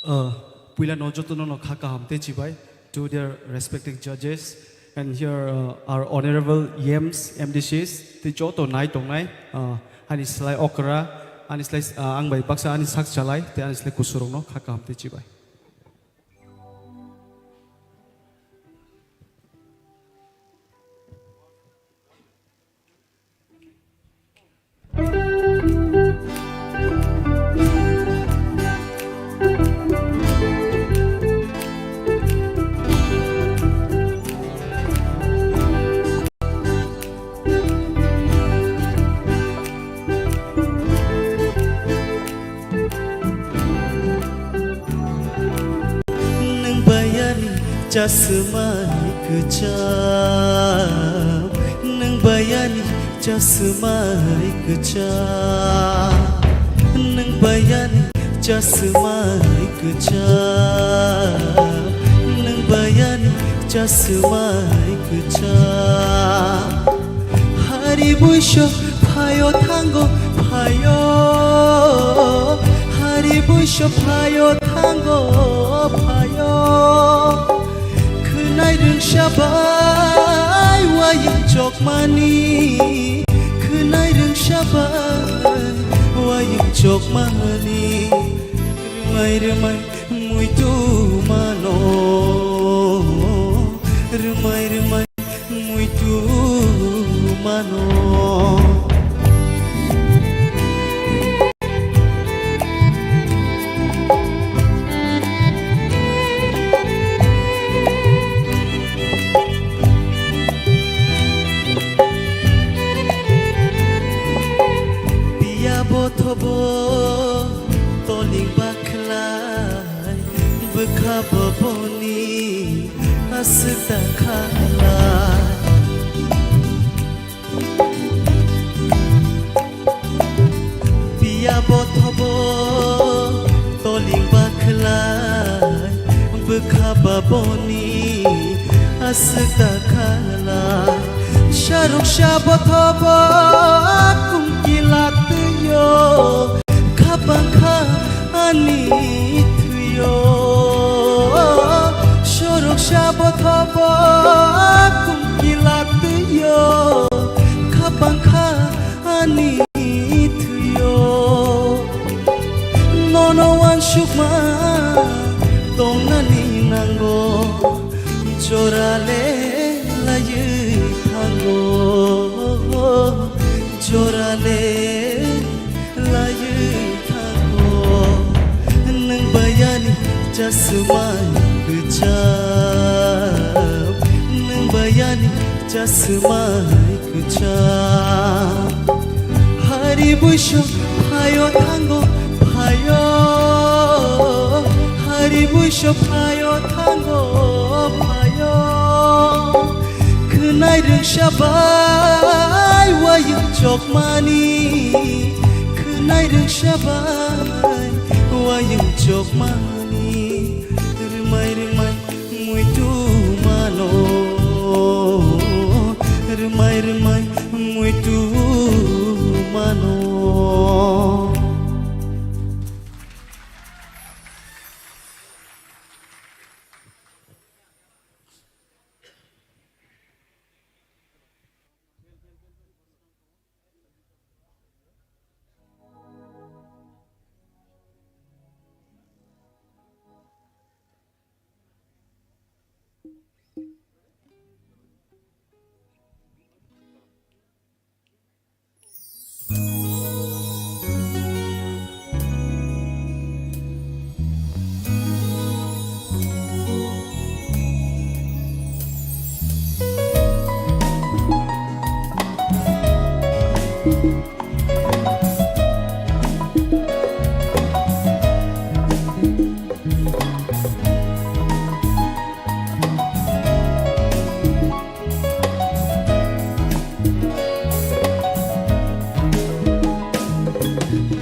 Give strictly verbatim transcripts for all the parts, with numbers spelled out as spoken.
Uh, puila no joto no no kha kaham tei chibai to their respected judges, and here, uh, our honorable E Ms, M D Cs, tei joto nai tongnai, uh, ani slai okra, ani slai, uh, ang bai baksa ani sak chalai, tei ani slai kusurok no kha kaham tei chibai. Nwng bayani chasmai kwcham, nwng bayani chasmai kwcham, nwng bayani chasmai kwcham, nwng bayani chasmai kwcham. Hari buiso phaio thango phaio, hari buiso phaio thango phaio. Khwnai rwngsa bai wayung chokmani, khwnai rwngsa bai wayung chokmani. Rwmai rwmai muitu mano, rwmai rwmai muitu mano. Piya bothobo toling bakhlai. Bwkha boboni aswk da khalai. Piya bothobo toling bakhlai. Bwkha boboni aswk da khalai. Saruksa bothobo kum kila twiyo. Khapang kha ani thwiyo, sorok sa bothobo kum kila twiyo. Khapang kha ani thwiyo, nono wansukma tongnani nango. Jorale laiwi thango, jorale laiwi thango. Nwng bayani chasmai kwcham, nwng bayani chasmai kwcham. Hari buiso phaio thango phaio, hari buiso phaio thango phaio. Khwnai rwngsa bai wayung chokmani, khwnai rwngsa bai wayung chokmani. Rwmai rwmai muitu mano, rwmai rwmai muitu mano.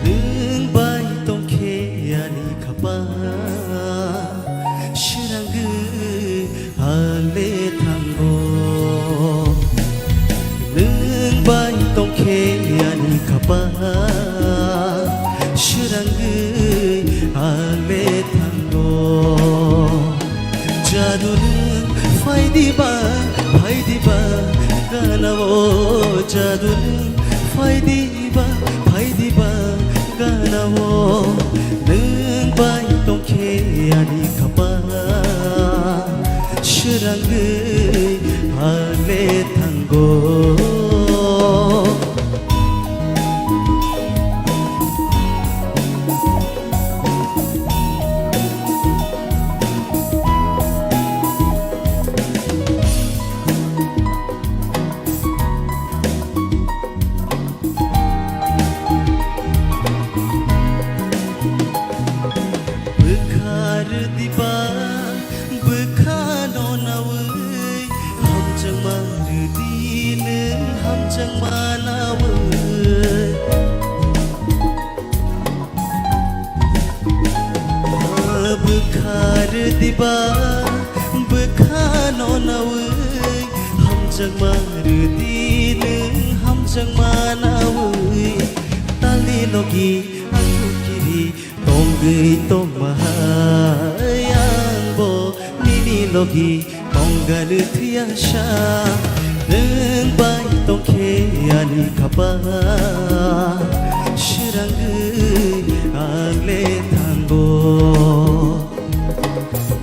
Nwng bai tongkhe ani khapang, srangwi ale thango. Nwng bai tongkhe ani khapang, srangwi ale thango. Diba, phai diba, gana o jadu nwng. Phai diba, phai diba, gana o. Nwng bai tongkhe ani khapang, swrangwi phale thango. Bwkha rwdiba, bwkhano nawi, hamjakma rwdi nwng hamjakma nawi. Bwkha rwdiba, bwkhano nawi, hamjakma rwdi nwng hamjakma nawi. Talni logi ang kiri tongwi tongma hai, angbo nini logi tongani thwiya sa. Nwng bai tongkhe ani khapang, swrangwi ang le thango.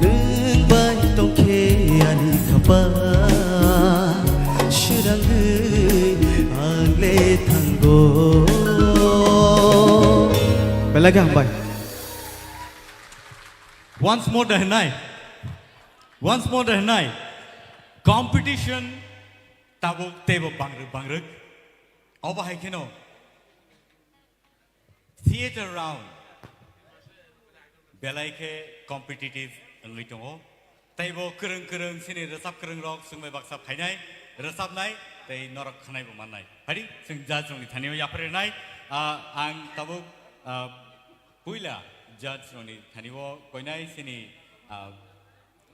Nwng bai tongkhe ani khapang, swrangwi ang le thango. Belai khe hambai. Once more da hwnai. Once more da hwnai. Competition tabuk teibo bangrwk bangrwk. Obo hai kheno theatre round belai khe competitive wngwi tongo. Teibo kwrwng kwrwng chini rwchap kwrwng rok chwngbai baksa phainai, rwchapnai tei norok khwnaibo mannai. Phadi chwng judge rokni thani o yapharwi rwnai. Ah, ang tabuk, ah, puila judge rokni thani o koinai chini, ah,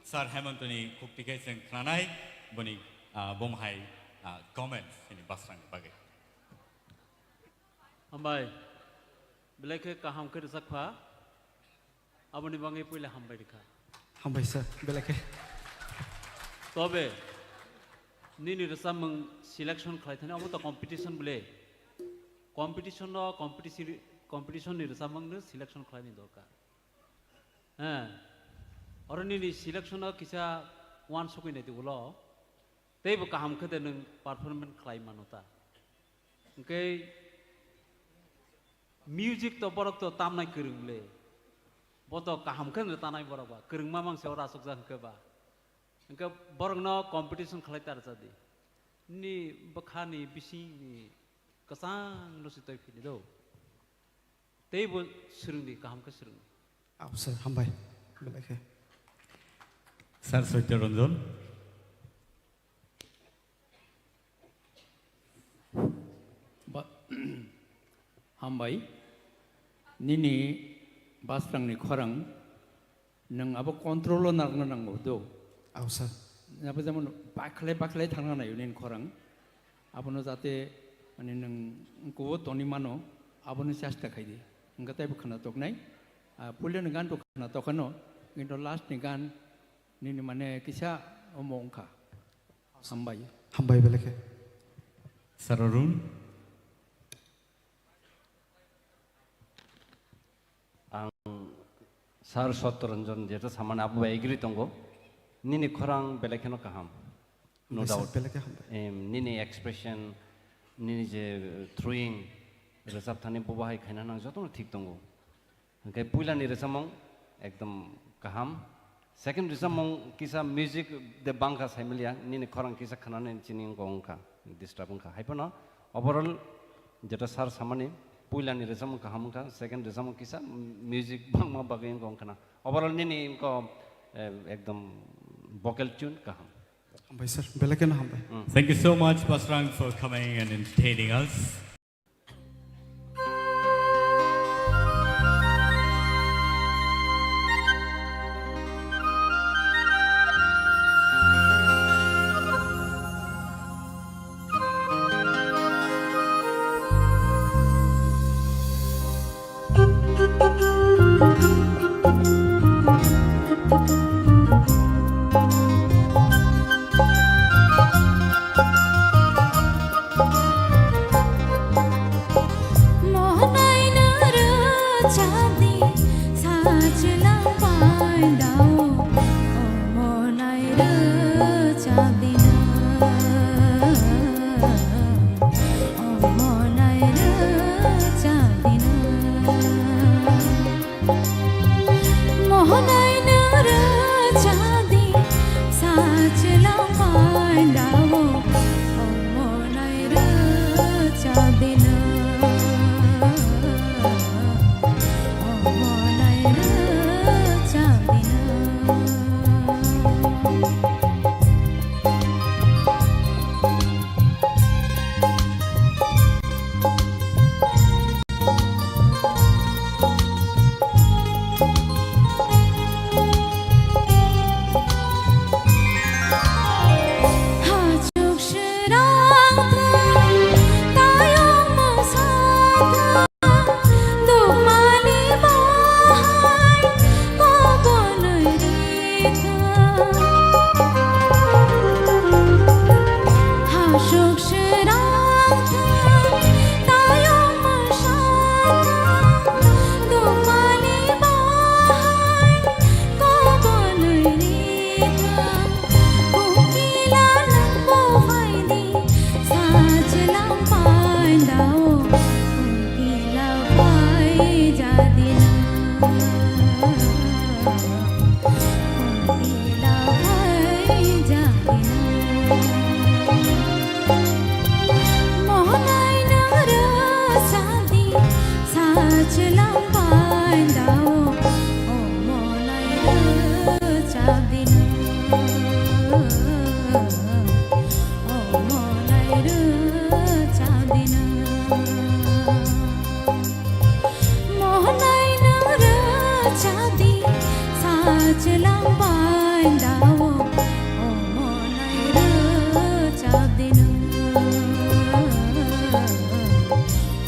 Sir Hemantoni khukti khe chwng khnanai, boni, ah, bomo hai, ah, comments chini Basrangni bagwi. Hambai, belai khe kaham khe rwchap kha, aboni bagwi puila hambai rwkha. Hambai sir, belai khe. Tobe, nini rwchapmung selection khlai thani, omo to competition bole. Competition no, competition, competition ni rwchapmung no selection khlaini dorkar. He, oro nini selection o kisa uansukwi naidi ulo, teibo kaham khe de nwng performance khlai mano ta. Hwnkhe music to borok to tamnai kwrwng le, bo to kaham khe no tanai borok ba, kwrwngma mangse oro asukjak hwnkhe ba. Hwnkhe borokno competition khlai ta rwchadi. Nini bwkhani bisingni kwchangno se twi phini do. Teibo swrwngdi, kaham khe swrwngdi. Aw, sir, hambai. Belai khe. Sir Satya Ranjan. Ba-, hambai. Nini Basrangni khorang nwng abo control o narwkna nango do. Aw, sir. Abo jemon bakhlai bakhlai thangna naio nini khorang. Abono jate, mane, nwng kubo toni mano, abono chesta khaidi. Hwnkhe teibo khna toknai. Ah, puilani gan to khna tokhano, kintu last ni gan nini, mane, kisa omo wngkha. Hambai. Hambai belai khe. Sir Arun. Ang Sir Satyaranjan jeto samani abo bai agree tongo. Nini khorang belai kheno kaham. No doubt. Belai khe hambai. Em, nini expression, nini je, uh, throwing, rwchap thani bobo hai khaina nang jotono thik tongo. Hwnkhe puilani rwchapmung ekdom kaham. Second rwchapmung kisa music de bangkha saimaliya, nini khorang kisa khnanani chini wngkha, wngkha, disturb wngkha. Haiphano overall jeto sir samani, puilani rwchapmung kaham wngkha, second rwchapmung kisa music bangma bagwi wngkha, wngkhana. Overall nini wngkha, eh, ekdom vocal tune kaham. Hambai sir, belai kheno hambai. Mm. Thank you so much, Basrang, for coming and entertaining us. Chadi, sachwlang pai dao, omo nai rwchap di na. Omo nai rwchap di na. Mohonaino rwchadi, sachwlang pai dao, omo nai rwchap di na. Omo nai rwchap di na. Mohonaino rwchapdi, sachwlang bai dao. Omo nai rwchapdi nwng.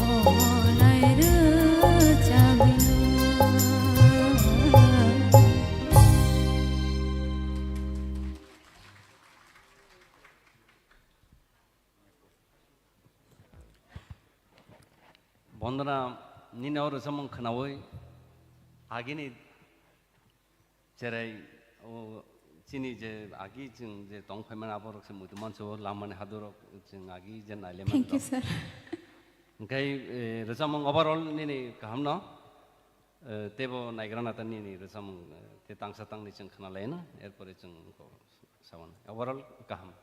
Omo nai rwchapdi nwng. Bondona, nini o rwchapmung khwnaui agini cherai, o chini je agi chwng je tong phaimani aborok se muitu manso lamani hadurok chwng agi je nailaimani rok. Thank you, sir. Hwnkhe, eh, rwchapmung overall nini kahamno, eh, teibo naigrana ta nini rwchapmung, eh, te tangsa tangni chwng khwnalaino, erpore chwng sawan. Overall kaham.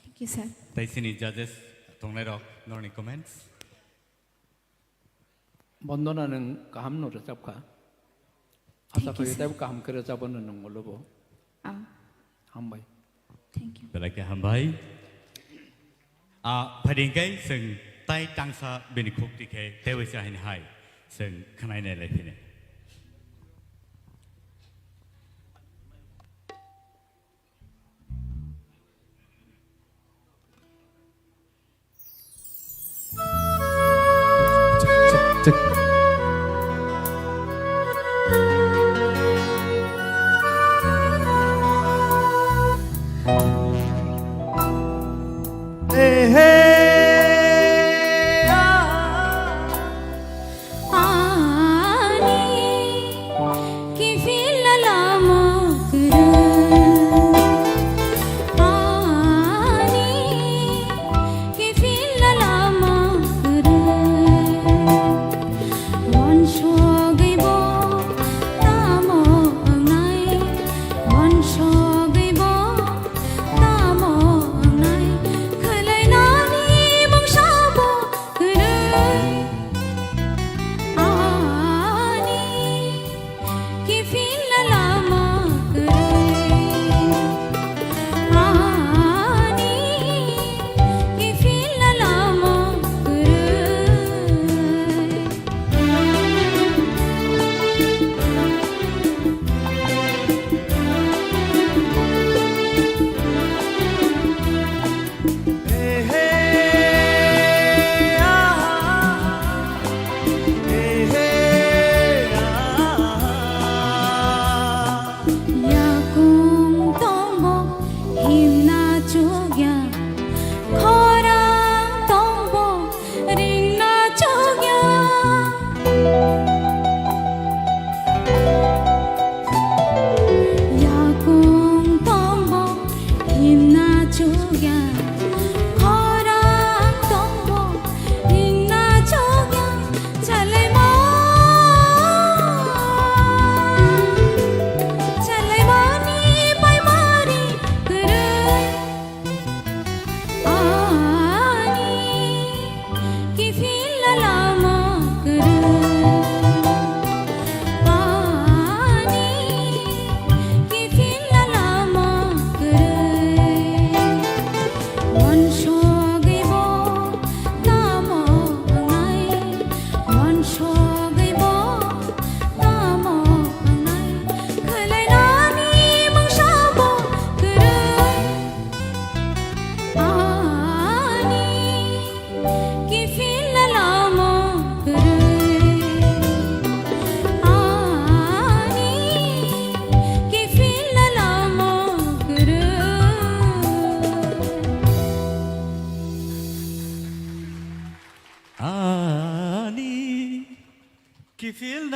Thank you, sir. Tai chini judges tongnairok, norni comments? Bondona, nwng kaham no rwchapkha. Asa khaio teibo kaham khe rwchapno nwng ulo bo. Ang. Hambai. Thank you. Belai khe hambai. A, phaidi hwnkhe chwng tai tangsa bini khukti khe teibo se haini hai chwng khwnai nai lai phini. Ani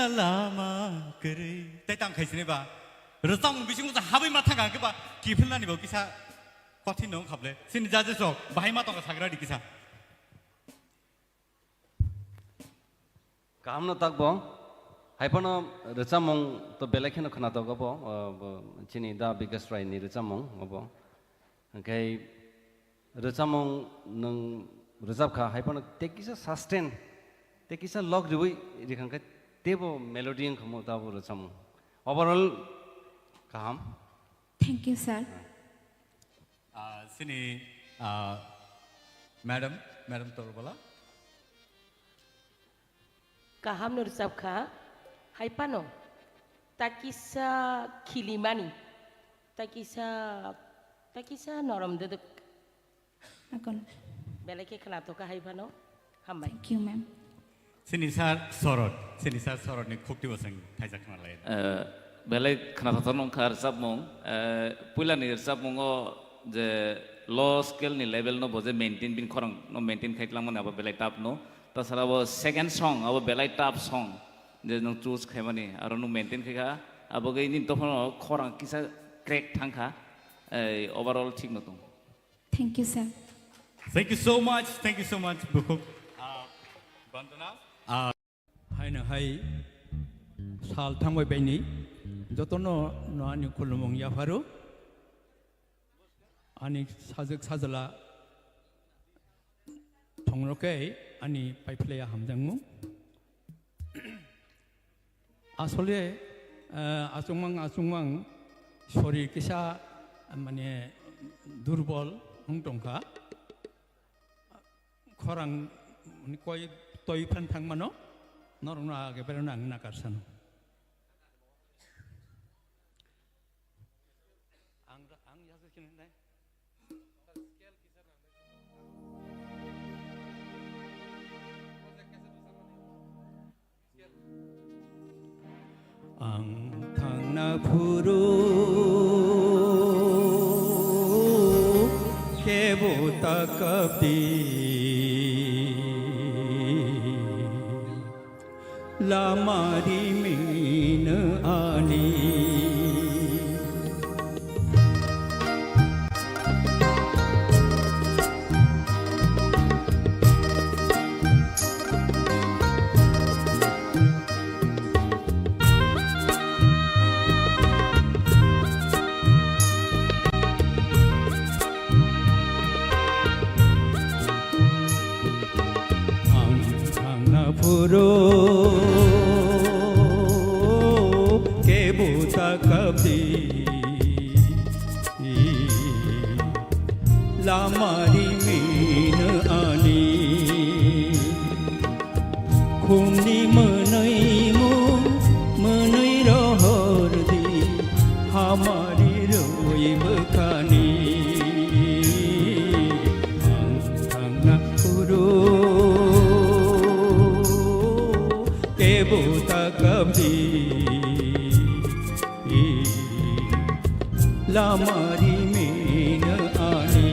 Lama kwrwi. Tei tang khai sini ba. Rwchapmung bisingo sa habwi ma thangkha hwnkhe ba kiphilnani bo kisa kothin no wngkha ble. Sini judges rok bahai ma tongkha sagra di kisa. Kaham no tak bo. Hai phano rwchapmung to belai kheno khwnatok obo, o, bo chini Da Bikas Rai ni rwchapmung obo. Hwnkhe rwchapmung nwng rwchapkha, hai phano tei kisa sustain, tei kisa log riwi rikhangkhe teibo melody wngkha mo tabo rwchapmung. Overall kaham. Thank you, sir. Ah, sini, ah, madam, madam Torbala. Kaham no rwchapkha, hai phano takisa khilimani, takisa, takisa norom dwdwk. Akon. Belai khe khwnathokha hai phano. Hambai. Thank you, ma'am. Sini sir Sorot, sini sir Sorot ni khukti bosong thaijak khna lai. Eh, belai khwnathok nongkha rwchapmung. Eh, puilani rwchapmungo je low scale ni level no bo je maintain, bini khorang no maintain khai tlangmani abo belai tough no. Tasara bo second song abo belai tough song je nwng choose khaimani aro nwng maintain khaikha. Abo gwi nini dophano khorang kisa crack thangkha. Eh, overall thik no tong. Thank you, sir. Thank you so much. Thank you so much, Bukhuk. Ah, Bandana. Ah. Haino hai sal thangbai baini jotono no ani khulumung yapharu. Ani sajwk sajla thongrokhe ani paiphlaiya hamjakmung. Asole, eh, achukmang achukmang sorir kisa, mane, durbol wng tongkha. Khorang, mane, koi toi phan thangmano, norokno age berano ang nakar sano. Ang, ang yasa sini nai. Ang thangna phuru kebo takapdi. Lama rimino ani. Ang thangna phuru kebo takapdi. Lama rimino ani. Khumni mwnwi mung, mwnwi rohor di, hamari roi bwkhani. Ang thangna phuru kebo takapdi. Lama rimino ani.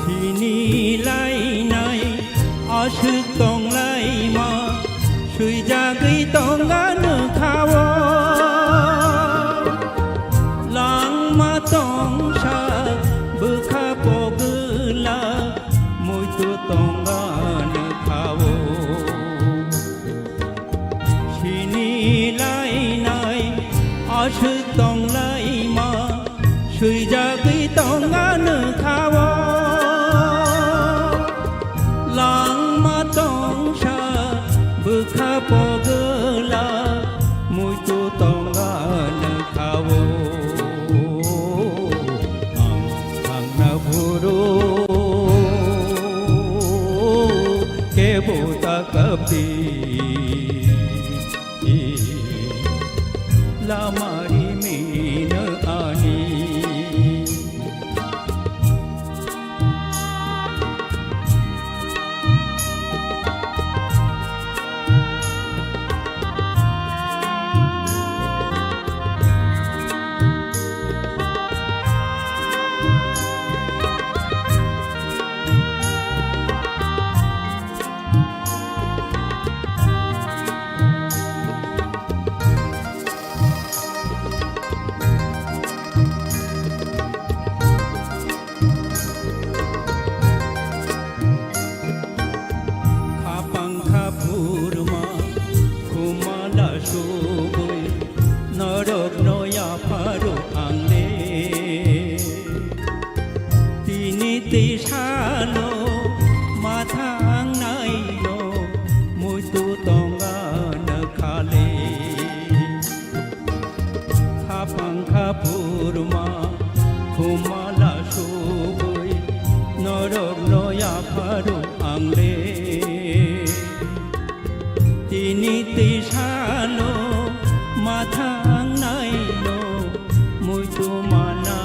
Sini lainai aswk tong laima, swijagwi tong ano kha-o. Langma tongsa bwkha pogwla, muitu tong ano kha-o. Sini lainai aswk tong laima, swijagwi tong ano kha-o. Langma tongsa bwkha pogwla, muitu tong ano kha-o. Ang thangna phuru kebo Lamari mina ani. Khapang khaphurma khumala subui norokno yapharo ang le. Tini tei salo mathang naino muitu tonga na khale. Khapang khaphurma khumala subui norokno yapharo ang le. Tini tei salo mathang naino muitu mana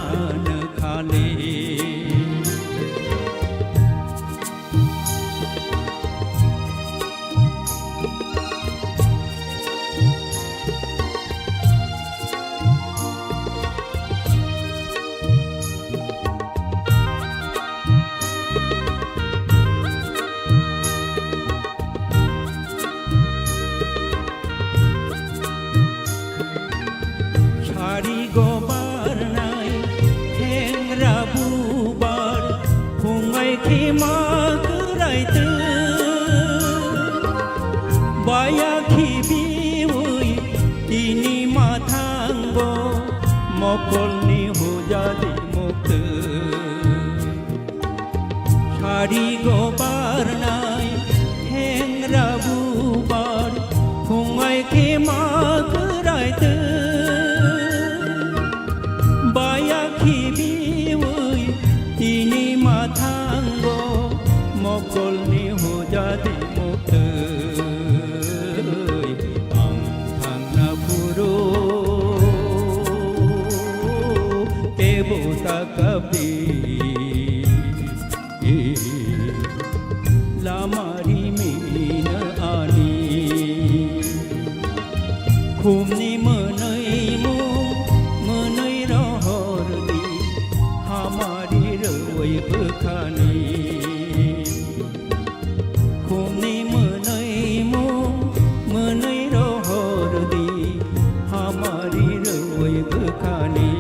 na khale. Sari go barnai thengra bubar phungai khima kwrai twi. Baya khibiwi tini mathango mokolni hujadi muktwi. Sari go barnai thengra bubar phungai khima kwrai twi. Baya khibiwi tini mathango mokolni hujadi muktwi. Ang thangna phuru kebo ta kabdi. Lamari mina ani. Khumni mwnwi mung mwnwi rohor di, hamari rwui bwkhani. Khumni mwnwi mung mwnwi rohor di, hamari rwui bwkhani.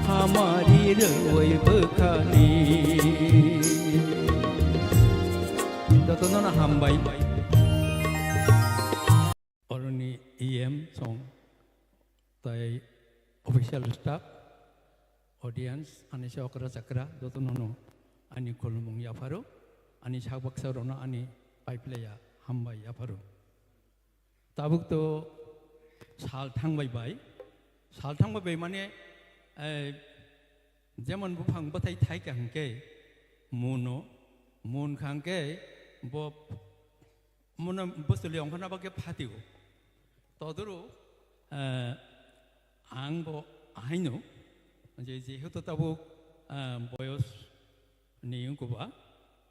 Hamari rwui bwkhani. Jotono no hambai. Oroni E M song tai official staff, audience, ani se okra chakra, jotono no ani khulumung yapharo, ani sak baksa rokno ani paiplaya hambai yapharo. Tabuk to sal thangbai bai. Sal thangbai bai mane, eh, jemon buphang bwthai thai ka hwnkhe muno, mun kha hwnkhe bo muno bwswli ongkhorna bagwi phatio. Todoro, eh, ang bo ahaino je jehetu tabuk, eh, boyos ni wngkha ba,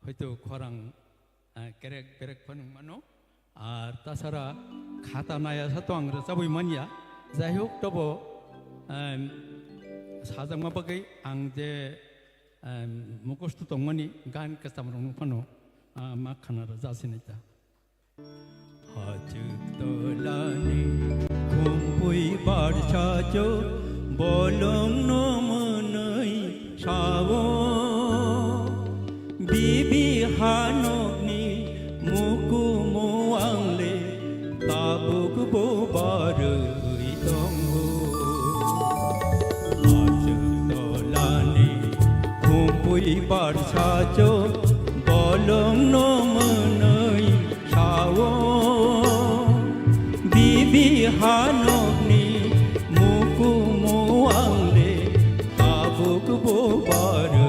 hoito khorang, ah, kerek berek phano wngmano. Ar tasara khata naya sa to ang rwchabwi manya. Jai hok, tobo, em, sajakma bagwi ang je, em, mukhusto tongmani gan kwcham rokno phano, ah, ma khana rwja sinai ta. Hachwk tolani khumpui barsa chwk bolongno mwnwi sao. Bibi hanokni mukumu ang le tabuk bo barwi tongo. Hachwk tolani khumpui barsa chwk bolongno mwnwi sao. Bibi hanokni mukumu ang le tabuk bo barwi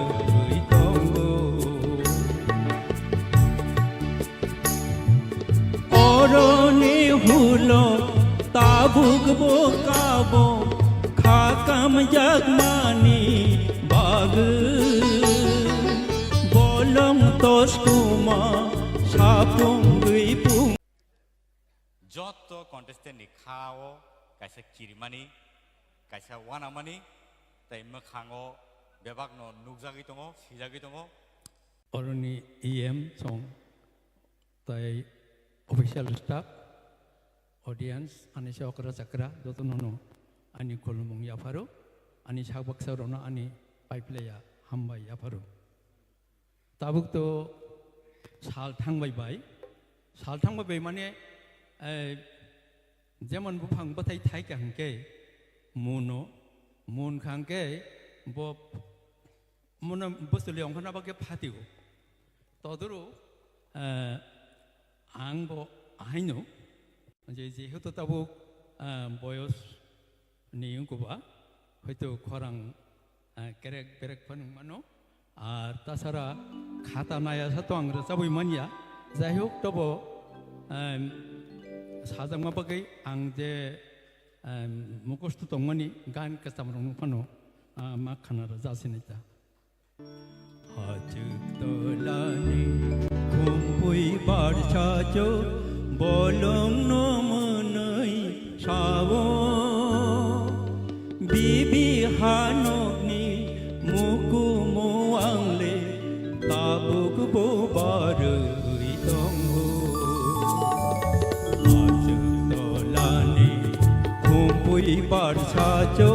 Ulo tabuk bo kabo kha kamjakmani bagwi bolong toskuma sapung gwi pung. Jotto contestant ni kha o kaisa kirimani, kaisa wanamani, tei mwkhango bebakno nukjagwi tongo, sijagwi tongo. Oroni E M song, tai official staff, audience, ani se okra chakra, jotono no ani khulumung yapharo, ani sak baksa rono ani paiplaya hambai yapharo. Tabuk to sal thangbai bai, sal thangbai bai mane, eh, jemon buphang bathai thai ka hwnkhe muno, mun kha hwnkhe bo Mona bosoli ongkhorna bagwi phatio. Todoro, eh, ang bo ahaino, je, jehetu tabuk, eh, boyos ni wngkha ba, hoito khorang, eh, kerek berek phano wngmano. Ar tasara khata naya sa to ang rwchabwi manya. Jai hok, tobo, em, sajakma bagwi ang je, em, mukhusto tongmani gan kwcham rokno phano, ah, ma khana rwja sinai ta. Hachwk tolani khumpui barsa cho bolongno mwnwi sao. Bibi hanokni mukumu angle tabuk bo barwi tongo. Hachwk tolani khumpui barsa cho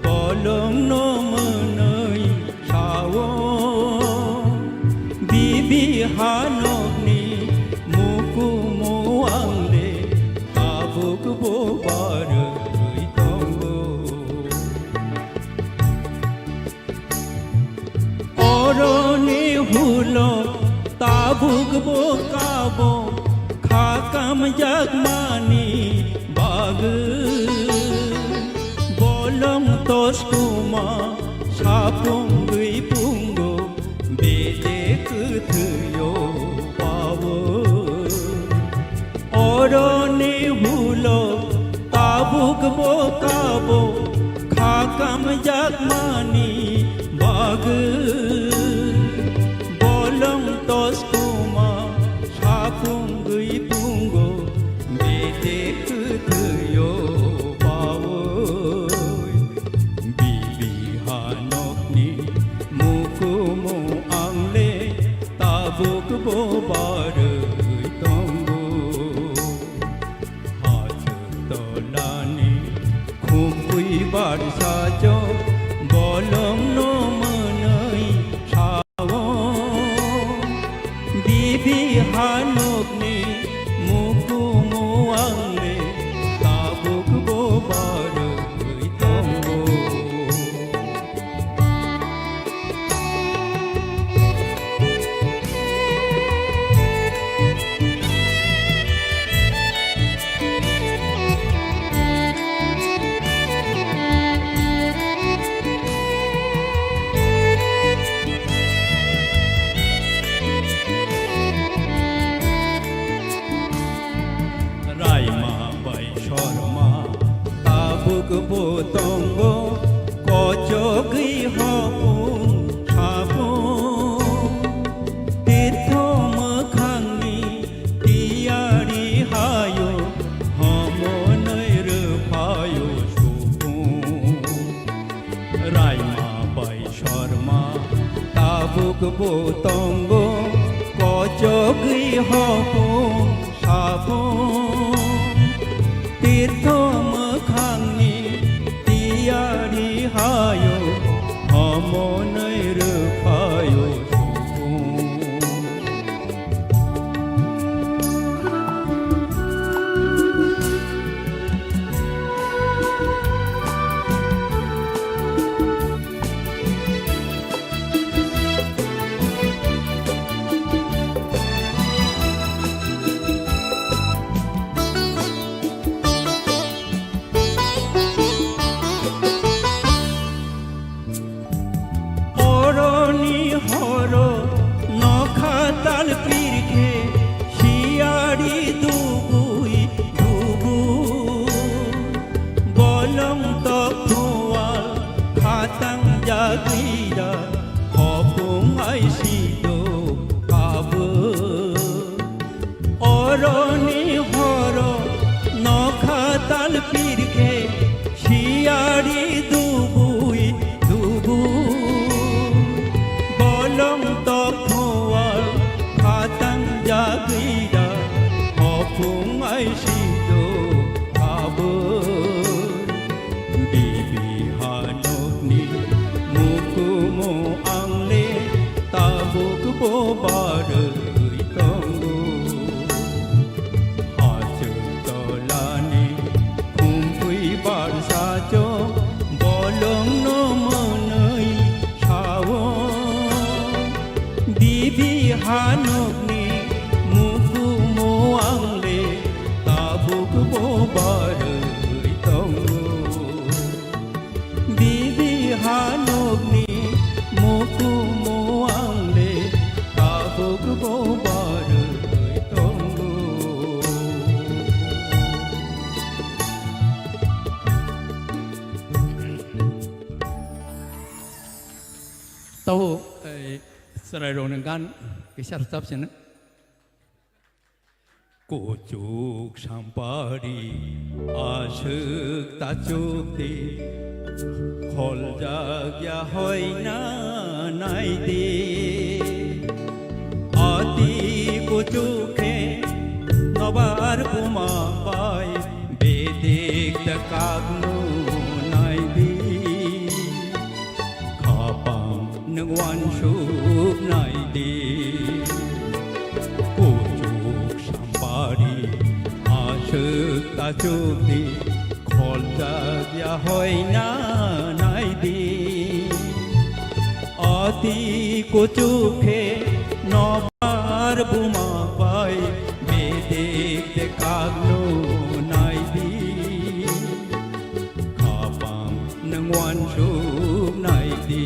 bolongno mwnwi sao. Bibi hanokni mukumu angle tabuk bo barwi tongo. Oroni hulo tabuk bo kabo kha kamjakmani bagwi bolong toskuma sapung gwi pungo bede kwthwio pawo. Oroni hulo tabuk bo kabo kha kamjakmani bagwi bolong toskuma sapung gwi pungo bede kwthwio pawo. Bibi hanokni mukumu angle tabuk bo barwi tongo. Hachwk tolani khumpui barsa cho bolongno mwnwi sao. Bibi hanokni mukumu angle tabuk bo barwi tongo. Raima bai Sorma tabuk bo tongo, kochogwi hopung sapung. Tirtho mwkhangni tiyari hayo, homonwi rwphaio supung. Raima bai Sorma tabuk bo tongo, kochogwi hopung sapung. Tirtho mwkhangni tiyari hayo, homonwi rwphaio supung. Roni horo nokha tal pirkhe siyari dubui dubui. Bolong tokhoal khatang jagwira hopung ai sido aboi. Bibi hanokni mukumu angle tabuk bo barwi tongo. Hachuk tolani khumpui barsa cho bolongno mwnwi sao. Bibi hanokni mukumu angle tabuk bo barwi tongo. Bibi hanokni mukumu angle tabuk bo barwi tongo. Tabuk, eh, chwrairokni gan kisa rwchap sino. Kuchuk sampari aswk tachuk di, kholjak ya hoina nai di. Ati kuchuk khe nobar buma bai bedik da kagmu nai di. Khapang nwng uansuk nai di. Kuchuk sampari aswk tachuk di, kholjak ya hoina nai di. Ati kuchuk khe nobar buma bai bedik de kagnu nai di. Khapang nwng uansuk nai di.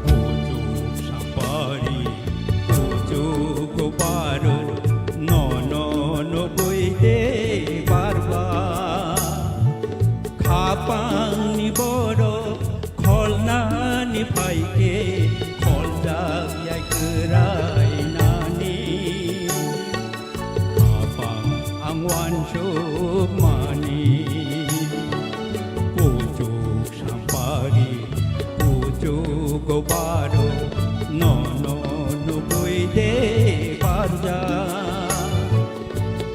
Kuchuk sampari, kuchuk kuparo, nono nugui de barba. Khapangni borok kholnani phaikhe, kholjak ya kwrainani. Khapang ang uansukmani, kuchuk sampari, kuchuk kuparo, nono nugui de barja.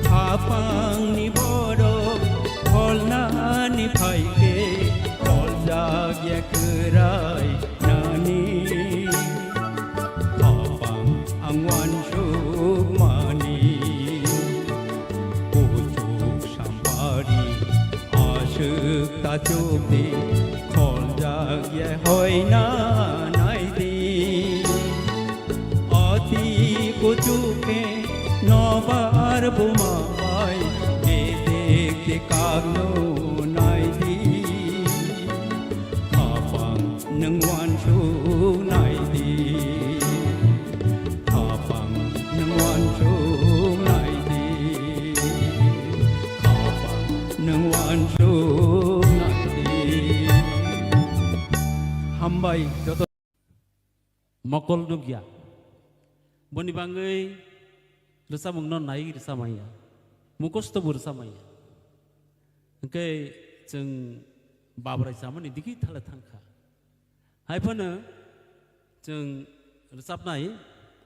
Khapangni borok kholnani phaikhe, kholjak ya kwrainani. Khapang ang uansukmani, kuchuk sampari aswk tachuk di, kholjak ya hoina nai di. Ati kuchuk khe nobar buma bai bedik de kagnu nai di. Khapang nwng uansuk nai di. Khapang nwng uansuk nai di. Khapang nwng uansuk nai di. Hambai joto. Mokol nukya. Boni bangwi rwchapmungno nai rwchapmanya. Mukosto bo rwchapmanya. Hwnkhe chwng babrai chamani digi thale thangkha. Hai phano chwng rwchapnai,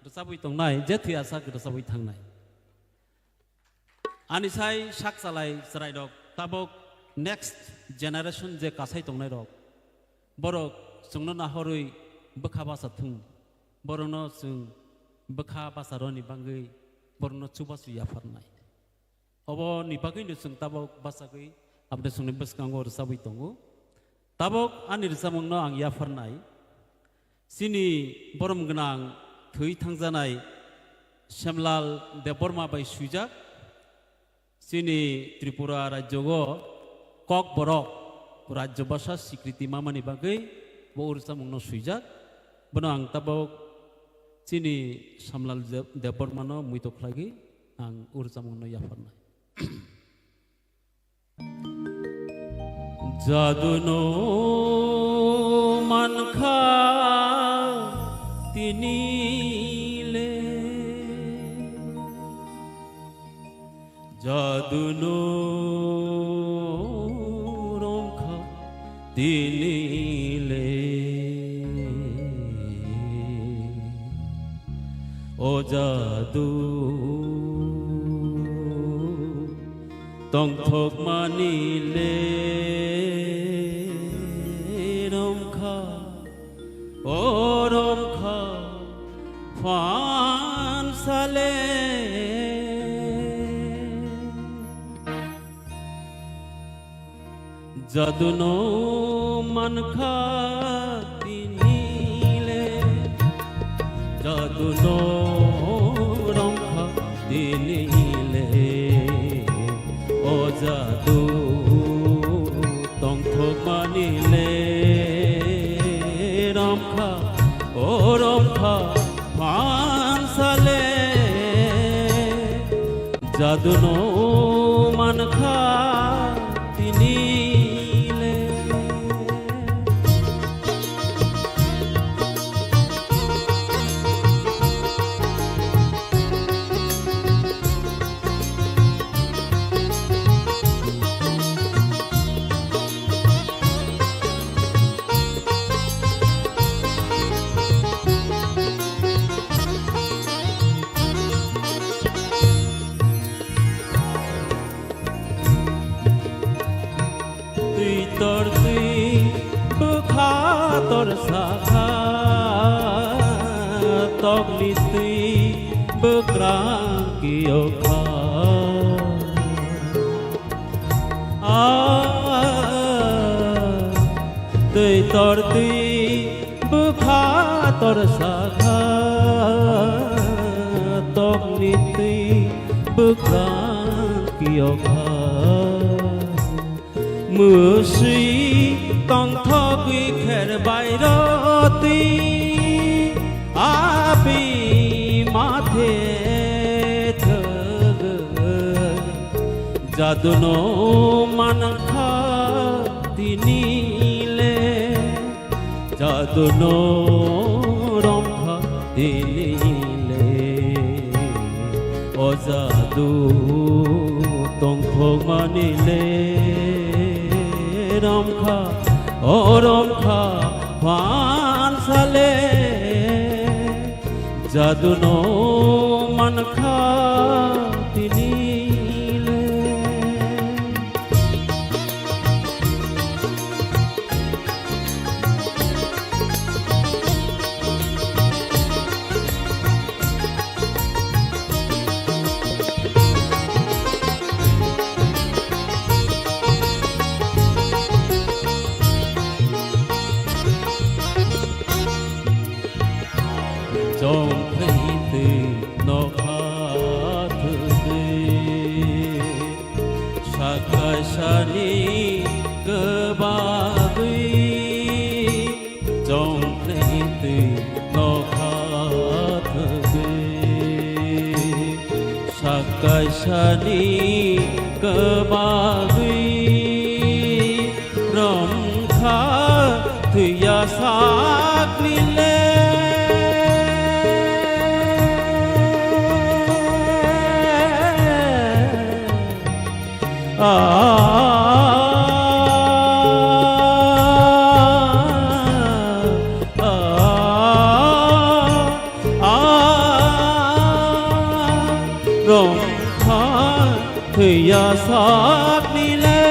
rwchapwi tongnai, je thwi asak rwchapwi thangnai. Ani sai sak chalai chwrairok tabok next generation je kasai tongnairok, borok chwngno nahorwi bwkha basa thung, borokno chwng bwkha basa rwni bangwi borokno chubachu yapharnai. Oboni bagwino chwng tabok bachagwi aboni chwngni bwskango rwchabwi tongo. Tabok ani rwchapmungno ang yapharnai. Chini borom gwnang thwi thangjanai Semlal Debbarma bai swijak. Chini Tripura rajyo o Kokborok rajyo bhasha sikriti mamani bagwi bo ursamungno swijak. Bono ang tabok chini Semlal Deb-, Debbarmano muito khlaiwi ang ursamungno yapharnai. Jaduno mankha tinile, jaduno romkha tinile. O jadu tongthokmani le romkha, o romkha phansale. Jaduno mankha tinile, jaduno romkha tinile. O jadu tongthokmani le romkha, o romkha phansale. Jaduno mankha tinile. Twi tor twi bwkha tor sakha, tokni twi bwkrang kiyokha. A, twi tor twi bwkha tor sakha, tokni twi bwkrang kiyokha. Mwswi tongthogwi kher bai rw twi, abi mathe thwgwi. Jaduno mankha tinile, jaduno romkha tinile. O jadu tongthokmani le romkha, o romkha phansale. Jaduno mankha tinile. Chongkhlai twi nokha thwgwi, sakaisani kwbagwi. Chongkhlai twi nokha thwgwi, sakaisani kwbagwi. Romkha thwiya sakni le. A, a, a, a, romkha thwiya sakni le,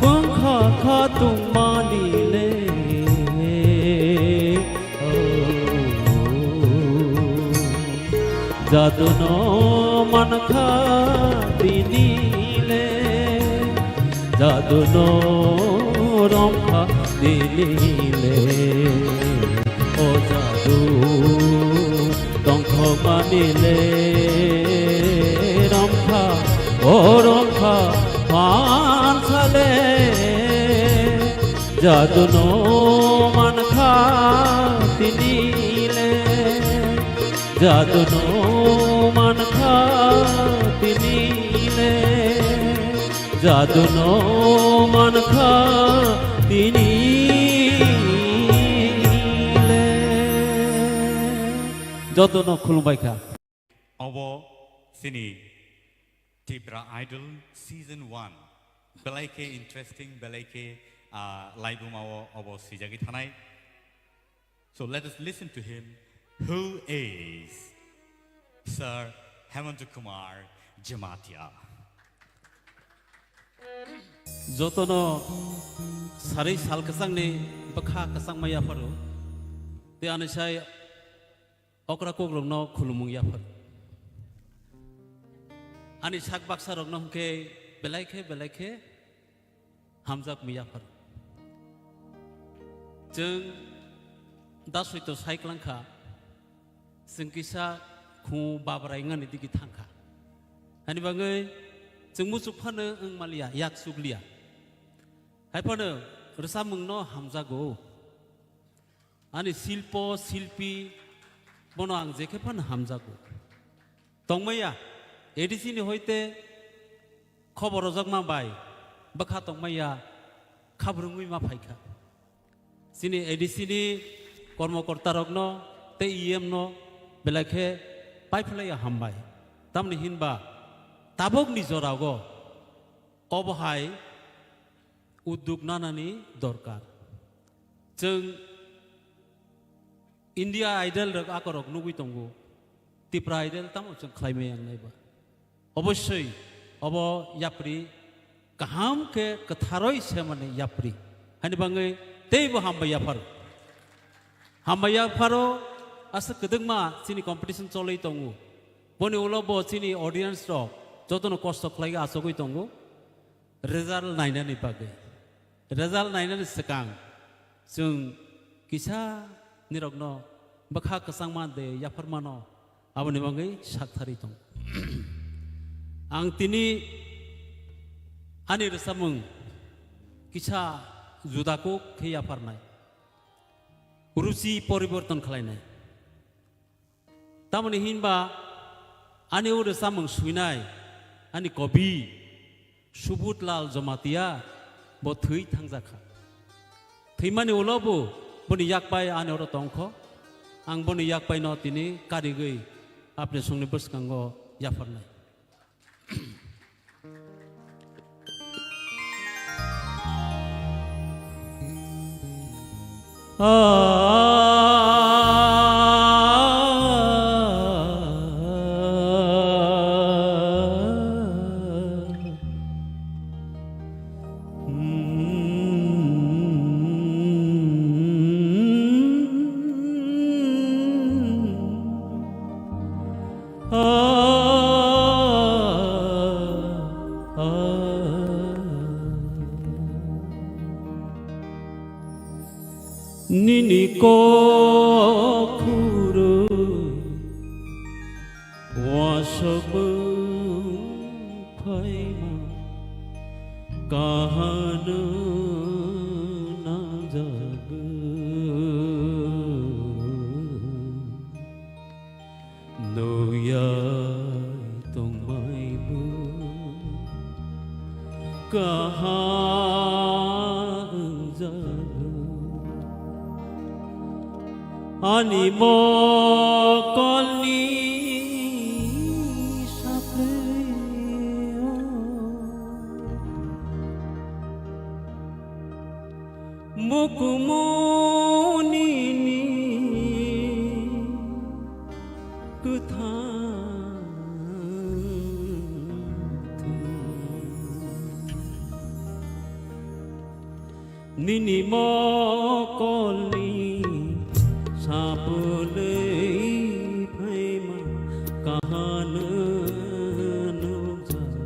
bwkha kha tongmani le. O, jaduno mankha tinile, jaduno romkha tinile. O ja Nile romkha, o romkha, phansale, jadu no mankha tinile, jadu no mankha tinile, jadu no mankha tinile. Jotono khulumbai kha. Obo chini Tipra Idol Season one. Belai khe interesting, belai khe, ah, laibuma o obo swijagwi thanai. So let us listen to him, who is Sir Hemanta Kumar Jamatia. Jotono sari sal kwchangni bwkha kwchangma yapharo. Tei ani sai okra kokrokno khulumung yaphar. Ani sak baksa rokno hwnkhe belai khe, belai khe hamjakmung yaphar. Chwng da soito sai kwlangkha, chwng kisa khu babrai wngani digi thangkha. Ani bagwi chwng muchuk phano wng maliya, yak chukliya. Hai phano rwchapmungno hamjago. Ani silpo, silpi, bono ang jekhe phano hamjago. Tongmaya, A D C ni hoite khobor rojakma bai bwkha tongmaya khabrwngwi ma phaikha. Chini A D C ni kormokorta rokno tei E M no belai khe paiphlaiya hambai. Tamni hinba tabukni jorao obo hai udduk nanani dorkar. Chwng India Idol rok akorok nugwi tongo, Tipra Idol tamo chwng khlaimaya wngnai ba. Obossoi obo yapri kaham khe kwtharoi semani yapri. Hani bangwi teibo hambai yapharo. Hambai yapharo aswk kwdwkma chini competition cholwi tongo. Boni ulo bo chini audience rok jotono kosto khlaiwi achugwi tongo. Result nainani bagwi. Result nainani swkang chwng kisa nirokno bwkha kwchangma de yapharmano aboni bagwi sakthari tongo. Ang tini ani rwchapmung kisa juda kuk khe yapharnai. Ruchi poriborton khlainai. Tamoni hinba ani o rwchapmung swinai ani kobi Subut Lal Jamatia bo thwi thangjakha. Thwimani ulo bo boni yakpai ani oro tongkho. Ang boni yakpaino tini karigwi apni songni bwskango yapharnai. Nini kok khurui wasok phaima kahano nangjago. Nuyai tongmaibo kaham wngjago. Ani mokolni saplio Mukumuni kwthang thwi. Nini mokolni sapulwi phaima kahano nukjago.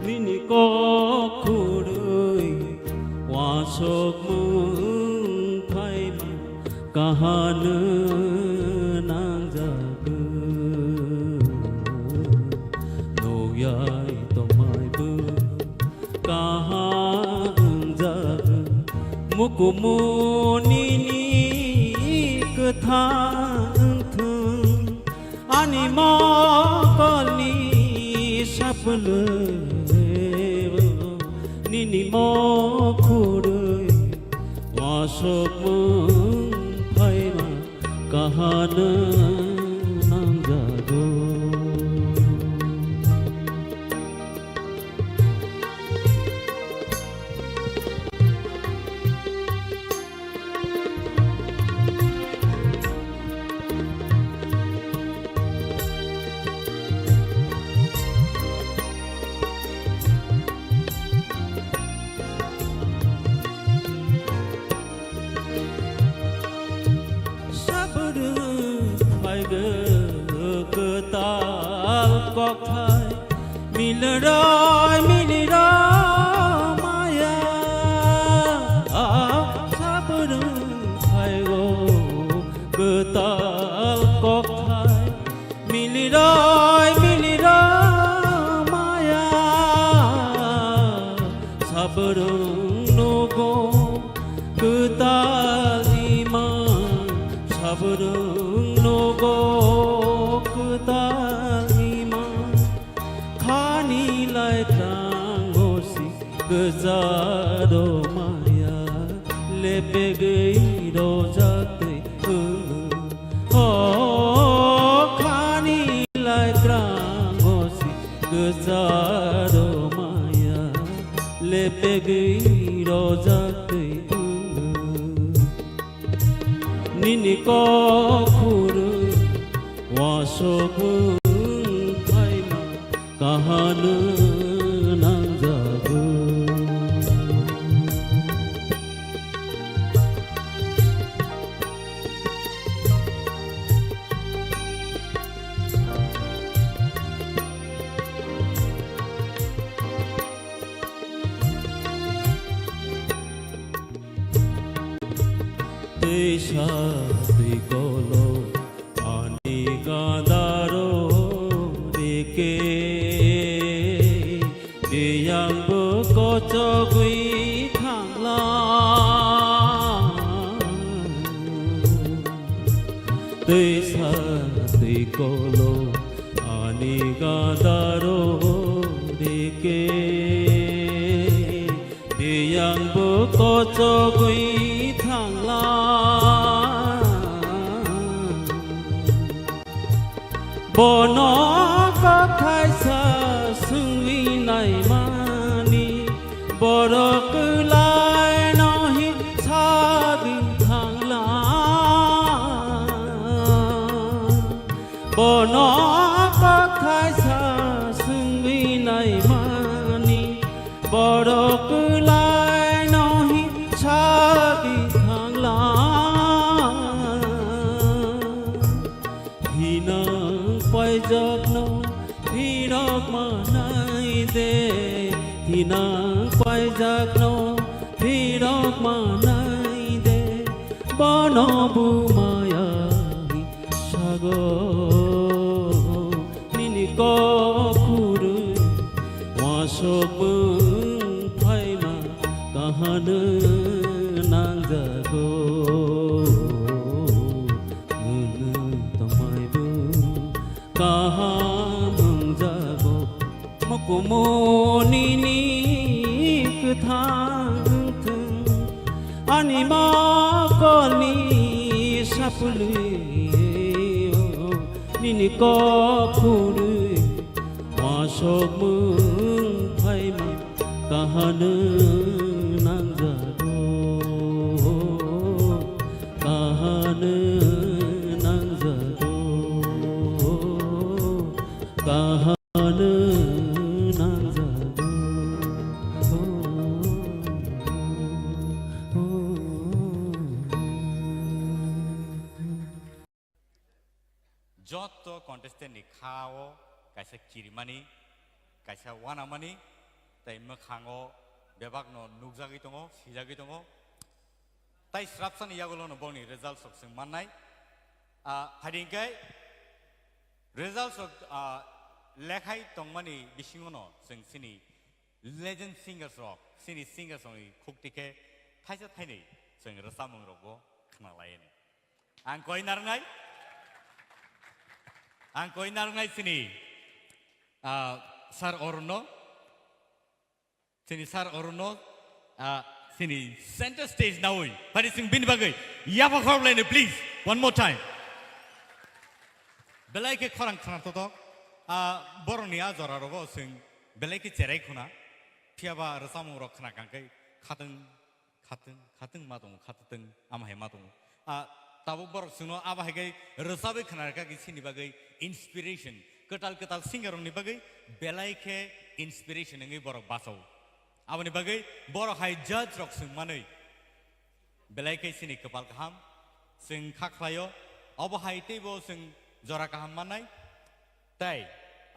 Nini kok khurui wasok mung phaima Kahano nangjago, noyai tongmaibo kaha wngjago. Mukumu nini kwthang wngthung, ani mokolni sapulwbo nini mokhorwi wasokmung phaima kahano nangjago. Sabrwng phaigo kwtal kokthai, miliroi miliroi maya. Sabrwng phaigo kwtal kokthai, miliroi miliroi maya. Sabrwng nogo kwtal ima, sabrwng nogo kwtal ima. Khani lai tang osi kwcharo maya, lepegwi rojak twi wngwi. O khani lai tang osi kwcharo maya, lepegwi rojak twi wngwi. Nini kokhorwi wasok wng phaima kahano nangjago. Twisa twi kolo ani gandaro rike, biyangbo kochogwi thangla. Twisa twi kolo ani gandaro rike, biyangbo kochogwi thangla. Bono kokthai sa swngwi naimani, borok kwlaino hi sagwi thangla. Bono kokthai sa swngwi naimani, borok kwlaino hi sagwi thangla. Hinang paijakno phirok manai de, hinang paijakno phirok manai de, bono bumaya sago. Nini kokhorwi wasok wng phaima kahano nangjago. Nwng tongmaibo kaham wngjago. Mukumu nini kwthang wngthung, ani mokolni sapulwi, nini kokhorwi wasok wng phaima kahano nangjago, kahano nangjago, kahano nangjago. Joto contestant ni kha o kaisa kirimani, kaisa uanamani, tei mwkhango bebakno nukjagwi tongo, swijagwi tongo. Tai srapsani yagulono boni results rok chwng mannai. Ah, phaidi hwnkhe results rok, ah, lekhai tongmani bisingono chwng chini legend singers rok, chini singers rokni khukti khe thaisa thainwi chwng rwchapmung rokbo khna laiyani. Ang koi narwngnai, ang koi narwngnai chini, ah, Sir Arunno. Chini Sir Arunno, ah, chini center stage naui. Phaidi chwng bini bagwi yapha khorok laino, please. One more time. Belai khe khorang khna totok. Ah, borokni a jora rogo chwng belai khe cherai khuna. Phiya ba rwchapmung rok khna kang khe khatwng, khatwng, khatwng ma tongo, khatwng ama hai ma tongo. Ah, tabuk borok chwngno abo hai khe rwchabwi khna rwkha khe chini bagwi inspiration. Kwtal kwtal singer rokni bagwi belai khe inspiration wngwi borok bachao. Aboni bagwi borok hai judge rok chwng manwi belai khe chini kwpal kaham chwng kha khlaio. Obo hai teibo chwng jora kaham mannai. Tai,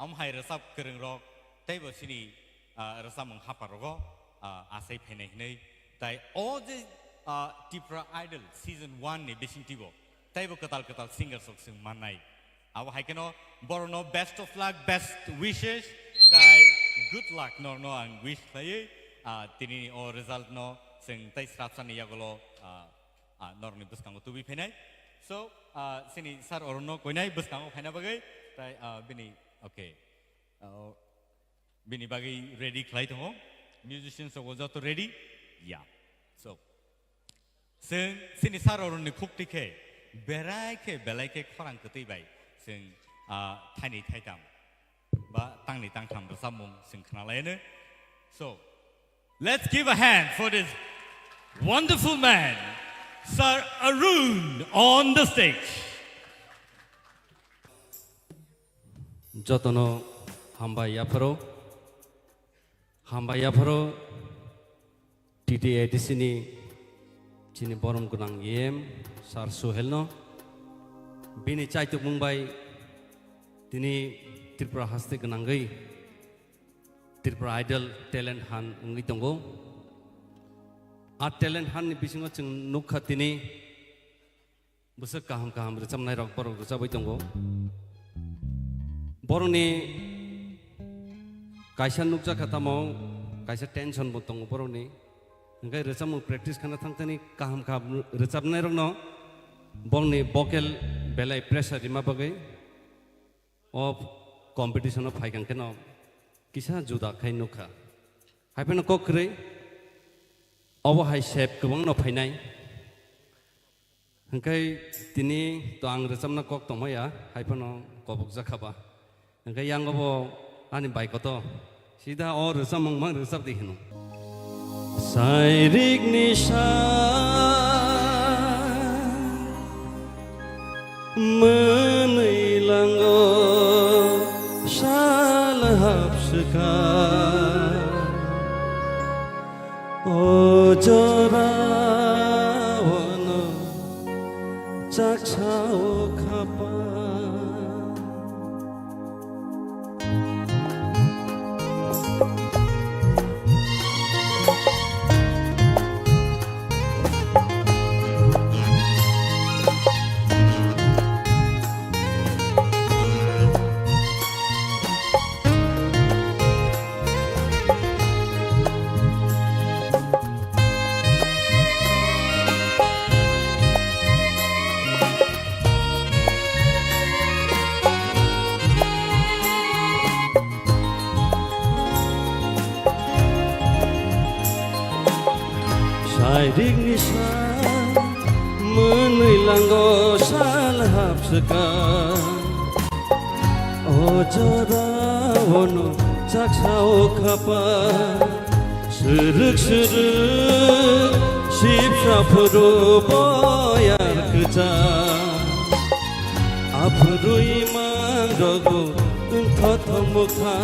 omo hai rwchap kwrwng rok, teibo chini, ah, rwchapmung hapar rogo, ah, achai phainai hinwi. Tai o je, ah, Tipra Idol season one ni bisingtwi bo, teibo kwtal kwtal singers rok chwng mannai. Abo hai kheno borokno best of luck, best wishes, tai good luck norno ang wish khlaiwi, ah, tini o result no chwng tai srapsani yagulo, ah, ah, norokni bwskango tubui phainai. So, ah, chini Sir Arunno koinai bwskango phaina bagwi, tai, ah, bini, okay. Ah, bini bagwi ready khlai tongo. Musicians rok joto ready? Ya. So, chwng chini Sir Arunni khukti khe, berai khe, belai khe khorang kwtwi bai chwng, ah, thaini thaitam ba tangni tangtham rwchapmung chwng khna laino. So, let's give a hand for this wonderful man, Sir Arun, on the stage. Jotono hambai yapharo, hambai yapharo T T A D C ni chini borom gwnang E M Sir Suhel no, bini chaitukmung bai tini Tripura haste gwnangwi Tripura Idol talent hunt wngwi tongo. A talent hunt ni bisingo chwng nukha tini bwswk kaham kaham rwchapnai rok borok rwchapwi tongo. Borokni kaisa nukjakha tamo kaisa tension bo tongo borokni. Hwnkhe rwchapmung practice khana thangthani kaham kaham rwchapnai rokno borokni vocal belai pressure rima bagwi o competition o phaikang kheno kisa juda khai nukha. Haiphano kok kwrwi obo hai sep kwbangno phainai. Hwnkhe tini to ang rwchapna kok tongmaya, haiphano kobokjakha ba. Hwnkhe yango bo ani bai koto sida o rwchapmung mang rwchap di hino. Sairik ni sa mwnwi lango sal hapswka. O jora ono chaksa o khapa. Sairik ni sa mwnwi lango sal hapswka. O jora ono chaksa o khapa. Swrwk swrwk sipsa phuru boyar kwchak. Aphuru imang rogo wngthothok mwkha.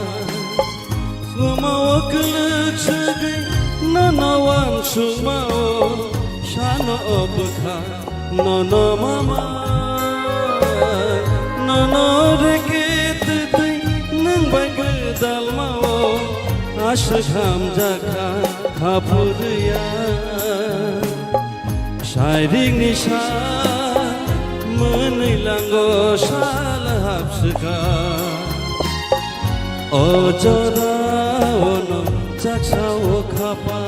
Sumao kwlwk swgwi nono wansukmao sano o bwkha. Nono mama, nono reke twtwi nwng bai gwdalmao aswk hamjakha haphurya. Sairing ni sa mwnwi lango sal hapswkha. O jora o no chaksa o khapa.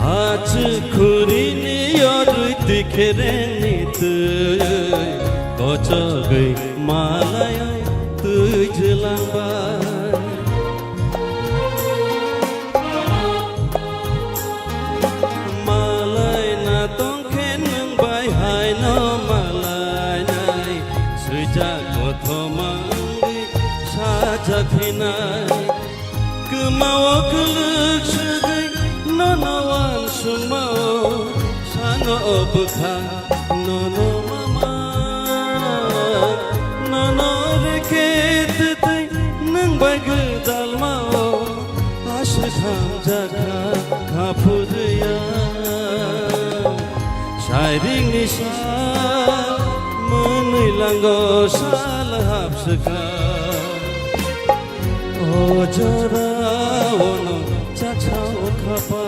Achuk khuri ni yorwi twi khereng ni twi, kochogwi malai twi jwlangbai. Malai na tong khe nwng bai hai no malai nai, swijak kothoma wngwi sajak hinai. Kwmao kwlwk swgwi nono uansukmao, sano o bwkha nono mama. Nono reke twtwi nwng bai gwdalmao, aswk hamjakha kha phurwiya. Sairing ni sa mwnwi lango sal hapswkha. O jora o no chaksa o khapa.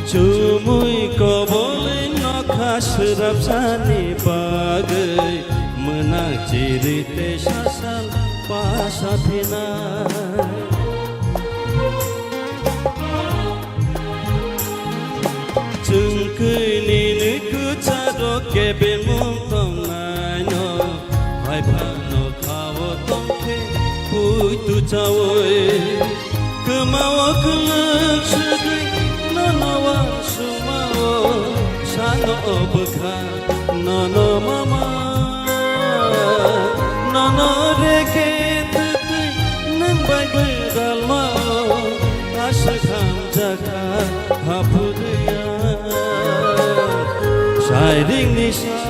Chumui koboli nokha swrapsani bagwi, mwnang chiri tei sasal pasa phinai. Chwng kwi nini kwcharo kebengmung tongnaino, hai phano khao tongkhe puitu chaui. Kwmao kwlwk swgwi nono uansukmao, sano o bwkha nono mama. Nono reke twtwi nwng bai gwdalmao, aswk hamjakha haphurwiya. Sairing ni sa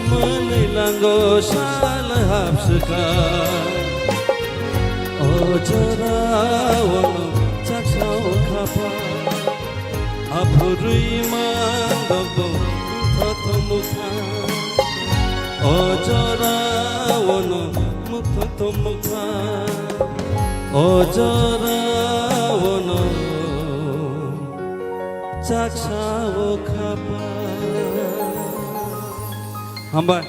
mwnwi lango sal hapswkha. O jora o no chaksa o khapa. Aphurwi mandok bo mukthok mukha. O jora o no mukthok mukha. O jora o no chaksa o khapa. Hambai.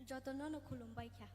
Jotono no khulumbai kha.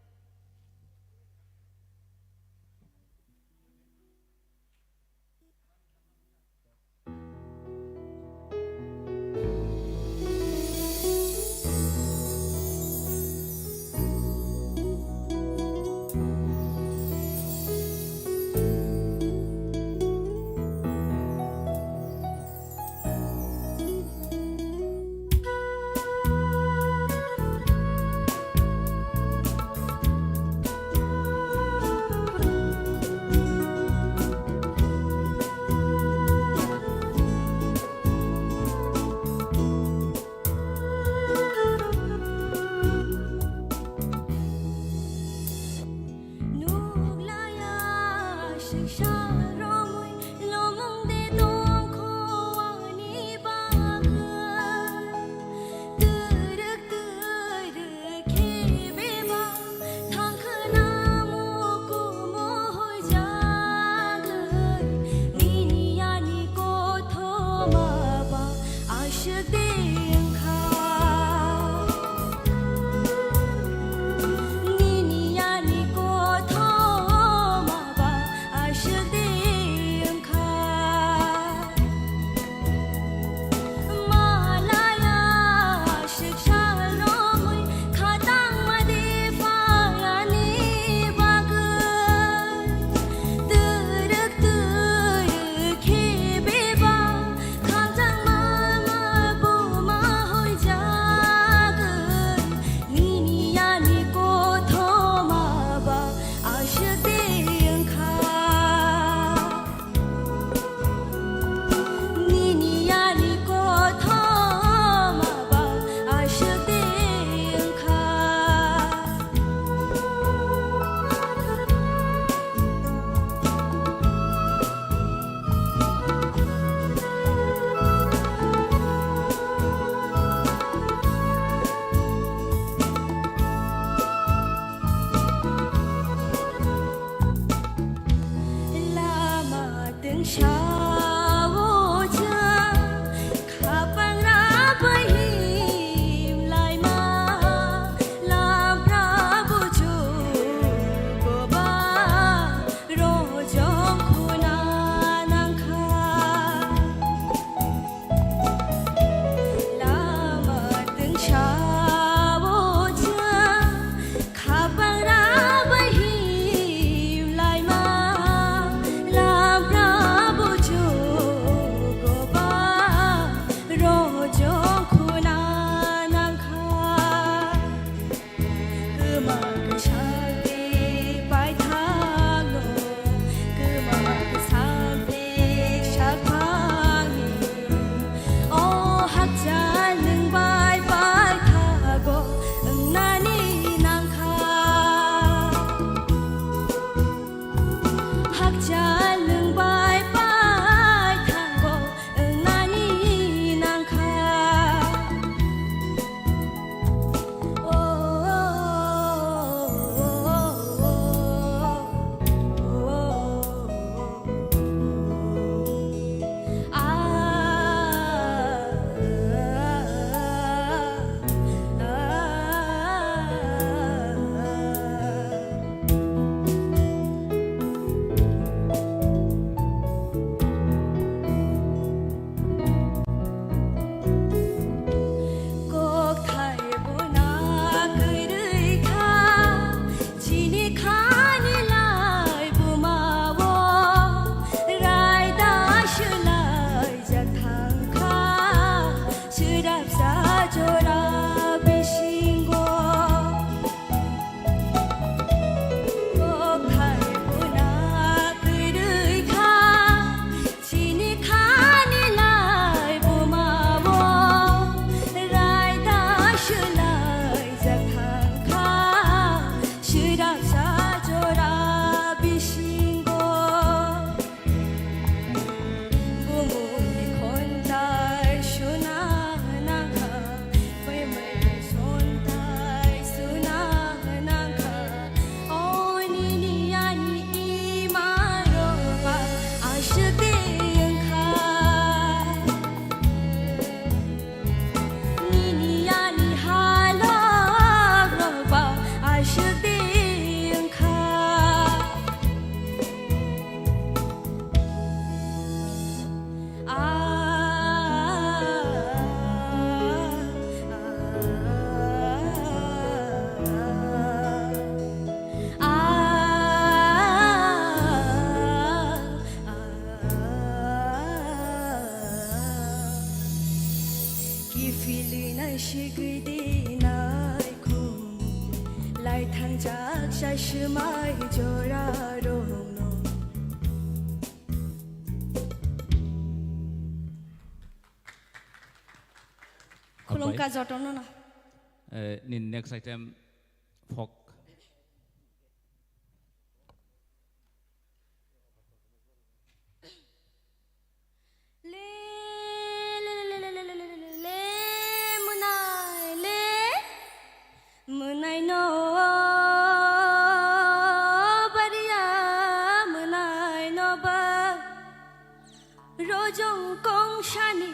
Philwi nai sigwi di naikhung, lai thangjak sai swmai jora rokno. Khulumkha jotono no. Eh, ni next item, folk. Le, le, le, mwnai, le, mwnai no bariya, mwnai no ba. Rojong kongsani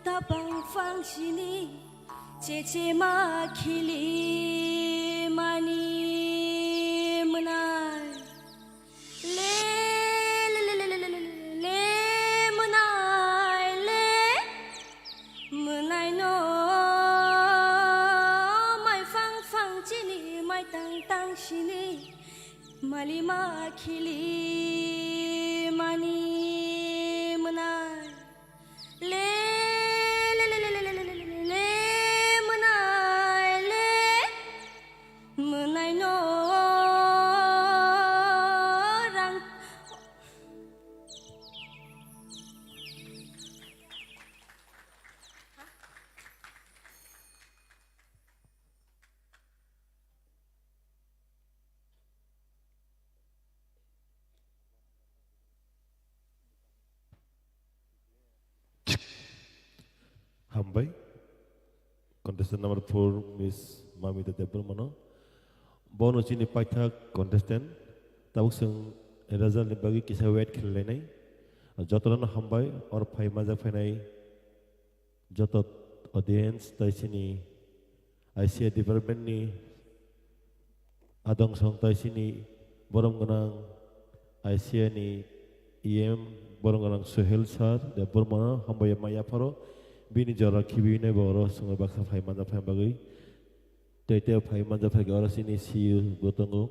tapang fangsini cheche ma khili mani mwnai. Le, le, le, mwnai le. Mwnai no mai fang fang chini mai tang tang sini. Malima khili mani mwnai. Le, le, le, mwnai le. Mwnai no rang. Hambai. Contestant number four, Miss Mamita Debbarmano. Bono chini paithak contestant. Tabuk chwng result ni bagwi kisa wait khlainai. Jotono hambai, or phai manjak phainai. Joto audience tai chini I C A department ni adong song tai chini borom gwnang I C A ni E M borom gwnang Sohel sir de bormano hambai ma yapharo bini jora khibi nai bo oro swngo baksa phai manja phai bagwi tei tei phai manja phai oro chini C E O bo tongo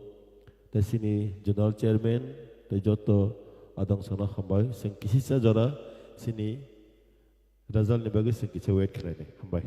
tei chini general chairman tei joto adong song no hambai chwng kisisa jora chini Result ni bagwi chwng kisa wait khlainai. Hambai.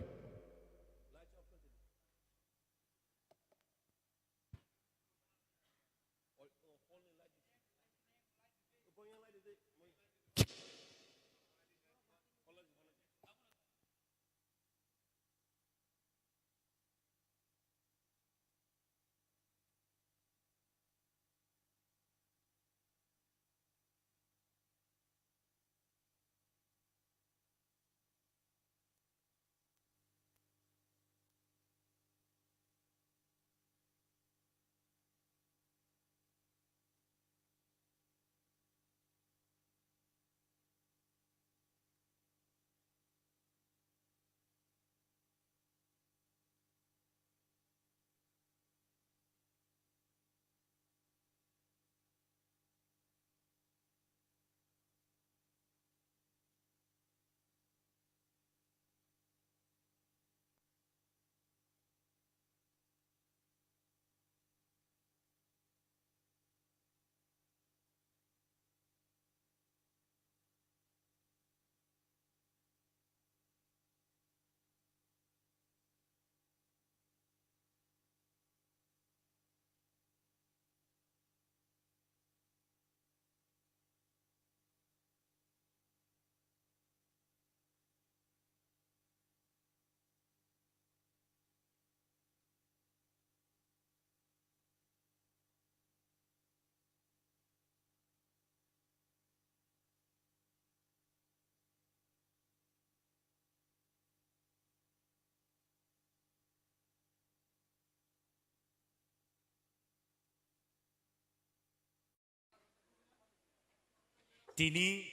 Tini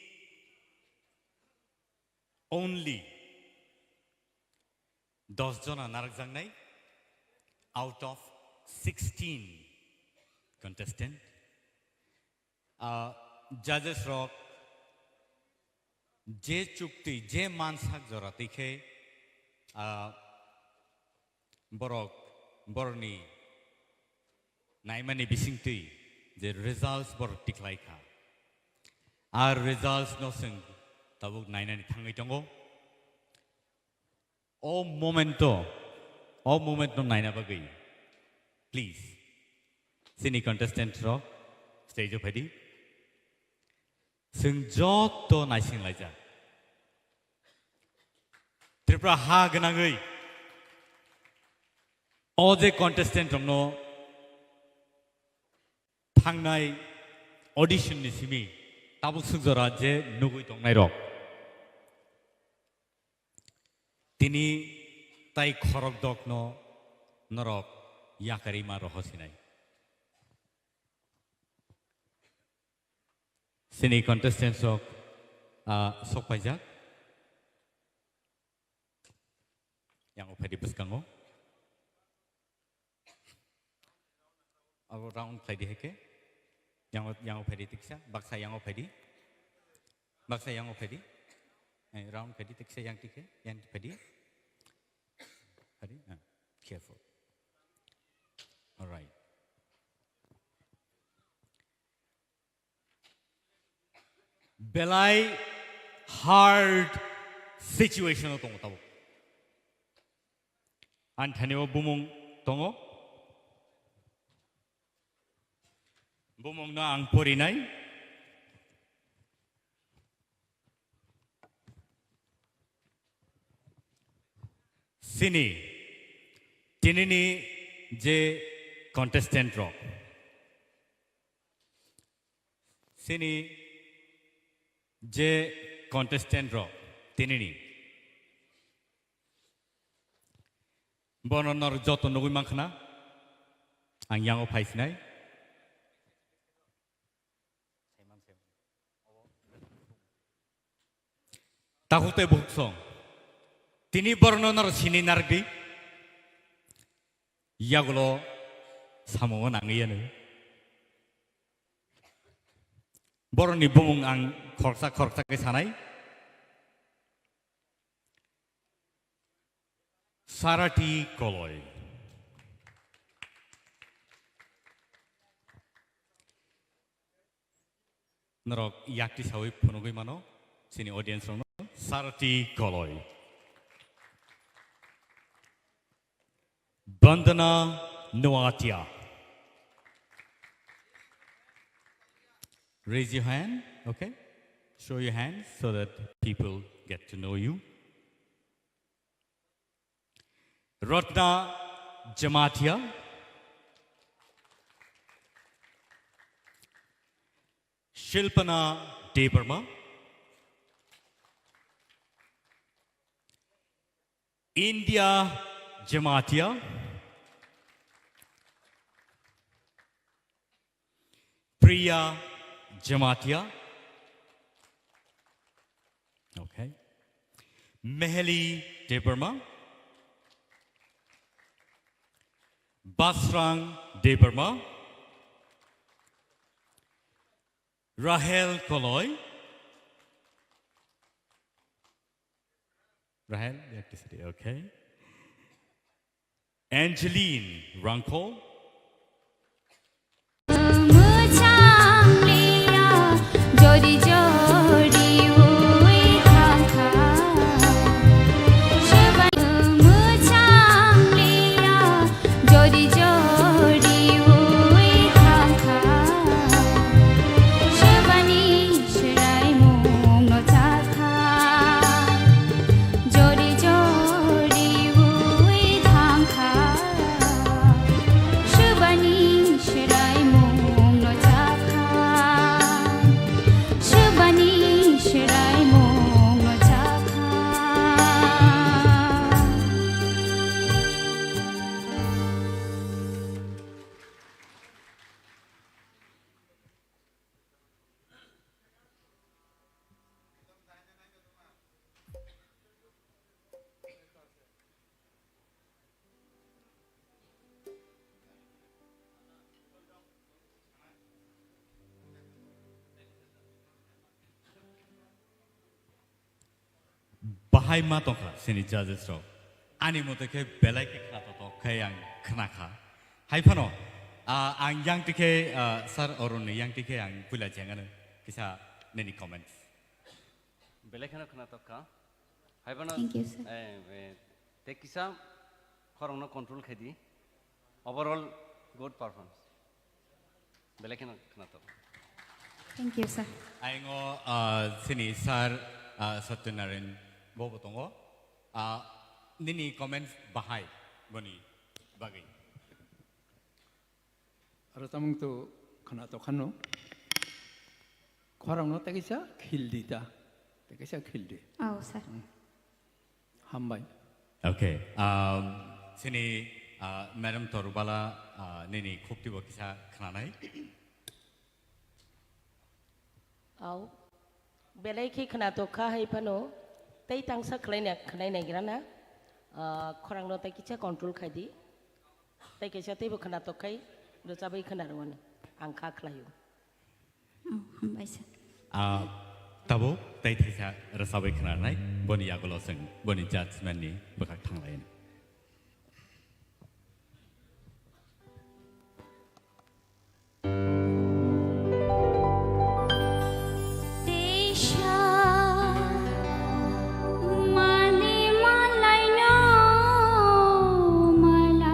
only dos jona narwkjaknai out of sixteen contestant. Ah, judges rok je chukti, je mansak jora twi khe, ah, borok, borokni naimani bisingtwi je results borok tikhlai kha. Ar results no chwng tabuk nainani thangwi tongo. O momento, o momento naina bagwi, please, sini contestant rok stage o phaidi. Chwng joto naising laijak. Tripura ha gwnangwi o je contestant rokno thangnai audition ni simi tabuk swk jora je nugwi tongnai rok. Tini tai khorok dokno norok yakarima rohosinai. Sini contestants rok, ah, sok paijak. Yang o phaidi bwskango. Abo round khlai di hai khe. Yang, yang o phaidi tiksa, baksa yang o phaidi. Baksa yang o phaidi. Eh, round khlai di tiksa yang tikhe, yang phaidi. Phaidi, ah, careful. All right. Belai hard situation o tongo tabuk. Ani thani o bumung tongo. Bumung no ang porinai. Sini, tinini je contestant rok. Sini je contestant rok tinini. Bono nor joto nugwi mankha na? Ang yango phaisinai. Takhuk tei bukhuk song. Tini borokno noro sini narwkdi. Yagulo samungo nangwi yanu. Borokni bumung ang khoroksa khoroksa khe sanai. Sarati Koloi. Norok yakti sawi phunugwi mano, chini audience rokno. Sarati Koloi. Bandana Noatia. Raise your hand, okay? Show your hand so that people get to know you. Ratna Jamatia. Shilpana Debbarma. India Jamatia. Priya Jamatia. Okay. Meheli Debbarma. Basrang Debbarma. Rahel Koloi. Rahel, you have to sit, okay. Angeline Rangkol. Jori jori ui thangkha, Subani swraimungno chakha, Subani swraimungno chakha. Bahai ma tongkha sini judges rok. Ani mote khe belai khe khna totok khe ang khna kha. Hai phano, ah, ang yang tikhe, ah, Sir Arun ni yang tikhe ang puila jengano kisa nini comments. Belai kheno khna tokkha. Hai phano, Thank you, sir. Eh, eh, Tei kisa khorokno control khai di. Overall good performance. Belai kheno khwnatok. Thank you, sir. Aingo, ah, sini sir, ah, Satyanarayan bobo tongo. Ah, nini comments bahai boni bagwi. Aro tamung tu khwnatok khano. Khorokno tei kisa khil di ta. Tei kisa khil di. Oh, sir. Hmm. Hambai. Okay. Um, sini, uh, Madam Torubala, uh, nini khukti bo kisa khnanai. Au. Belai khe khwnatok kha hai phano. Tei tangsa khlaina, khnai naigra na. Uh, khorang no tei kisa control khai di. Tei kaisa teibo khwnatok khai, rwchabwi khwnarwano. Ang kha khlaio. Oh, hambai sir. Ah, tabuk tei thaisa rwchabwi khwnarnai, boni yagulo chwng boni judgment ni bwkhak thanglaini. Teisa mani malaino malaya.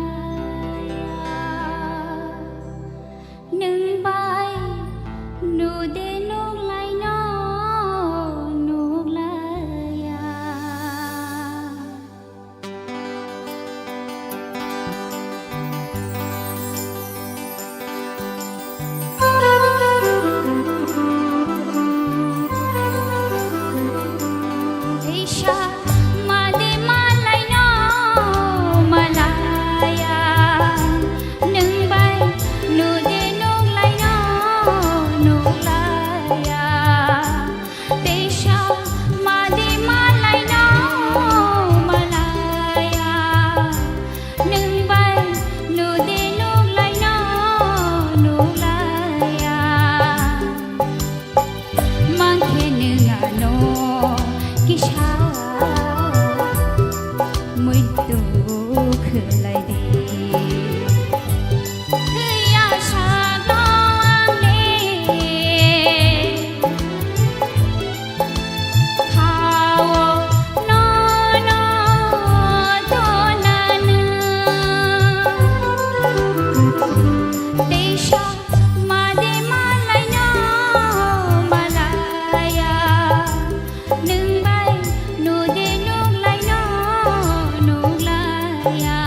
Nwng bai nude nuklaino nuklaiya. Teisa made malaino malaya, nwng bai nude nuklaino nuklaiya. Teisa made malaino malaya, nwng bai nude nuklaino nuklaiya. Mangkhe nwng ano kisa muitu khwlai di. Thwiya sakno ang le khao nono tonanw. Teisa made malaino malaya, nwng bai nude nuklaino nuklaiya.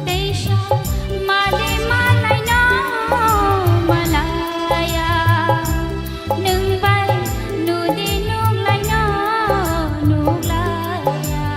Teisa made malaino malaya, nwng bai nude nuklaino nuklaiya.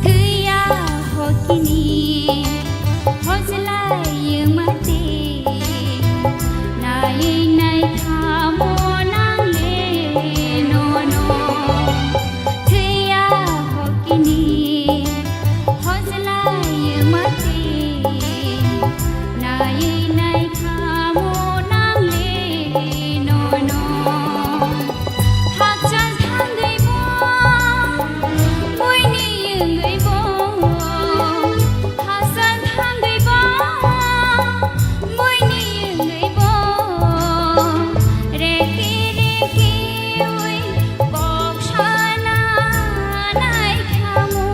Thwiya hokini hojlai wngmati, nai nai khamo nangle nono. Thwiya hokini hojlai wngmati, nai nai khamo nangle nono. Hakchal thangwi bo, buini wngwi bo, hakchal thangwi bo, buini wngwi bo, reki reki wi kok sana nai khamo.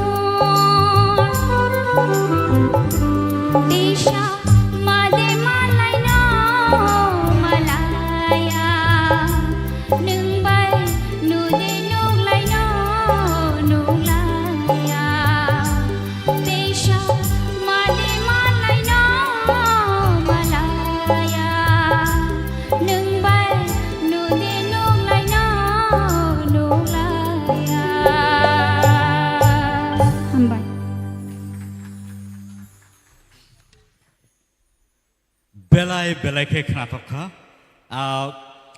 Tisa made malaino malaya, nwng bai nude nuklaino nuklaiya. Tisa made malaino malaya, nwng bai nude nuklaino nuklaiya. Hambai. Belai belai khe khnathok kha. Ah,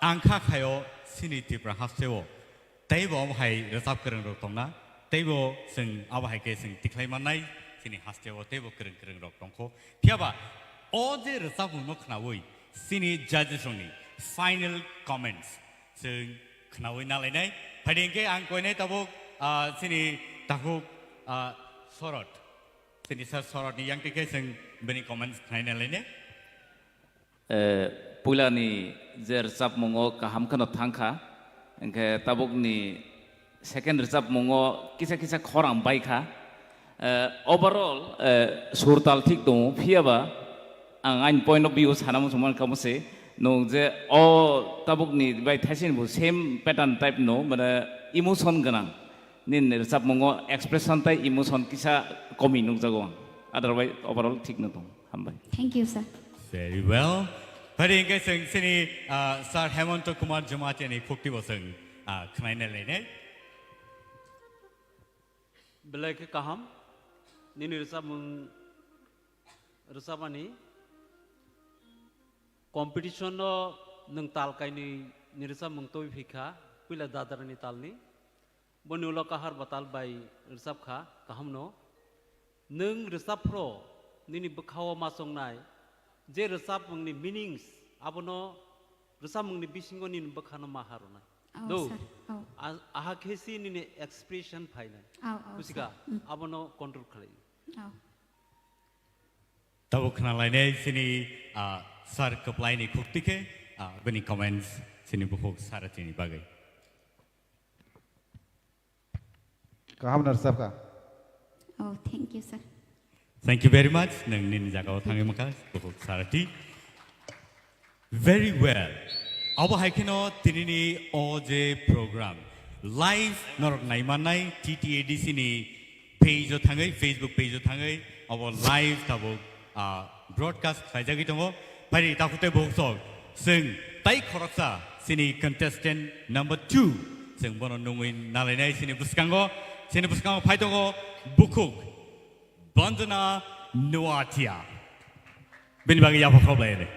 ang kha khaio chini Tripura hasteo. Teibo omo hai rwchap kwrwng rok tongna. Teibo chwng abo hai khe chwng tikhlai mannai chini hasteo teibo kwrwng kwrwng rok tongkho. Phiyaba o je rwchapmung no khnaui chini judges rokni final comments chwng Khnaui nalainai. Phaidi hwnkhe ang koinai tabuk, ah, chini takhuk, ah, Sorot. Chini sir Sorotni yang tikhe chwng bini comments khnaina lainai. Eh, puilani je rwchapmungo kaham kheno thangkha, hwnkhe tabukni second rwchapmungo kisa kisa khorang baikha. Eh, overall, eh, sur tal thik tongo, phiyaba ang aini point of view sana muchungmani kamo se, nwng je o tabukni bai thaisini bo same pattern type no, mane emotion gwnang. Nini rwchapmungo expression tei emotion kisa komi nukjago ang. Otherwise, overall thik no tongo. Hambai. Thank you, sir. Very well. Phaidi hwnkhe chwng chini, ah, Sir Hemanto Kumar Jamatia ni khukti bo chwng, ah, khnaina lainai. Belai khe kaham. Nini rwchapmung rwchapmani competition no nwng tal kainwi ni rwchapmung twi phikha, puila dadarani talni. Boni ulo kahar batal bai rwchapkha, kahamno. Nwng rwchapphro nini bwkhao ma chongnai, je rwchapmungni meanings, abono rwchapmungni bisingo nini bwkhano ma harwnai. Oh, no. Sir. Oh. A-, aha khe si nini expression phainai. Oh, oh, buchika, sir. Mm. Abono control khlai. Oh. Tabuk khna lainai chini, ah, sir kwplaini khukti khe, ah, bini comments chini bukhuk Saratini bagwi. Kaham no rwchapkha. Oh, thank you, sir. Thank you very much. Nwng nini jagao thangwi mankha, bukhuk Sarati. Very well. Abo hai kheno tinini o je program live norok naimannai T T A D C ni page o thangwi, Facebook page o thangwi abo live tabuk, ah, broadcast khlaijagwi tongo. Phaidi takhuk tei bukhuk sok, chwng tai khoroksa chini contestant number two, chwng bono nungwi nalainai chini bwskango, chini bwskango phai tongo bukhuk Bandana Noatia. Bini bagwi yapha khlainai.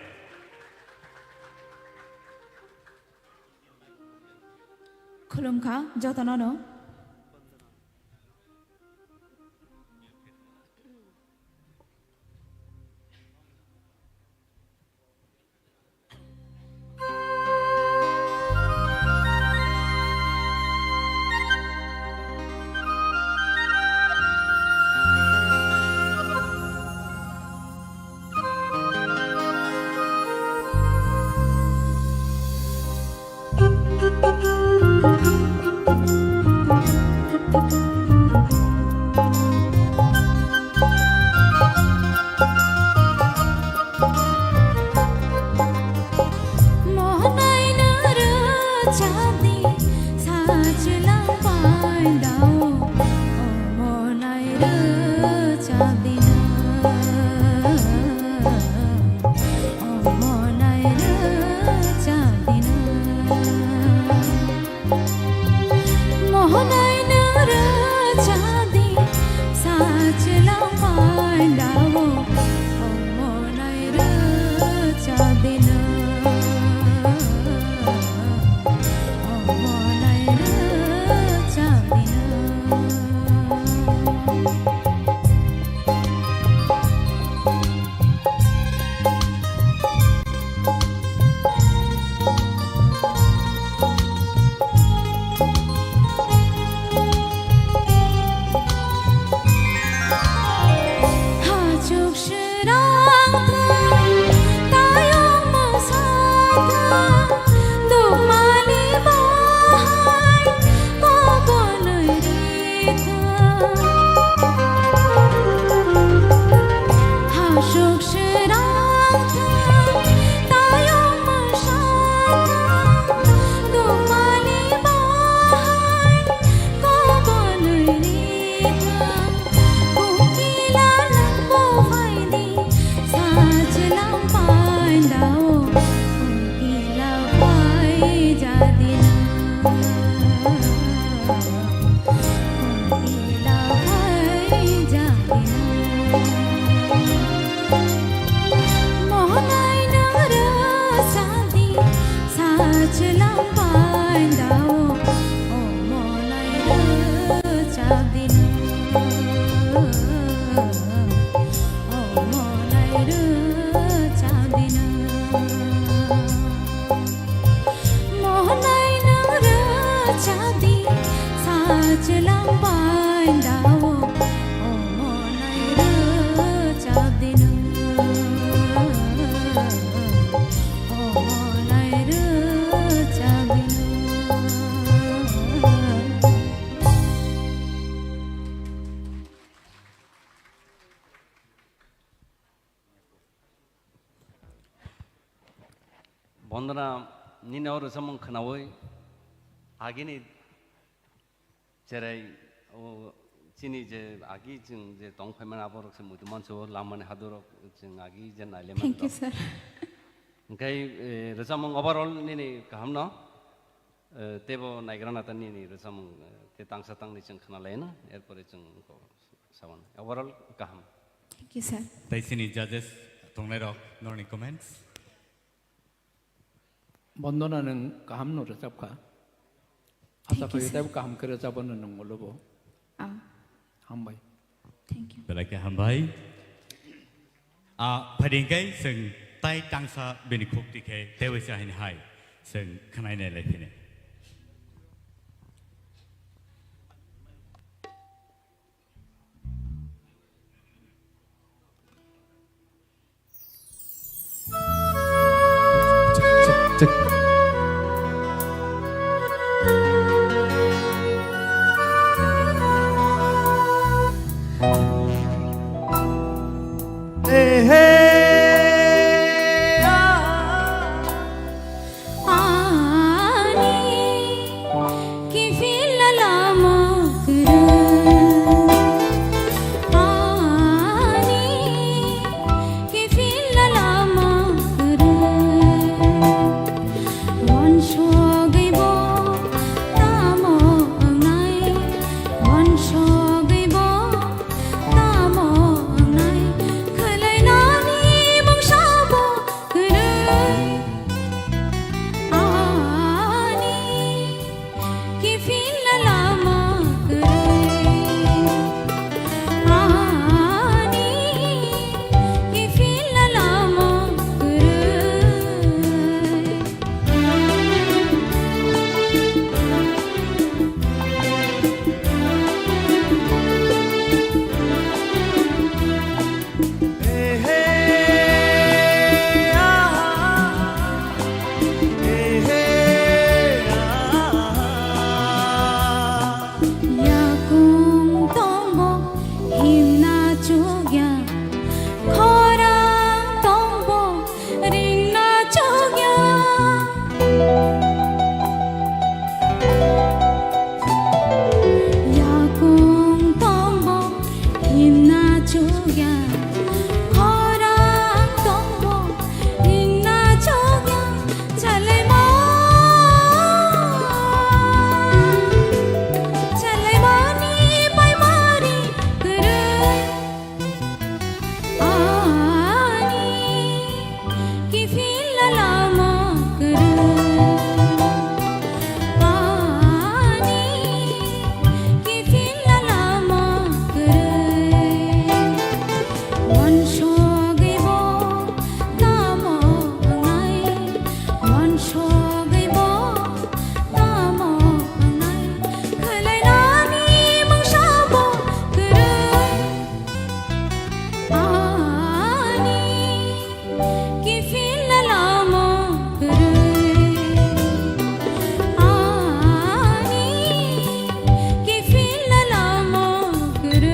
Khulumkha jotono no. Mohonai no rwchadi, sachwlang bai dao. Mohonai rwchadi no, mohonai rwchadi no. Lambai dao, omo nai rwchap di nwng. Omo nai rwchap di nwng. Bondona, nini o rwchapmung khwnaui agini cherai o chini je agi chwng je tong phaimani aborok se muitu manso lamani hadurok chwng agi je naile Thank you, manrok. Sir. Hwnkhe, eh, rwchapmung overall nini kahamno, eh, teibo naigrana ta nini rwchapmung, eh, te tangsa tangni chwng khwnalaino, erpore chwng ko sabon. Overall kaham. Thank you, sir. Tai chini judges tongnairok norni comments. Bondona nwng kaham no rwchap kha. Asa Thank you, khaio sir. Teibo kaham khe rwchap no nwng molobo. Ah. Hambai. Thank you. Belai khe hambai. Ah, phaidi hwnkhe chwng tai tangsa bini khuk tikhe teibo se haini hai chwng khwnai nai lai phini. Ani kiphilna lama kwrwi. Ani kiphilna lama kwrwi. Wansugwi bo tamo wngnai, wansugwi bo tamo wngnai, khwlainani mungsa bo kwrwi. Ani kiphilna lama kwrwi. Ani kiphilna lama kwrwi. Yakung tongbo himna chukya, khorang tongbo ringna chukya. Yakung tongbo himna chukya, khorang tongbo ringna chukya. Chalaima, chalaimani paimari kwrwi. Ani kiphilna lama kwrwi. Ani kiphilna lama kwrwi. Wansugwi bo tamo wngnai, wansugwi bo tamo wngnai, khwlainani mungsa bo kwrwi. Ani kiphilna lama kwrwi. Ani kiphilna lama kwrwi.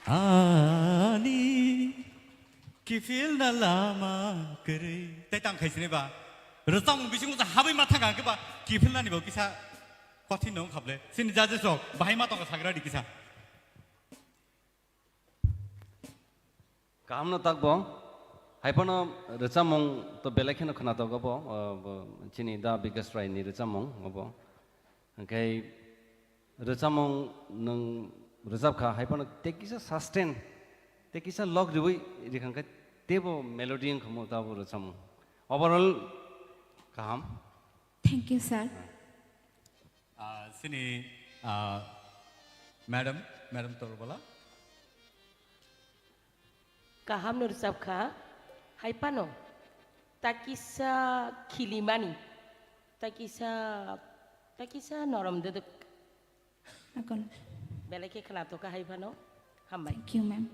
Ani kiphilna lama kwrwi. Tei tang khai sini ba. Rwchapmung bisingo sa habai ma thang khe ba kiphilnani bo kisa kothin no wngkha ble. Sini judges rok bahai ma tongkha sagra di kisa. Kaham no tak bo. Hai phano rwchapmung to belai kheno khwnatok obo, o, bo chini Da Bikas Rai ni rwchapmung obo. Hwnkhe rwchapmung nwng rwchap kha, hai phano tei kisa sustain, tei kisa lok riui rikha khe teibo melody wngkha mo tabo rwchapmung. Overall kaham. Thank you, sir. Ah, sini, ah, madam, madam Tolbala. Kaham no rwchap kha, hai phano Takisa khilimani, takisa, takisa norom duduk. Akon. Belai khe khwnathok kha hai phano. Hambai. Thank you, ma'am.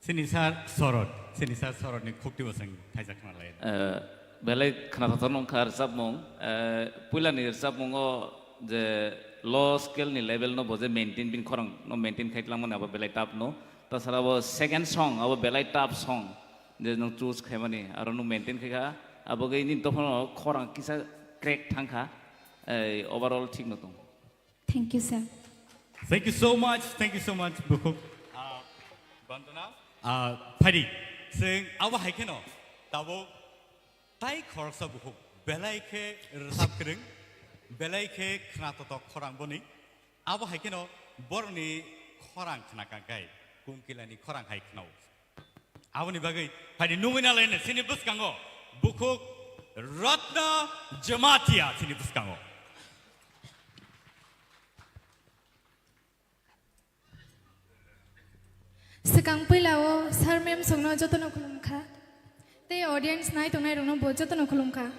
Sini sir Sorot, sini sir Sorot ni khukti bosong thaisa khna lai. Eh, belai khwnathok nong kha rwchapmung. Eh, puila ni rwchapmungo je low scale ni level no bo je maintain, bini khorang no maintain khai tlangmani abo belai tough no. Tasara bo second song abo belai tough song. Je nwng choose khaimani, aro nwng maintain khai kha, abo khe nini dophano khorang kisa crack thang kha, ei, overall thik no tong. Thank you, sir. Thank you so much, thank you so much, bukhuk. Ah, Bandana. Ah, Phadi, chwng abo hai kheno, tabuk tai khoroksa bukhuk, belai khe rwchap kwrwng, belai khe khna totok khorang boni, abo hai kheno borokni khorang khna kang khai, Kungkilani khorang hai khna o. Aboni bagwi phaidi nungwi nalaino chini bwskango bukhuk Ratna Jamatia chini bwskango. Swkang puila o sir ma'am songno jotono khulum kha. Tei audience nai tongnai rokno bo jotono khulum kha.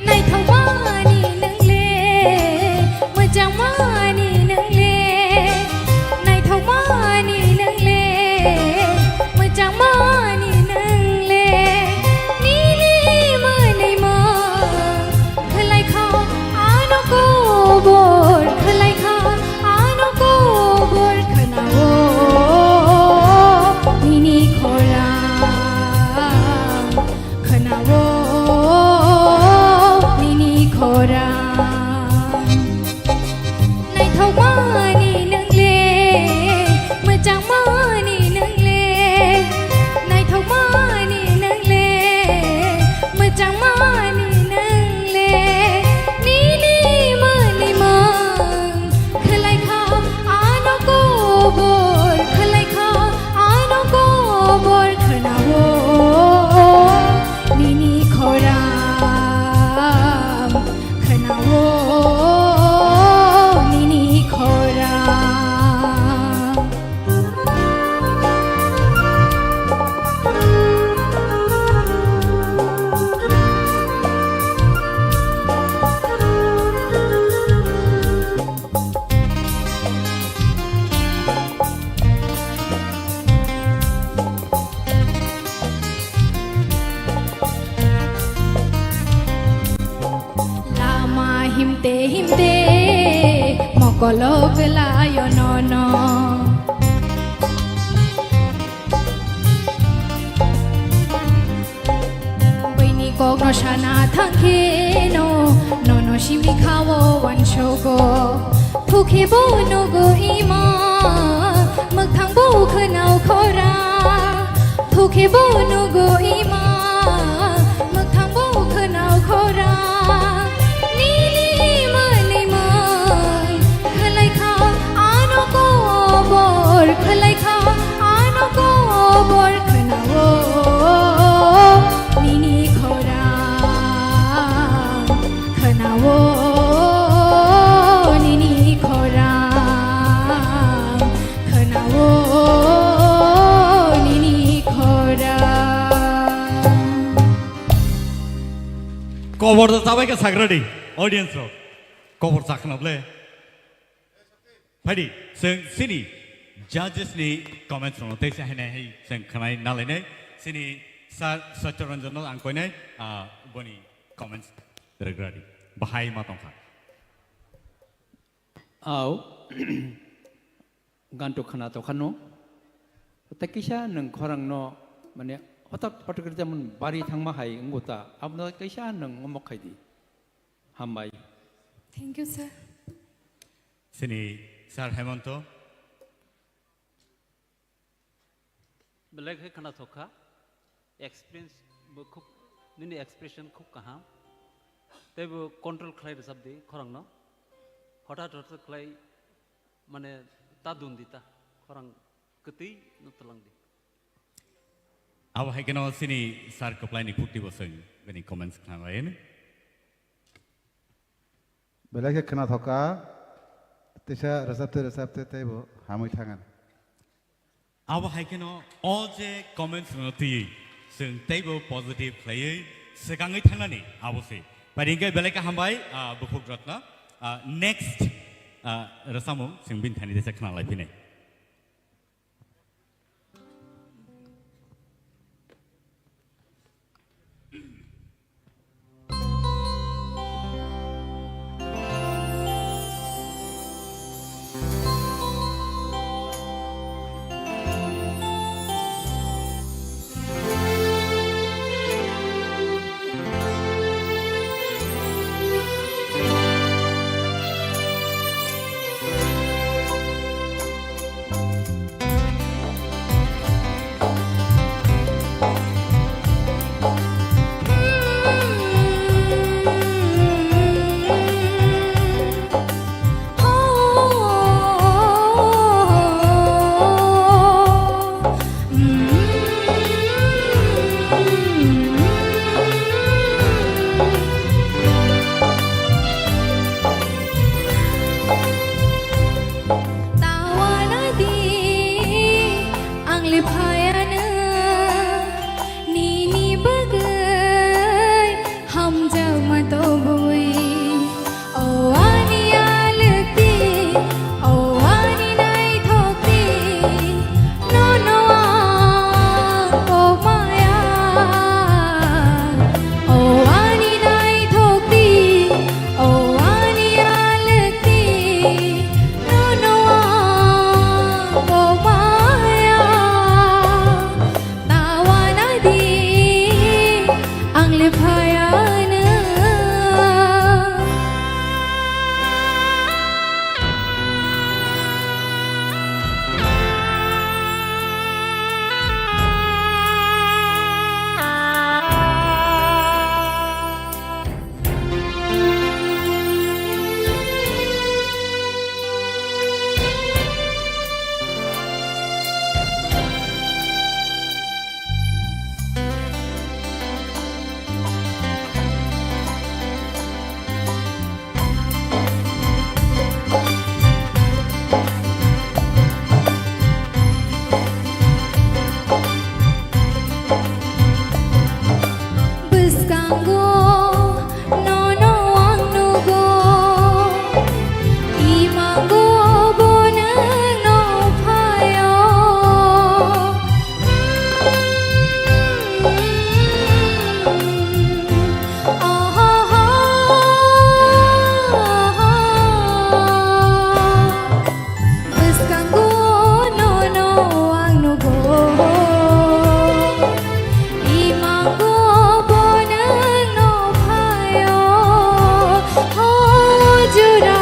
Naithokmani nwngle, mwchangmani nwngle, naithokmani nwngle, mwchangmani nwngle, nini mwnwi mung khwlai kha, ano kobor khwlai kha, ano kobor khwnao nini khorang, khwnao nini khorang. Naithokmani nwngle, mwchangmani nwngle, naithokmani nwngle, mwchangmani nwngle, nini mwnwi mung khwlai kha, ano kobor khwlai kha, ano kobor khwnao nini khorang, khwnao nini khorang. Lama himte himte mokolo kwlaio nono. Buini kokno sana thangkheno, nono simi khao wansogo. Thukhe bo nugo ima, mwkhang bo khwnao khora. Thukhe bo nugo ima, mwkhang bo khwnao khora. Nini mwnwi mung khwlai kha, ano kobor khwlai kha, ano kobor khwnao nini khorang, khwnao nini khorang, khwnao nini khorang. Kobor da chabai kha sagradi, audience rok. Kobor chakna ble. Phaidi, chwng chini judges ni comments rokno teisa hainai hai chwng khwnai nalainai. Chini Sir Satya Ranjan no ang koinai, ah, boni comments rwgradi. Bahai ma tongkha. Au, ganto khwna tokha no. Tei kisa nwng khorang no, mane, hotak hotak khe jemon bari thangma hai wngbo ta. Abono kisa nwng omo khaidi. Hambai. Thank you, sir. Chini Sir Hemonto. Belai khe khwnathok kha, experience bo khub, nini expression khub kaham. Tei bo control khlai rwchap di khorang no. Hothat hothat khlai, mane, ta dun di ta, khorang kwtwi no twlang di. Abo hai kheno chini sir kwplai ni khukti bo chwng bini comments khna lai. Belai khe khwnathok kha, teisa rwchapte rwchapte teibo hamwi thangan. Abo hai kheno o je comments rwno twiwi chwng teibo positive khlaiwi swkangwi thangnani abo se. Pari hwnkhe belai khe hambai, ah, Bukhuk Ratna. Ah, next, ah, rwchapmung chwng bini thani teisa khna lai phinai. Tawana di ang le phayano nini bagwi hamjakma tobwi. O ani alwkti, o ani naithokti, nono ang kokmaya. O ani naithokti, o ani alwkti, nono ang kokmaya. Tawana di ang le phayano. Bwskango nono ang nugo, imango bo nwng no phaio. Bwskango nono ang nugo, imango bo nwng no phaio. Hojora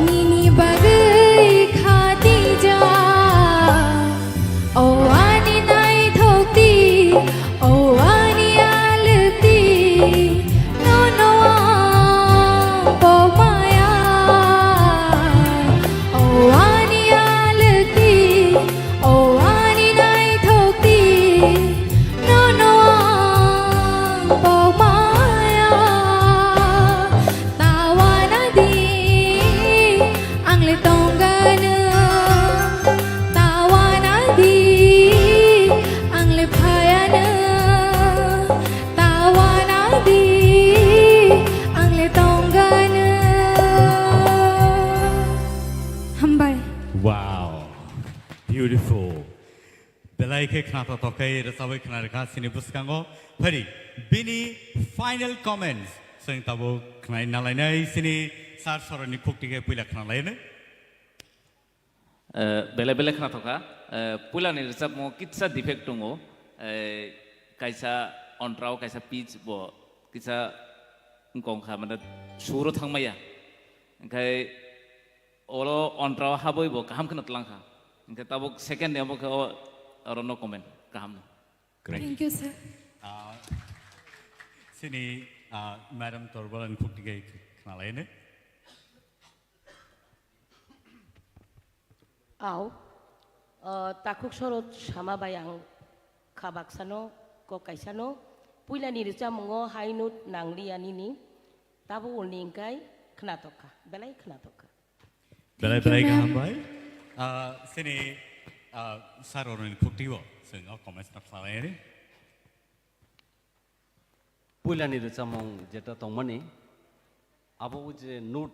nini bagwi khatijak. O ani naithokti, o ani alwkti, nono ang kokmaya. O ani alwkti, o ani naithokti, nono ang kokmaya. Tawana di ang le tongano, tawana di ang le phayano, tawana di ang le tongano. Hambai. Wow, beautiful. Belai khe khna tokthok khe rwchabwi khna rwkha chini bwskango. Phari bini final comments chwng tabuk khnai nalainai chini sir soroni khukti khe puila khna lainai. Eh, belai belai khna thokha. Eh, puilani rwchapmo kitsa defect tongo. Eh, kaisa ontrao, kaisa pitch bo kitsa wngkong kha, mane suro thangmaya. Hwnkhe oro ontrao habwi bo kaham kheno twlang kha. Hwnkhe tabuk second ni omo khe o Oro no comment. Kaham no. Great. Thank you, sir. Ah, sini, ah, Madam Torbalan Phukti khe khna lai ne. Au, ah, takhuk sorot sama bai ang kha baksano, kok kaisano, puilani rwchapmungo hai note nangliya nini, tabo ulni wngkai khnatok kha, belai khnatok kha. Belai Thank you, belai ma'am. Kaham bai. Ah, sini, ah, sir oroni phukti bo, sini o comments no khlai ri. Puilani rwchapmung jeta tongmani, abo o je note,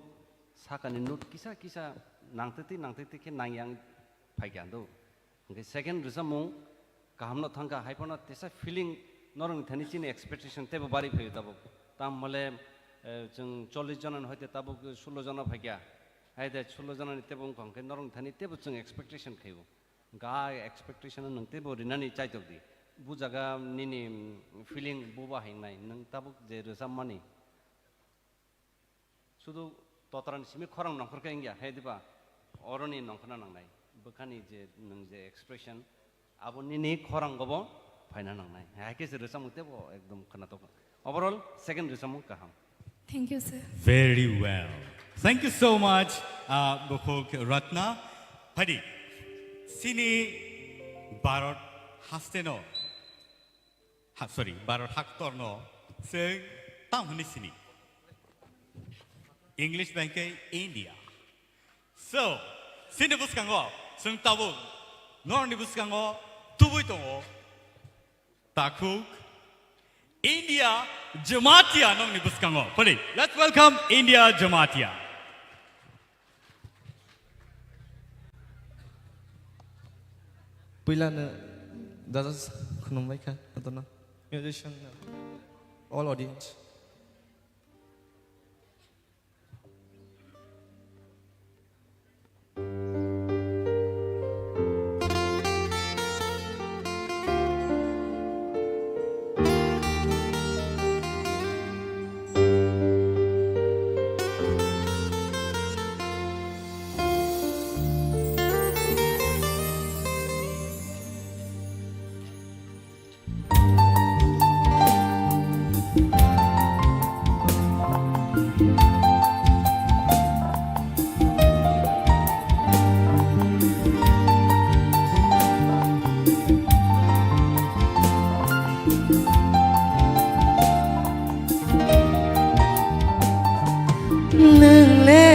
sakani note kisa kisa nangtwtwi nangtwtwi khe nangyang phaikha do. Hwnkhe second rwchapmung kahamno thangkha, hai phano tesa feeling norokni thani chini expectation teibo bari phaio tabuk. Tam hole, eh, chwng chollish jona ni hoite tabuk sullo jona phaikha. Hai de sullo jona ni teibo wngkha, hwnkhe norokni thani teibo chwng expectation khaio. Ga expectation nwng teibo rinani chaitok di. Bu jaga nini feeling buba hingnai, nwng tabuk je rwchapmani. Sudu totrani simi khorang nongkhor khe wngya, he diba? Oroni nongkhorna nangnai. Bwkhani je nwng je expression, abo nini khorang gobo phaina nangnai. Hai khe se rwchapmung teibo ekdom khwnatok. Overall, second rwchapmung kaham. Thank you, sir. Very well. Thank you so much, uh, Bukhuk Ratna. Phadi, sini Bharat hasteno, ha, sorry, Bharat haktorno, se tam hwnwi sini. English bai khe India. So, sini bwskango, chwng tabuk, norni bwskango tubui tongo. Takhuk, India Jamatia nongni bwskango. Pwdi, let's welcome India Jamatia. Puilano judges khulumbai kha, jotono musician, all audience. Nwng le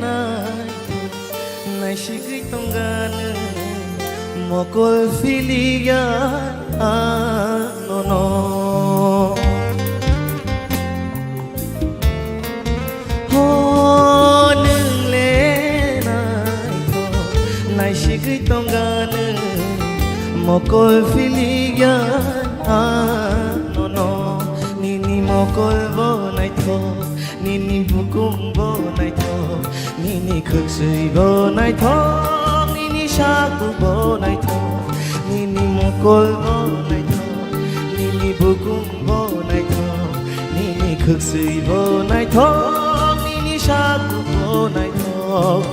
nai Naisigwi tongganw mokol philikya anono. Ho nwng le naithok, naisigwi tongganw mokol philikya anono. Nini mokol bo naithok, nini bukum bo naithok, nini khwksui bo naithok, nini saku bo naithok, nini mokol bo naithok, nini bukum bo naithok, nini khwksui bo naithok, nini saku bo naithok.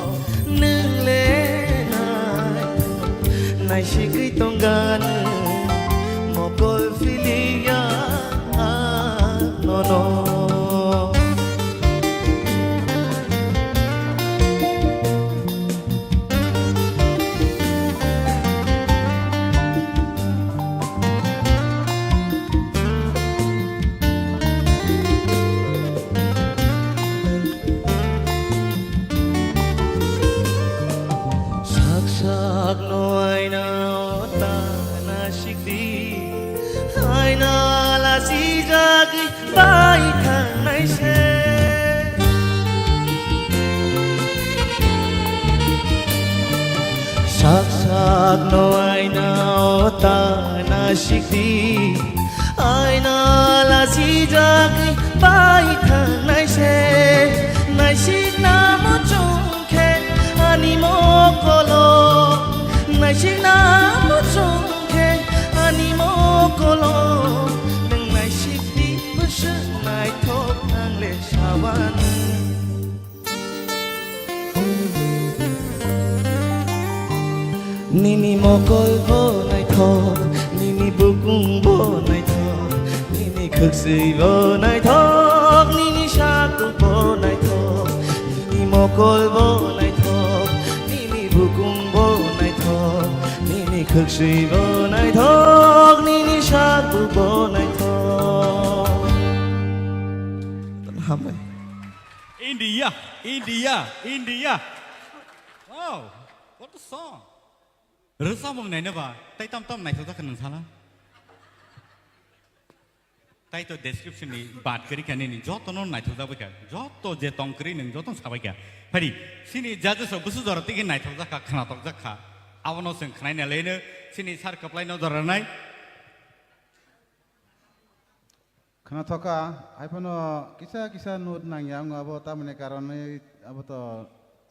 Nwng le naithok, naisigwi tongganw mokol philikya anono. Sak sak no aina o ta nasikdi, aina lasijagwi bai thangnai se. Sak sak no aina o ta nasikdi, aina lasijagwi bai thangnai se. Naisikna muchung khe ani mokolo, naisikna muchung khe ani mokolo, nwng naisikdi bwswk naithok ang le sabanw. Nini mokol bo naithok. Nini bukung bo naithok, nini khwksui bo naithok, nini satung bo naithok, nini mokol bo naithok, nini bukung bo naithok, nini khwksui bo naithok, nini satung bo naithok. Hambai. India, India, India. Wow, what a song. Rwchapmung naina ba, tai tam tam naithok jak kha nwng sala. Tai to description ni bat kwrwi kha nini, joto no naithok jak bai kha, joto je tong kwrwi nwng joto no sabai kha. Phari, sini judges rok busu jora tigi naithok jak kha, khnatok jak kha. Abono chwng khnaina leno, sini sir kwplai no jora nai. Khwnathoka, haiphano kisa kisa note nangya wngo abo, tamoni karonwi abo to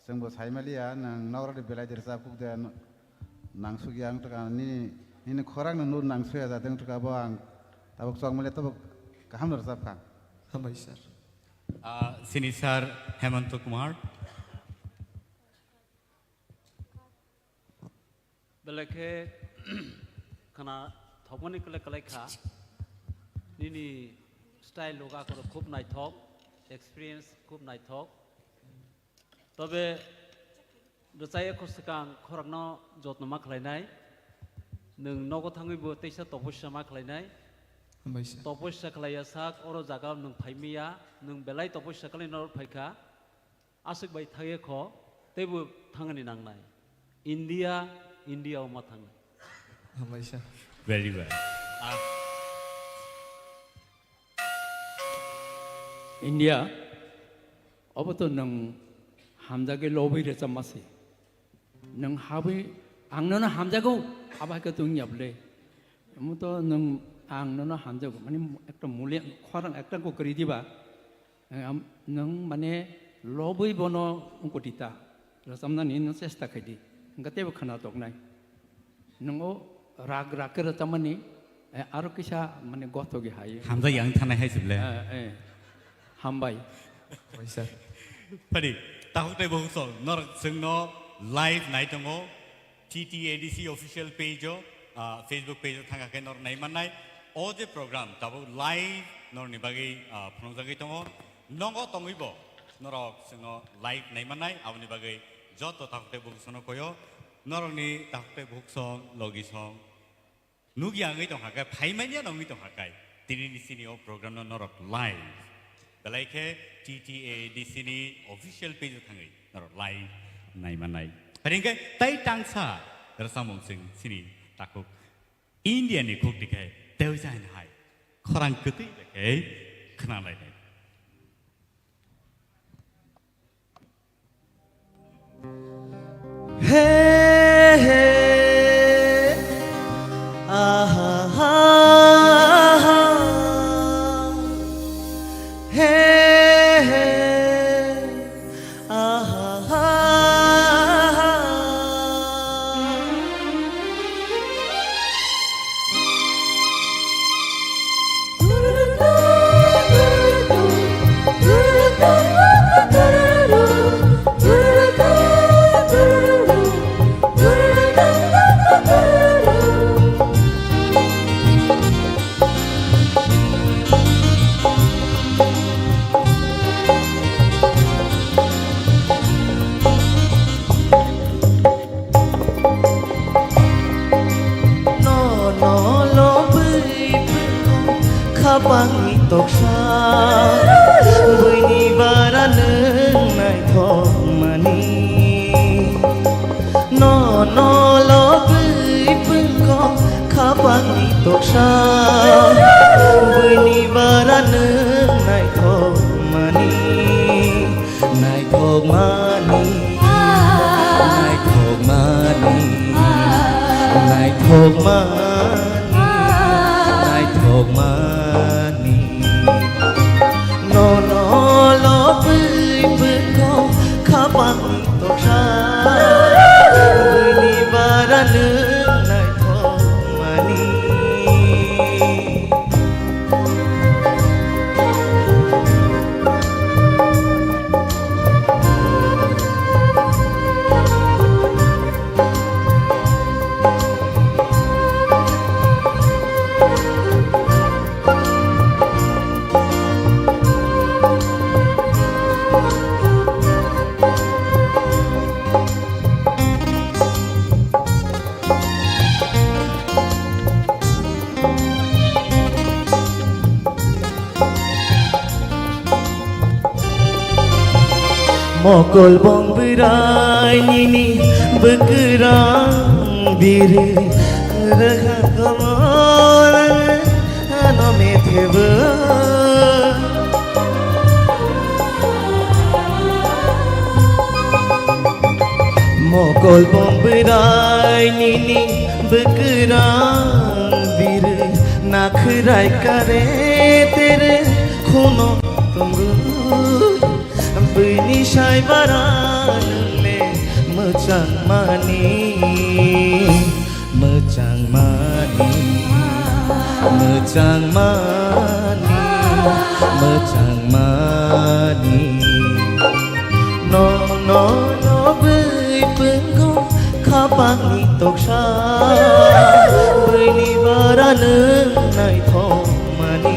chwngbo saimaliya, nwng nokrokni belai de rwchap kuk de, n-, nangsukya wng tongkha, nini, nini khorang no note nangsuya jat wng tongkha, abo ang tabuk chokmaliya, tabuk kaham no rwchap kha. Hambai sir. Ah, sini sir Hemanta Kumar. Belai khe khwna thokmani kwlai kwlai kha. Nini style loga khoro khub naithok, experience khub naithok. Tobe rwchaya kho swkang khorokno jotno ma khlainai. Nwng nogo thangwi bo teisa topossa ma khlainai. Hambai sir. Topossa khlaiya sak oro jaga nwng phaimiya, nwng belai topossa khlai norok phaikha. Aswk bai thangya kho, teibo thangani nangnai. India, India o ma thangnai. Hambai sir. Very well. Ah. India, obo to nwng hamjagwi lobwi rwchapma se. Nwng habwi ang nono hamjago, abo hai khe tongya bwle. Omo to nwng ang nono hamjago, mane ekta muli khorang ekta ko kwrwi diba. Am, nwng mane lobwi bono wngkoti ta, rwchapnani no chesta khai di, hwnkhe teibo khwna toknai. Nwng o rag rag khe rwchapmani, eh, aro kisa mane gothogi hai. Hamjak yang thanai hai se ble. Eh, eh. Hambai. Hambai sir. Phadi, takhuk tei bukhuk song, norok chwngno live nai tongo. T T A D C official page o, ah, Facebook page o thangkha khe norok nai mannai. O je program tabuk live norokni bagwi, ah, phunukjagwi tongo. Nogo tongwibo norok chwngno live nai mannai, aboni bagwi joto takhuk tei bukhuk songno koyo. Norokni takhuk tei bukhuk song, logi song nukya wngwi tongkha khe, phaimanya wngwi tongkha khe, tinini chini o program no norok live. Belai khe T T A D C ni official page o thangwi norok live nai mannai. Phari hwnkhe tai tangsa rwchapmung chwng chini takhuk India ni khuk dikhai tei jain hai khorang kwtwi bai khe khwnalainai. He, he, aha, ha, ha. He, he, aha, ha, ha. Nono lobwi phano khapangni toksa, buini bara nwng naithokmani. Nono lobwi phano khapangni toksa, buini bara nwng naithokmani. Naithokmani, naithokmani, naithokmani, naithokmani. Nono lobwi bwkho khapang toksa, buini bara nwng naithokmani. Mokol bong bwrai nini bwkrang biri rwkha komor ano methebo. Mokol bong bwrai nini bwkrang biri nakhrai kare tere khuno tongo. Bini sai bara nungle mwchang mani, mwchang mani, mwchang mani, mwchang mani. No, no, no, bui punggo khapangni toksa, buini bara nung naithok mani.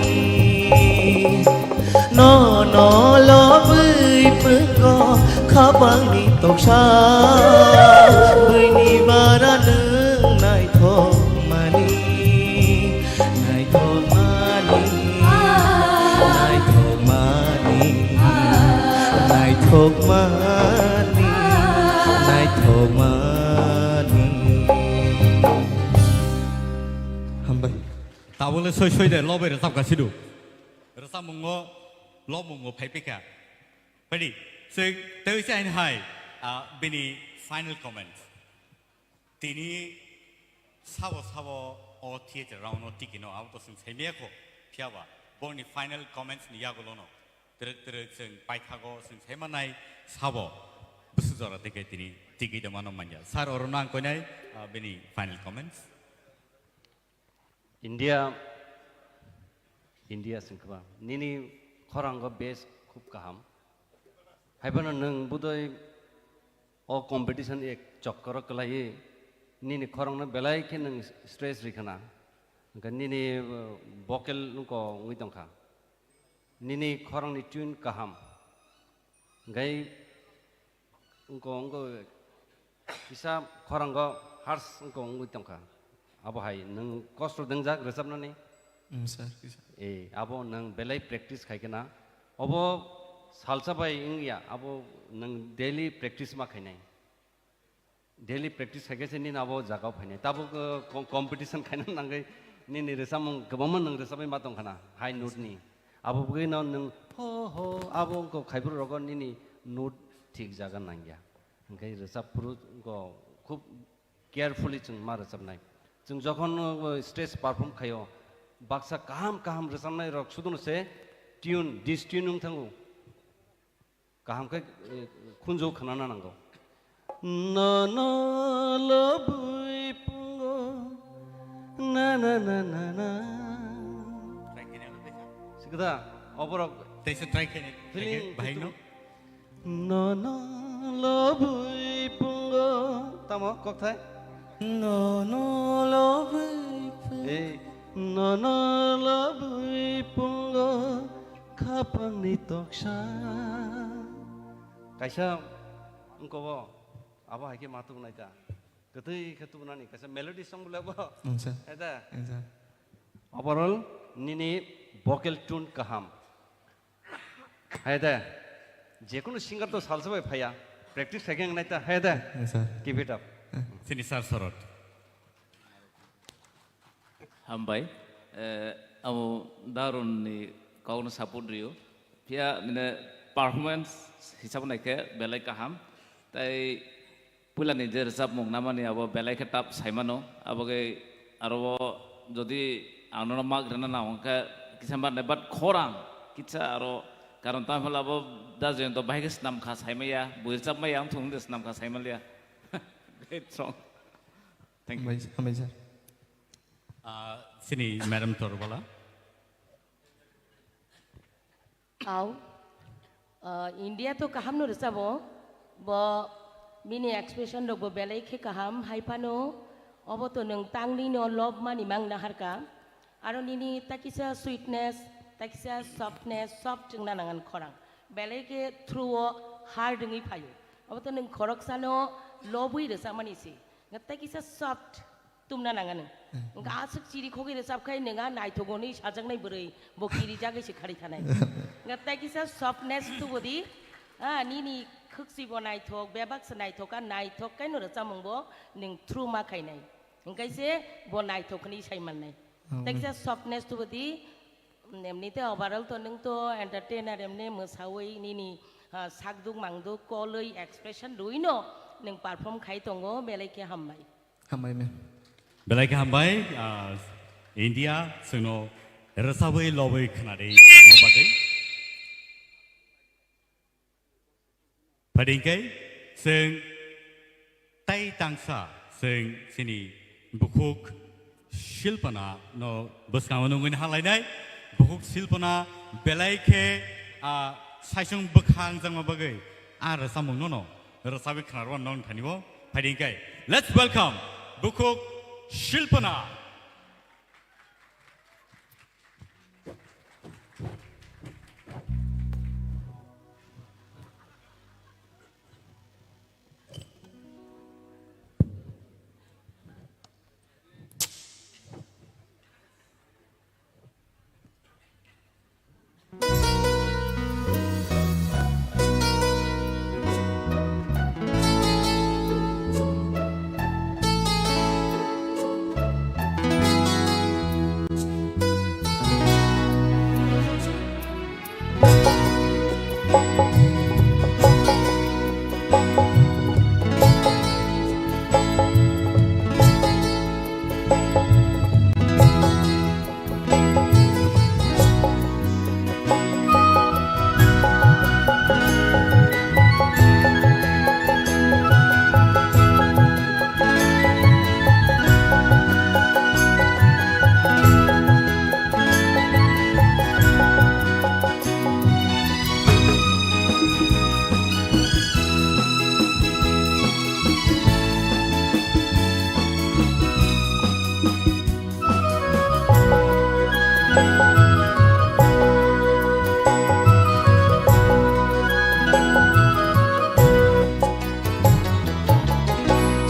No, no, lobwi punggo khapangni toksa, buini bara nung naithok mani, naithok mani, naithok mani, naithok mani, naithok mani. Hambai. Tabole soi soi de lobai rwchapka sidu. Rwchapmungo, lobmungo phai phikha. Phaidi, chwng tei se aini hai, ah, bini final comments. Tini sabo sabo o theater round o tiki no abo to chwng saimaya kho, phiyaba boni final comments ni yagulo no twrwk twrwk chwng paithago chwng saimanai sabo bwswk jora tike tini tiki de mano manya. Sir oro no ang koinai, ah, bini final comments. India, India sengkha ba. Nini khorango base khub kaham. Haiphano nwng budoi o competition ek chokkoro kwlaiwi nini khorangno belai khe nwng stress rikhana. Hwnkhe nini, uh, vocal wngko wngwi tongkha. Nini khorangni tune kaham. Hwnkhe wngko, wngko kisa khorango harsh wngko wngwi tongkha. Abo hai nwng kosto dwngjak rwchapnani? Mm, sir, kisa. Eh, abo nwng belai practice khai khna. Obo salsa bai wngya, abo nwng daily practice ma khainai. Daily practice khai khe se nini abo jagao phainai. Tabuk, uh, com-, competition khaina nangwi nini rwchapmung kwbangma nwng rwchapwi ma tongkha na, high note ni. Abo bwgwi no nwng ho ho abo wngkha khaibruk rogo nini note thik jaga nangya. Hwnkhe rwchap phuru wngkha khub carefully chwng ma rwchapnai. Chwng jokhon, uh, stage perform khaio, baksa kaham kaham rwchapnai rok sudono se tune, dis tune wng thango. Kaham khe, eh, khunju khnana nango. Nono lobwi pungo, na, na, na, na, na. Sikda, oborok Tei se try khe ni, feeling khe bahai no. Nono lobwi pungo. Tamo, kokthai? Nono lobwi pungo. Eh, nono lobwi pungo. Khapangni toksa. Kaisa wngkobo, abo hai khe ma tubunai ta. Kwtwi khe tubunani, kaisa melody song bole bo. Wngsa. Eta. Wngsa. Overall, nini vocal tune kaham. Hai de. Jekunu singer to salsa bai phaya. Practice khai khe wngnai ta. Hai de. Wngsa. Keep it up. Sini sir sorot. Hambai. Eh, amo Darun ni kok no support rio. Phiya nini performance hisab nai khe belai kaham. Tai puila ni je rwchapmung namani abo belai khe tough saimano. Abo khe aro jodi ang nono mak rwna nang khe kisa mar nai, but khorang kisa aro karon tamo abo da Jayanta bahai khe snam kha saimaya, bui rwchapmaya ang thung de snam kha saimaliya. Great song. Thank you. Hambai, hambai sir. Ah, sini Madam Torbala. Au. Ah, India to kaham no rwchabo. Bo bini expression rok bo belai khe kaham. Hai phano obo to nwng tangni no love mani mang naharka. Aro nini takisa sweetness, takisa softness, soft wngna nangan khorang. Belai khe through o hard wngwi phaio. Obo to nwng khoroksano lobwi rwchapmani se. Nga takisa soft tumna nanga nwng. Nga aswk chiri khogwi rwchap khai nwng a naithok hwnwi sajaknai bwrwi bo kiri jagwi se khari thanai. Nga takisa softness tubudi, ah, nini Khwksi bo naithok, bebak se naithok, a naithok kaino rwchapmung bo nwng through ma khainai. Hwnkhe se bo naithok hwnwi sai mannai. Amen. Teksa softness tubu di, emni te overall to nwng to entertainer, emni mwsawi nini, ah, sakduk mangduk kolwi expression rwino nwng perform khai tongo, belai khe hambai. Hambai, ma'am. Belai khe hambai, ah, India, chwngno rwchabwi lobwi khwnadi bagwi. Phaidi hwnkhe chwng tai tangsa chwng chini bukhuk Shilpana no bwskango nungwi halainai. Bukhuk Shilpana belai khe, ah, saichung bwkha wngjakma bagwi a rwchapmung nono rwchabwi khwnarwano nong thani o. Phaidi hwnkhe, let's welcome Bukhuk Shilpana.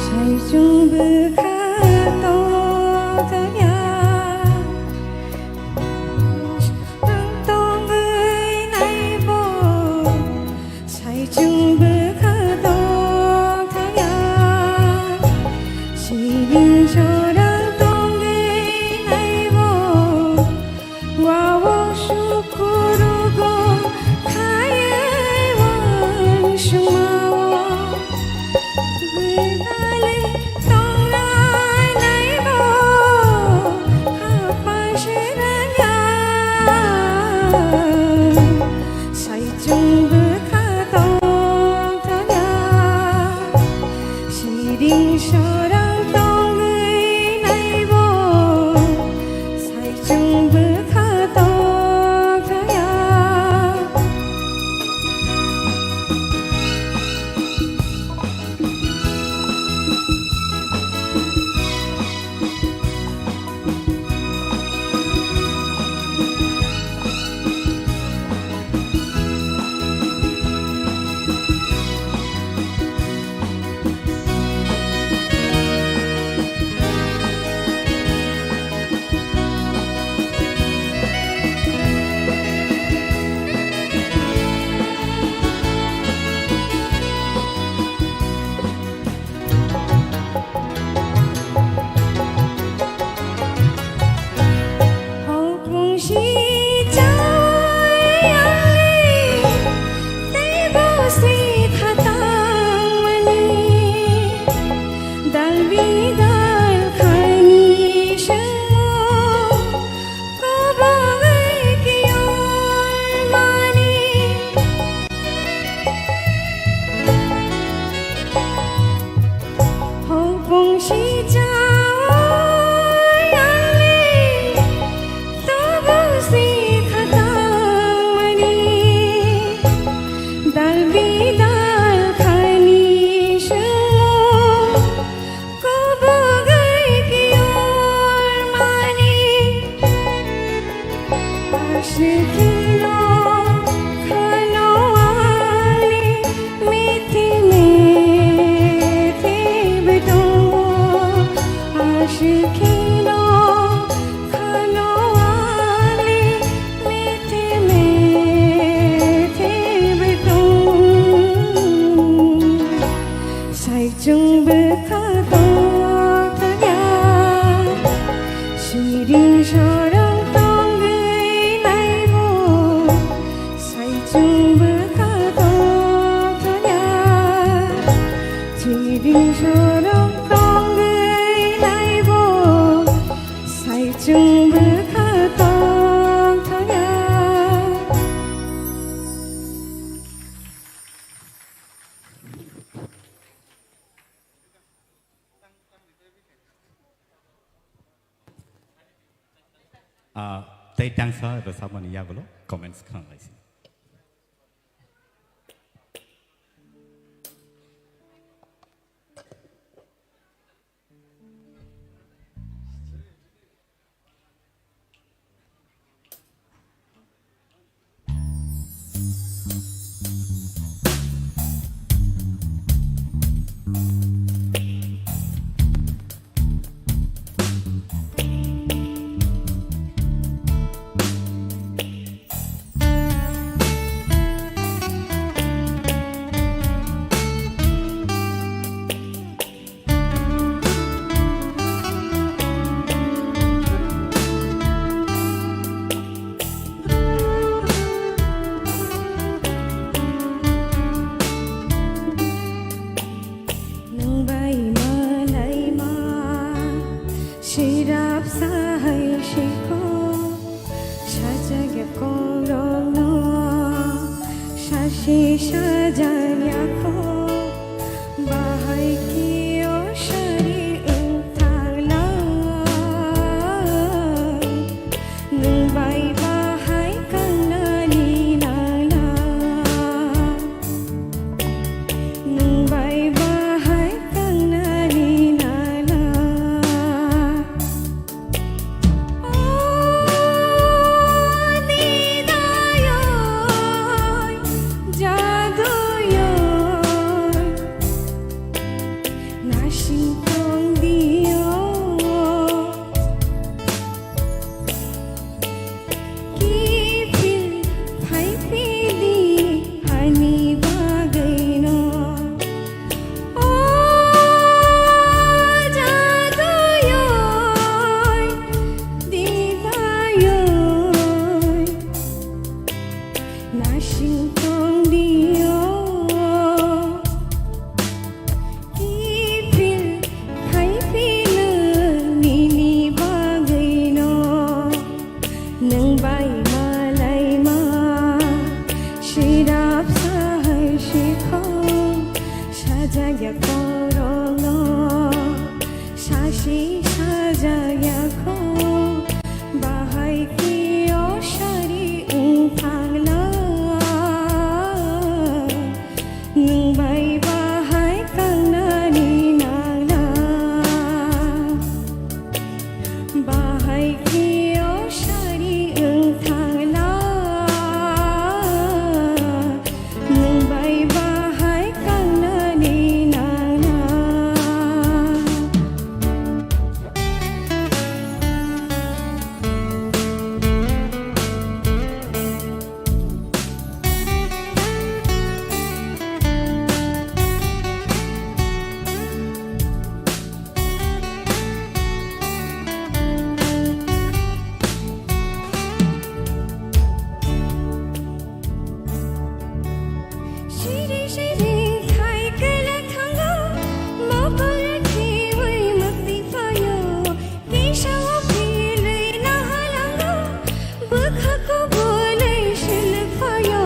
Saichung bwkha tongthokya, ang tongwi naibo. Saichung bwkha tongthokya, siring jorang tongwi naibo. Wao sukurugo khaiwi uansukmao. Bwdalwi tongnai naibo khapang se rwngya. Saichung bwkha tongthokya, siring sorang tongwi naibo. Saichung bwkha tongthokya. Chwng bwkha tongthokya, siring sorong tongwi naibo. Sai chwng bwkha tongthokya, siring sorong tongwi naibo. Sai chwng bwkha tongthokya. Ah, tei tangsa rwchapmani yagulo comments khnang lai si. Nwng bai malaima, sirap sahai sikho, sajagya korokno, sasi sajagya kho. Bahai khe o sari wng thanglai, nwng bai bahai kangnani nanglai, nwng bai bahai kangnani nanglai. Kiphil phaiphidi ani bagwino. O jaduyoi, didayoi, nasing tongdio. Kiphil phaiphino nini bagwino. Nwng bai malaima, sirap sahai sikho, sajagya korokno, sasi sajagya kho, bahai khe o sari wng thangla. Nwng bai bahai kangnani nangla, bahai khe o sari wng thangla. Nwng bai bahai kangnani nangla. Siri siri khai kwlai thango, mokol khiwi mwktwi phaio. Kisa o philwi nahalango, bwkha kubulwi silwi phaio,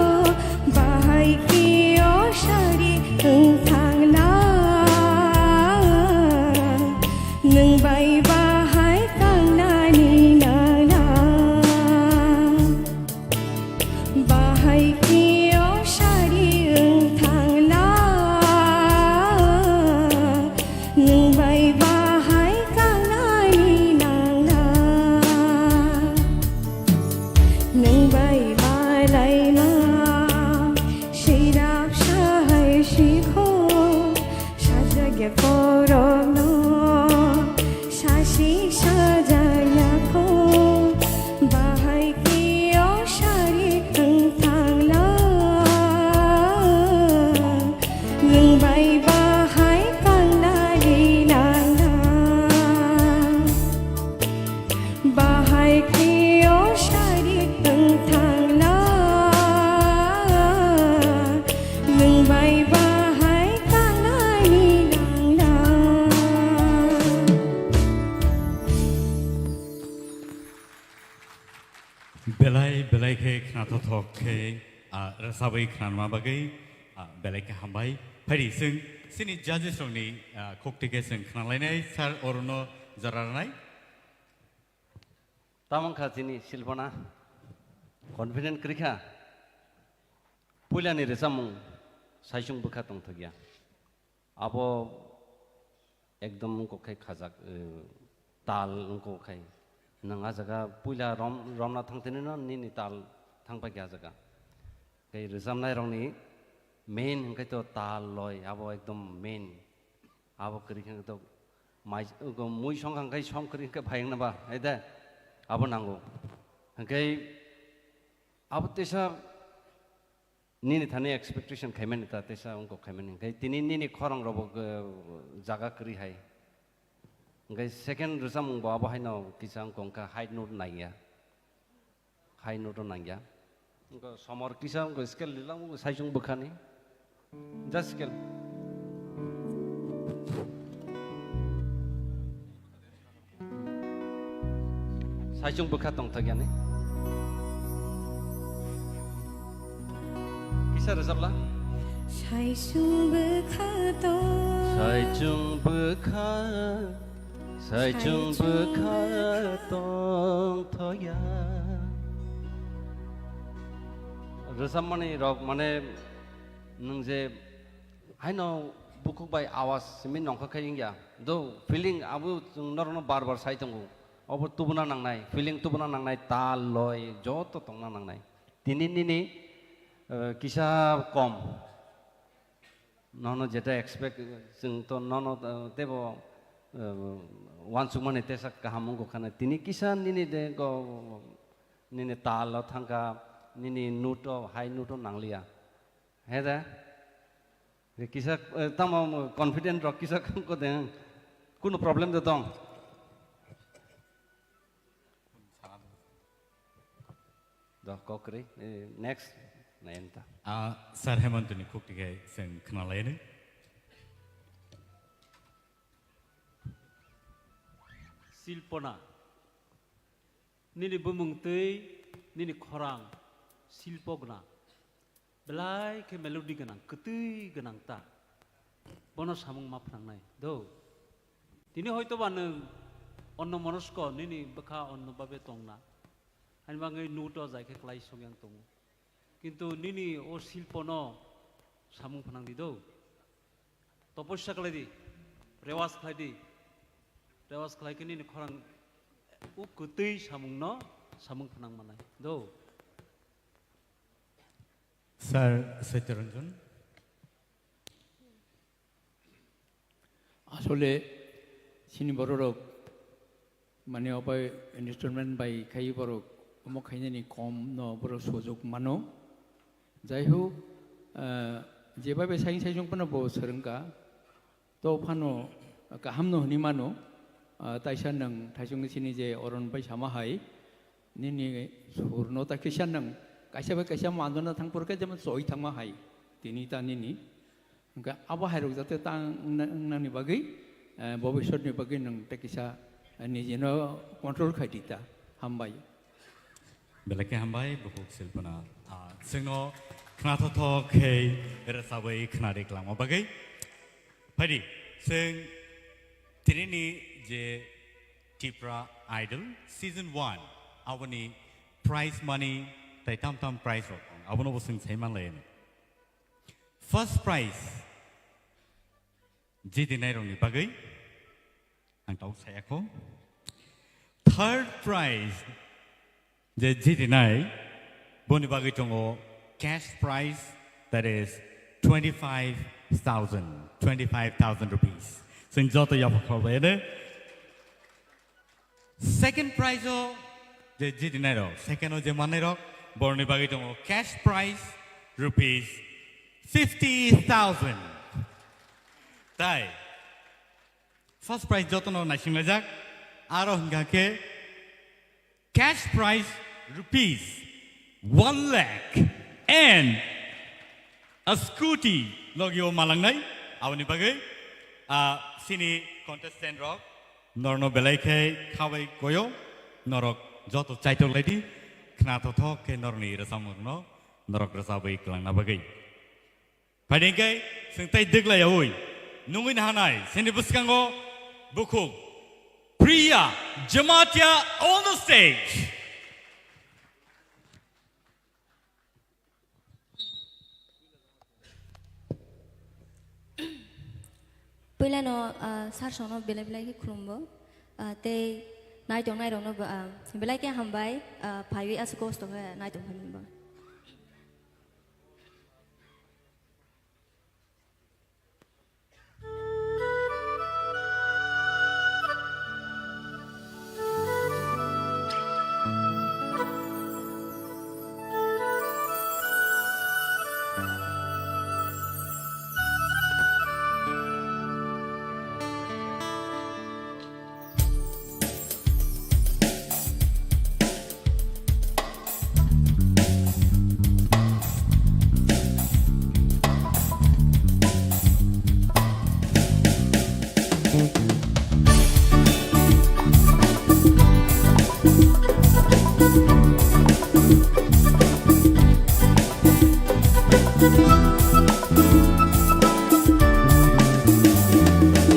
bahai khe o sari wng thangla. Nwng bai bahai kangnani nangla. Bahai khe o sari wng thangla, nwng bai bahai kangnani nangla. Nwng bai malaima, sirap sahai sikho, sajagya korokno, sasi sajagya kho, bahai khe o sari wng thangla. Nwng bai bahai Thothok khe, ah, rwchabwi khnanma bagwi, ah, belai khe hambai. Phaidi chwng chini judges rokni, ah, khukti khe chwng khnalainai, sir, orono jora rwnai. Tamo wngkha chini Silpana, confident kwrwi kha. Puilani rwchapmung Saichung Bwkha tongthokya. Abo ekdom wngkok khai khajak, eh, tal wngkok khai. Nwng a jaga puila rom-, romna thangtini no nini tal thangpai khe a jaga. Khai rwchapnai rokni main hwnkhe to tal loi, abo ekdom main. Abo kwrwi khe to mai, mui song kha hwnkhe song kwrwi hwnkhe phai wngna ba, hai de? Abo nango. Hwnkhe abo teisa nini thani expectation khaimani ta teisa wngkok khaimani. Hwnkhe tini nini khorang rokbo, eh, jaga kwrwi hai. Hwnkhe second rwchapmung bo abo haino kisa wngkha high note nangya. High note o nangya. Wngkha somor kisa wngkha scale lilang wngkha Saichung Bwkhani. Just scale. Saichung Bwkha tongthok yani. Kisa rwchapla? Saichung Bwkha to. Saichung Bwkha, Saichung Bwkha tongthokya. Rwchapmani rok mane nwng je haino bukhuk bai awas simi nongkha khai wngya. Do feeling abo chwng norokno bar bar sai tongo. Obo tubuna nangnai, feeling tubuna nangnai, tal loi joto tongna nangnai. Tini nini, eh, kisa kom. Nono jeta expect, chwng to nono, eh, tebo, eh, uansukmani tesa kaham wngkha khana. Tini kisa nini de go, nini tal o thangkha, nini note o, high note o nangliya. He de? Kisa, eh, tamo confident rok kisa ko de. Kuno problem de tong? Do kokri, eh, next, nayan ta. Ah, Sir Hemantoni khukti khe chwng khnalaini. Silpona, nini bumung twi, nini khorang, silpo gwnang. Belai khe melody gwnang, kwtwi gwnang ta. Bono samung ma phnangnai, do. Tini hoito ba nwng onno monosko, nini bwkha onno babe tongna. Ani bagwi note o jai khe klai song yang tongo. Kintu nini o silpono samung phnang di do. Topossa khlai di, rewas khlai di. Rewas khlai khe nini khorang o kwtwi samungno samung phnang manai do. Sir Satyaranjan. Asole chini bororok mane obo instrument bai khai borok omo khainani kom no borok sojok mano. Jai hok, ah, jeba bai saing saijong phano bo swrwngkha. To phano kaham no hwnwi mano, ah, taisa nwng thaisong sini je oron bai sama hai, nini sur no ta kisa nwng kaisa bai kaisa mandona thang por khe jemon choi thangma hai, tini ta nini. Hwnkhe abo hai rok jate ta wng-, wngnani bagwi, eh, bobiswt ni bagwi nwng ta kisa, eh, niji no control khai di ta. Hambai. Belai khe hambai, bukhuk silpana. Ah, chwngno khnathok thok khe rwchabwi khna ri kwlangma bagwi. Phaidi, chwng tinini je Tipra Idol Season one, aboni prize money tai tam tam prize rok, abono bo chwng sai manlai. First prize, jitinairokni bagwi ang tabuk saya kho. Third prize je jitinai, boni bagwi tongo cash prize, that is twenty-five thousand, twenty-five thousand rupees. Chwng joto yapha kholbai ene. Second prize o je jitinairok, second o je mannairok, borokni bagwi tongo cash prize rupees fifty thousand. Tai first prize jotono naisinglaijak, aro hwnkha khe cash prize rupees one lakh and a scooty logio malangnai, aboni bagwi, ah, sini contestant rok norno belai khe khabai koyo, norok joto chaitok laidi, khnathothok khe norokni rwchapmungno norok rwchapwi kwlangna bagwi. Phaidi hwnkhe chwng tei dwglaiyaui nungwi nahanai chini bwskango bukhuk Priya Jamatia on the stage. Puilano, ah, sir songno belai belai khe khulumgo, ah, tei naitong nairokno bo, ah, belai khe hambai, ah, phaiwi aswk kosto khe naitong phaimani bo.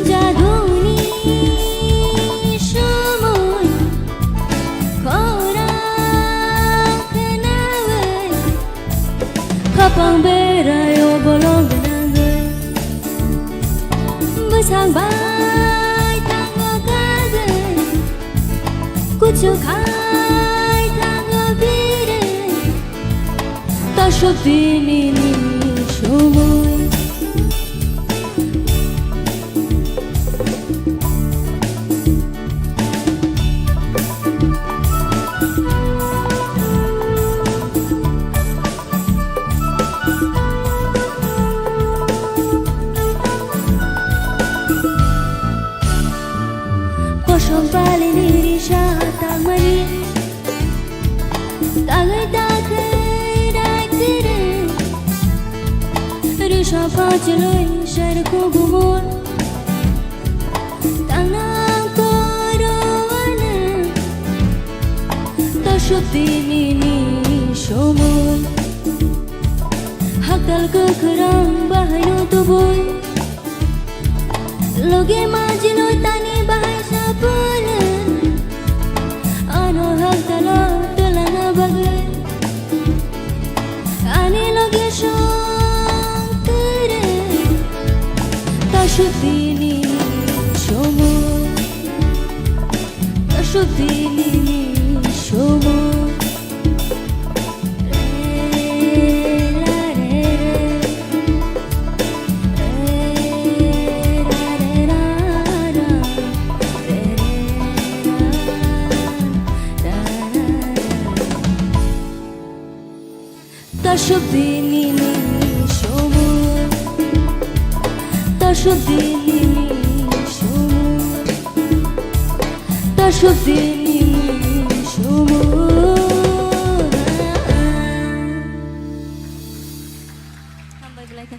Jagoni somoi khorang khnawi, khapang berai o bolong gwnangwi. Bwsang bai thango kagwi, kuchuk hai thango birwi. Tasuk tini ni somoi. Kosom pali ni risa tangmani. Tagai tagai dai kiri, risa pacheloi ser kubumon. Tangnang koro wane, tasuk tini ni somoi. Haktal kwkhwrang bahai no tubui. Loge majilo tani bahai sapulun, ano haktalo tulana bagwi. Ani loge song kwrwi, tasuk tini somoi, tasuk tini somoi. Tasuk tini ni somoi, tasuk tini ni somoi, tasuk tini ni somoi. Hambai belai khe.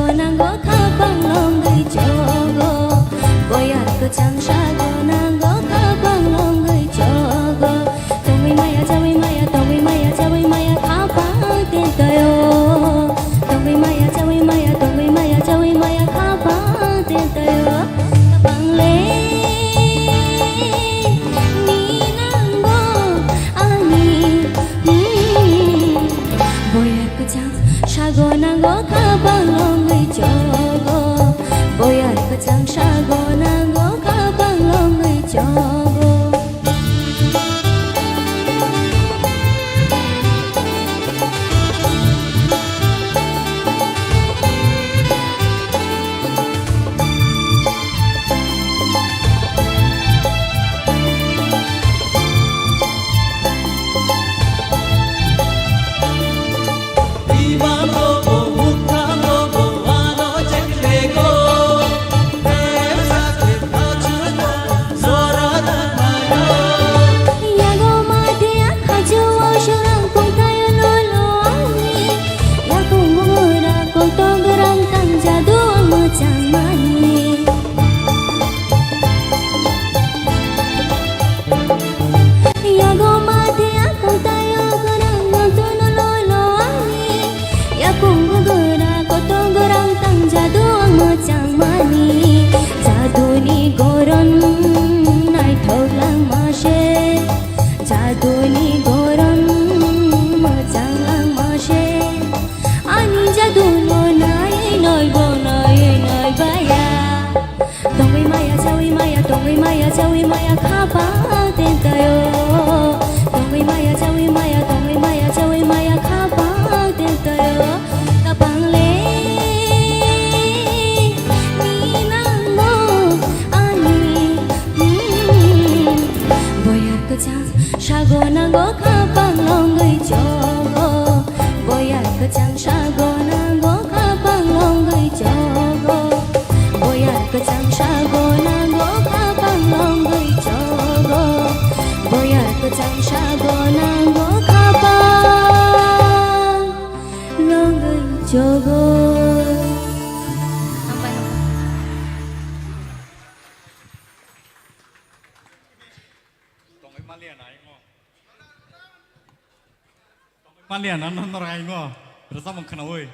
Nango khapang longwi chogo, boyar kwchang sago nango khapang longwi chogo. Tongwi maya, chawi maya, tongwi maya, chawi maya, khapang tentayo. Tongwi maya, chawi maya, tongwi maya, chawi maya, khapang tentayo. Khapang le ni nango ani, hmm. Boyar kwchang sago nango khapang longwi chogo. Boyar kwchang sago nango khapang longwi chogo. Yago mate akhajo sorang kongtayo lolo ani. Yakung bungura koktong gerang tang jadu ang mochang mani. Yago mate akhajo tayo gerang nang tono lolo ani. Yakung bungura koktong gerang tang jadu ang mochang mani. Jaduni goron naithok langma se. Jaduni goron mochang langma se. Ani jaduno nai noi bo noi noi baya. Tongwi maya, chawi maya, tongwi maya, chawi maya, khapang tentayo. Tongwi maya, chawi maya, tongwi maya, chawi maya, khapang tentayo. Khapang le ni nango ani, hmm. Boyar kwchang sago nango khapang longwi chogo. Boyar kwchang sago nango khapang longwi chogo. Boyar kwchang sago nango khapang longwi chogo. Boyar kwchang sago nango khapang longwi chogo. Tongwi maliya nai mo. Maliya na no no rai mo. Rwchapmung khnaui.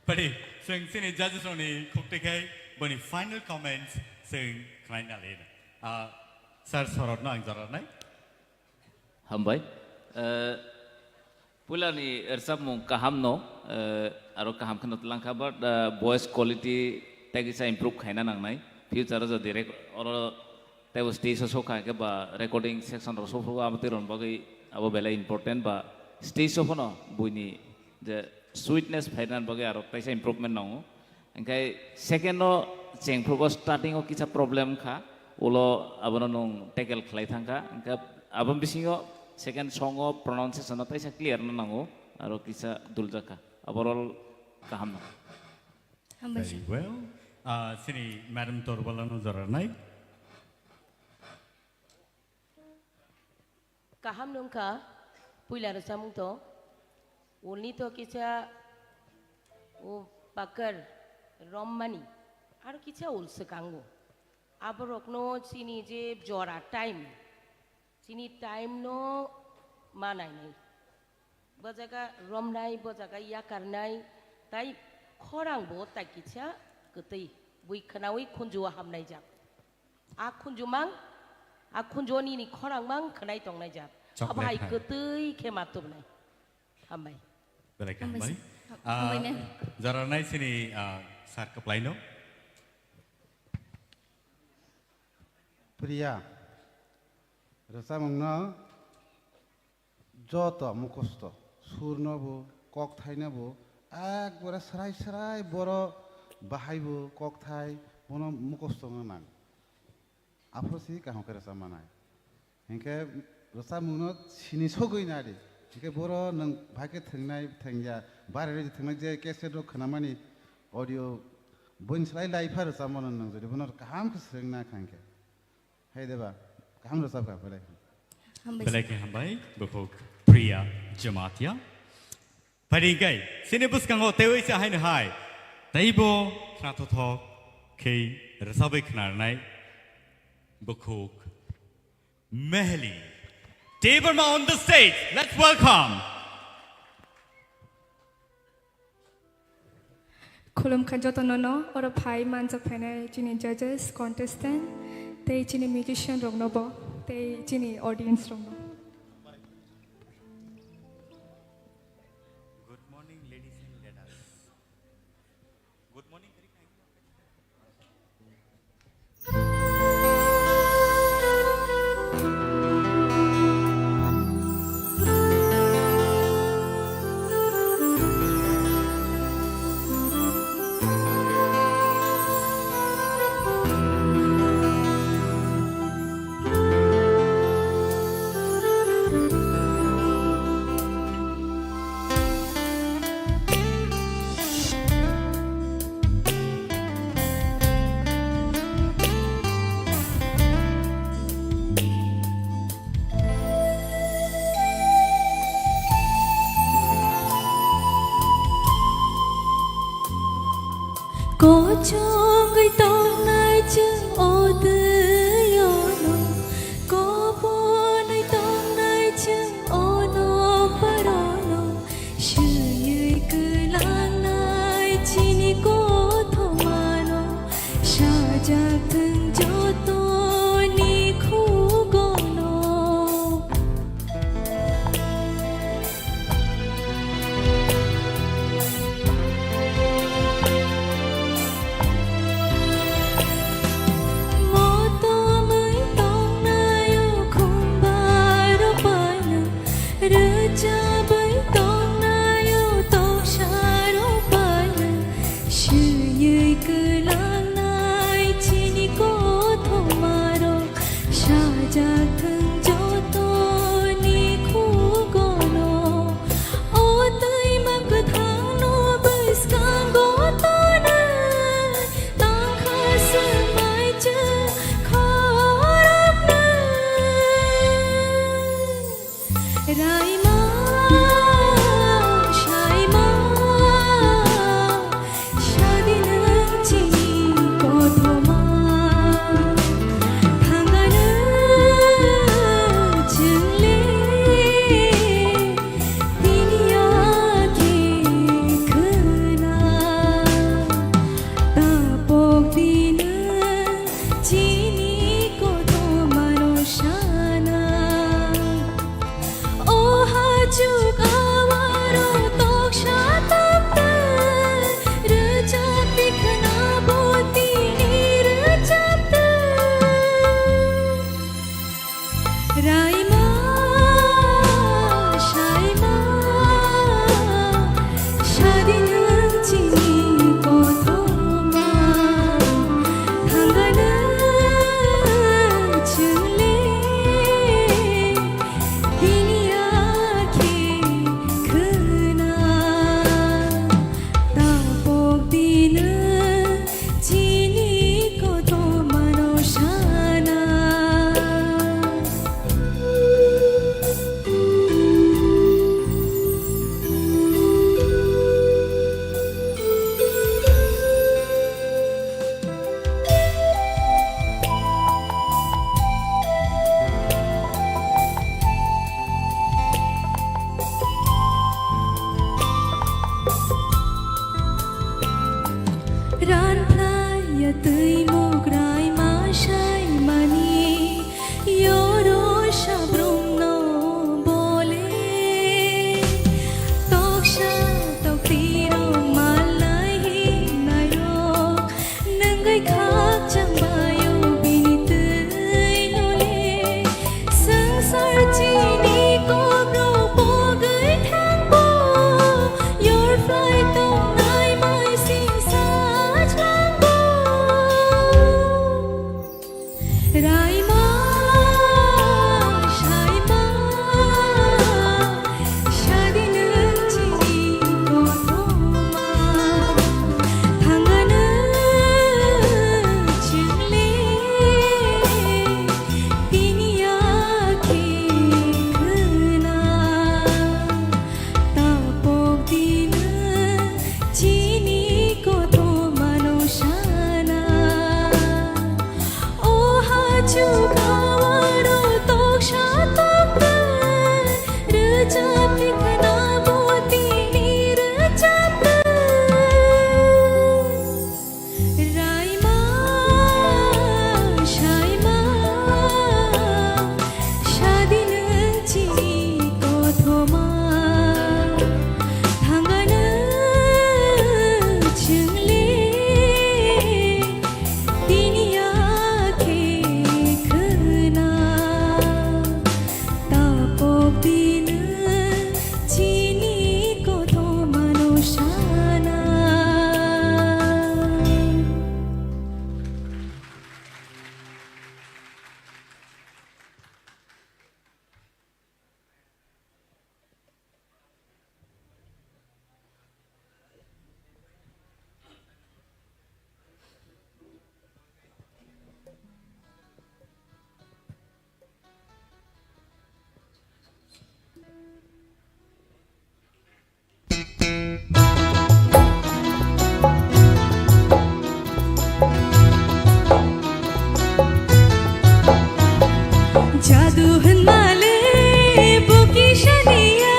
Padi, chwng chini judges rokni khukti khai boni final comments chwng khnaina le. Ah, sir Sorotno ang jora nai. Hambai. Eh, puilani rwchapmung kaham no, eh, aro kaham kheno tlangkha, but, eh, voice quality tei kisa improve khaina nangnai. Future o jodi rek-, oro Tei bo stage o sokha khe ba recording section rok sokphuru abo twi rwna bagwi abo belai important ba stage o phano buini je sweetness phaina bagwi aro kaisa improvement nango. Hinkhe second o chengphrugo starting o kisa problem kha, ulo abono nwng tackle khlai thangkha. Hinkhe aboni bisingo second song o pronunciation no kaisa clear no nango, aro kisa duljak kha. Overall kaham no. Hambai. Very well. Ah, chini Madam Torbala no jora nai. Kaham nungkha, puila rwchapmung to. Ulni to kisa, o pakar, rommani, aro kisa ul swkango. Aborokno chini je jora time, chini time no ma nainai. Bo jaga romnai, bo jaga yakarnai, tai khorang bo tai kisa kwtwi, bui khwnaui khunju o hamnai jak. A khunju mang, a khunju o nini khorang mang khwnai tongnai jak. Chocolate abo hai hai. Kwtwi khe ma tubunai. Hambai. Belai khe hambai. Hambai sir. Ah, hambai ne. Jora nai chini, ah, sir kwplai no. Priya, rwchapmung no joto mukhosto, sur no bo, kokthaino bo, ekbare srai srai boro bahai bo kokthai bono mukhosto wngna nang. Aphuru si kaham khe rwchap manai. Hinkhe rwchapmung no sini sogwi nadi. Hinkhe boro nwng bahai khe thwngnai thwngya, bare rwi thwngnai je cassette rok khwnamani audio boini slai lai pha rwchapmano nwng jodi bono kaham khe swrwngna kha hinkhe. Hai deba, kaham rwchapkha, belai. Hambai. Belai khe hambai, bukhuk Priya Jamatia. Phai ringkai, chini bwskango teiwi se haino hai. Teibo khnathok khe rwchabwi khnarnai bukhuk Mehli Debbarma on the stage. Let's welcome. Khulumkha jotono no, oro phai manjak phainai chini judges, contestant, tei chini musician rokno bo, tei chini audience rokno. Good morning, ladies and ladies. Good morning. Kochongwi tongnai chwng o twi-o no, koponwi tongnai chwng o nokbar-o no, swiwi kwlangnai chini kothoma no, sajak thwng jotoni khugo no. Motomwi tongnai o khumbar rok bai no, rwchabwi tongnai o toksa rok bai no, swiwi kwlangnai chini kothoma rok. Sajak thwng jotoni khugo no, o twima kwthang no bwskango tonwi, tangkha swmai chwng khoroknwi. Raima, saima, sadi nwng chini kothoma, thangano chwngle tini yakhe khwna, tapok di nwng chini kothomano sana. O hachuk awaro toksa taptwi, rwchapdi khna bo tini rwchaptwi. Raima, saima, sadi nwng chini kothoma, thangano chwngle, tini yakhe khwna, tapok di nwng chini kothomano sana. Ranphlaiya twi mukrai ma saimani, yoro sabrumno bole. Toksa toktirok malai hinnairok, nwngwi khakchang baio bini twi nole. Swngchar chini kokrok pogwi thangbo, yorphlai tongnai mai sing sajlangbo. Chukawaro toksa tokta, rwchapni khna bo tini rwchapta. Raima, saima, sadin chini kothoma, thangana chwngle. Tini yakhe khwna, tapok dina chini kothomano sana. Jadu hwnmale bo kisa niya,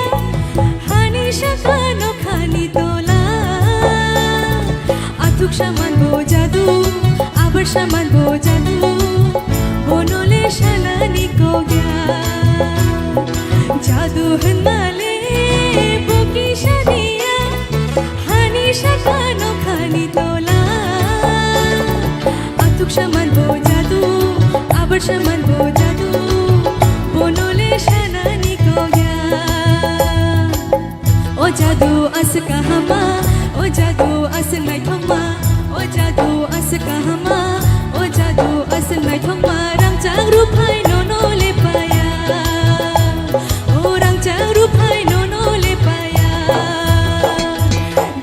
hani sakano khani tola. Athuk saman bo jadu, abar saman bo jadu, bonole sanani kogya. Jadu hwnmale bo kisa niya, hani sakano khani tola. Athuk saman bo jadu, abar saman bo jadu, bonole sanani kogya. O jadu aswk kahama, o jadu aswk naithokma, o jadu aswk kahama, o jadu aswk naithokma, rangchak ruphai nono lepaya, o rangchak ruphai nono lepaya.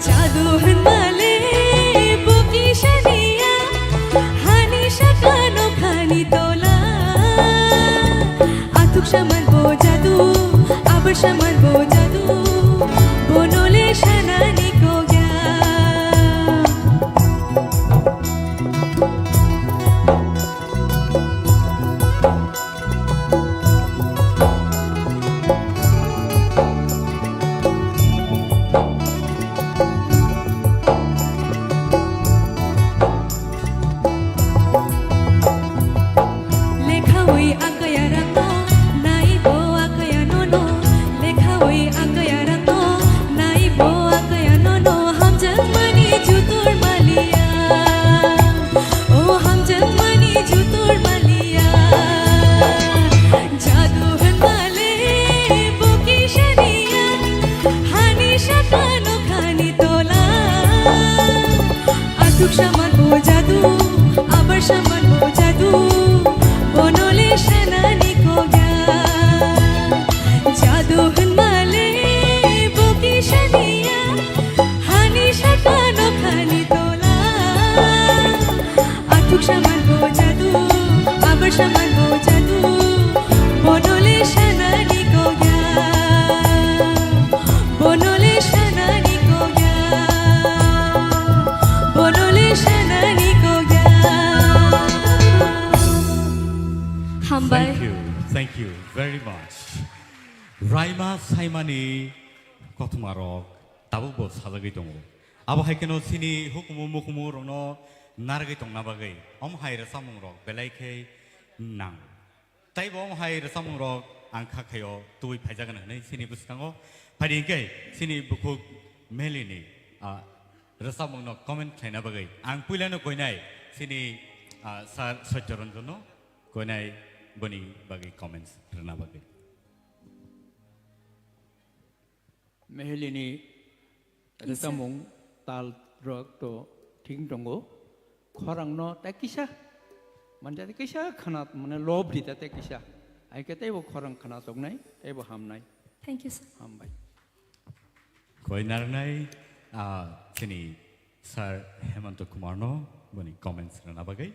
Jadu hwnmale bo kisa niya, hani sakano khani tola. Athuk saman bo jadu, abar saman bo jadu, bonole sanani kogya. Lekhawi akaya rangno, naibo akaya nono. Lekhawi akaya rangno, naibo akaya nono. Hamjakmani jutur maliya, o hamjakmani jutur maliya. Jadu hwnmale bo kisa niya, hani sakano khani tola. Athuk saman bo jadu, abar saman bo jadu, bonole sanani kogya. Jadu hwnmale bo kisa niya, hani sakano khani tola. Athuk saman bo jadu, abar saman bo jadu, bonole sanani kogya, bonole sanani kogya, bonole sanani kogya. Hambai. Thank you, thank you very much. Raima Saimani kothoma rok tabuk bo sajagwi tongo. Abo hai kheno chini hukumu mukumu rokno narwgwi tongna bagwi omo hai rwchapmung rok belai khe nang. Tei bo omo hai rwchapmung rok ang kha khaio tubui phaijagan hwnwi chini bwskango. Phaidi hwnkhe chini bukhuk Melini, ah, rwchapmungno comment khlaina bagwi ang puilano koinai chini, ah, Sir Satya Ranjanno koinai boni bagwi comments rwna bagwi. Mehelini Yes, sir. Rwchapmung tal rok to thik tongo. Khorangno tai kisa, mane tai kisa khana, mane lob di tai kisa. Hai khe teibo khorang khana choknai, teibo hamnai. Thank you, sir. Hambai. Koi narnai, ah, chini Sir Hemanta Kumarno boni comments rwna bagwi.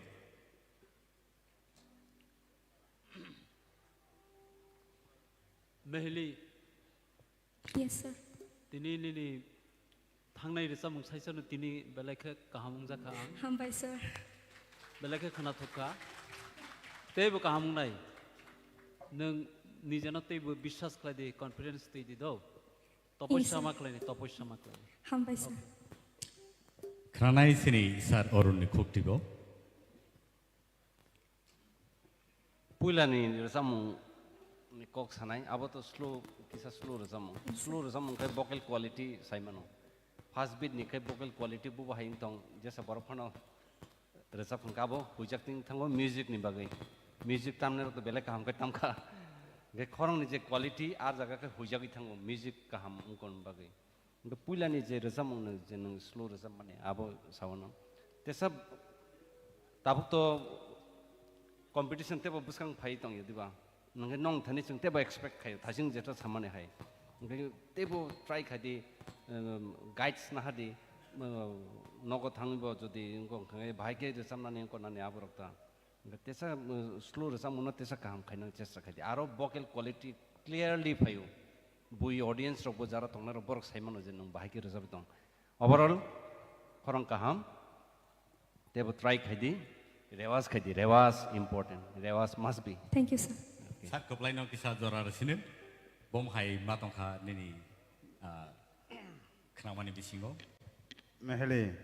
Mehli, Yes, sir. Tini nini thangnai rwchapmung saisano tini belai khe kaham wngjakha ang. Hambai, sir. Belai khe khwnathok kha. Teibo kaham wngnai. Nwng nijeno teibo biswas khlai di, confidence twi di do. Yes, sir. Topoisa ma khlai di, topoisa ma khlai di. Hambai, sir. Khranai sini sir Arun ni khuk tibo. Puila ni rwchapmung ni kok sanai, abo to slow, kisa slow rwchapmung. Yes, sir. Slow rwchapmung khe vocal quality sai mano. First beat ni khe vocal quality bubo hai wng tong, jesa borok phano rwchap hwnkhe abo huijak twi thango music ni bagwi. Music tamnai rok to belai kaham khe tamkha. Hwnkhe khorang ni je quality, ar jaga khe huijagwi thango music kaham wngkon bagwi. Hwnkhe puila ni je rwchapmung no je nwng slow rwchapmani abo sawano. Tesa tabuk to competition tebo bwskang phai tongya diba? Nwng khe nong thani chwng tebo expect khaio, thasing jeto samani hai. Hwnkhe teibo try khai di, um, guides naha di, um, nogo thangwi bo jodi wngkha hwnkhe bahai khe rwchapnani wngkha nani aborok ta. Hwnkhe tesa, um, slow rwchapmano tesa kaham khainani chesta khai di. Aro vocal quality clearly phaio. Bui audience rokbo jara tongnai rok borok sai mano je nwng bahai khe rwchapwi tong. Overall, khorang kaham. Teibo try khai di, rewas khai di, rewas important, rewas must be. Thank you, sir. Okay. Sir, kwplaino kisa jora rw sini, bom hai ma tongkha nini, ah, khnamani bisingo. Meheli.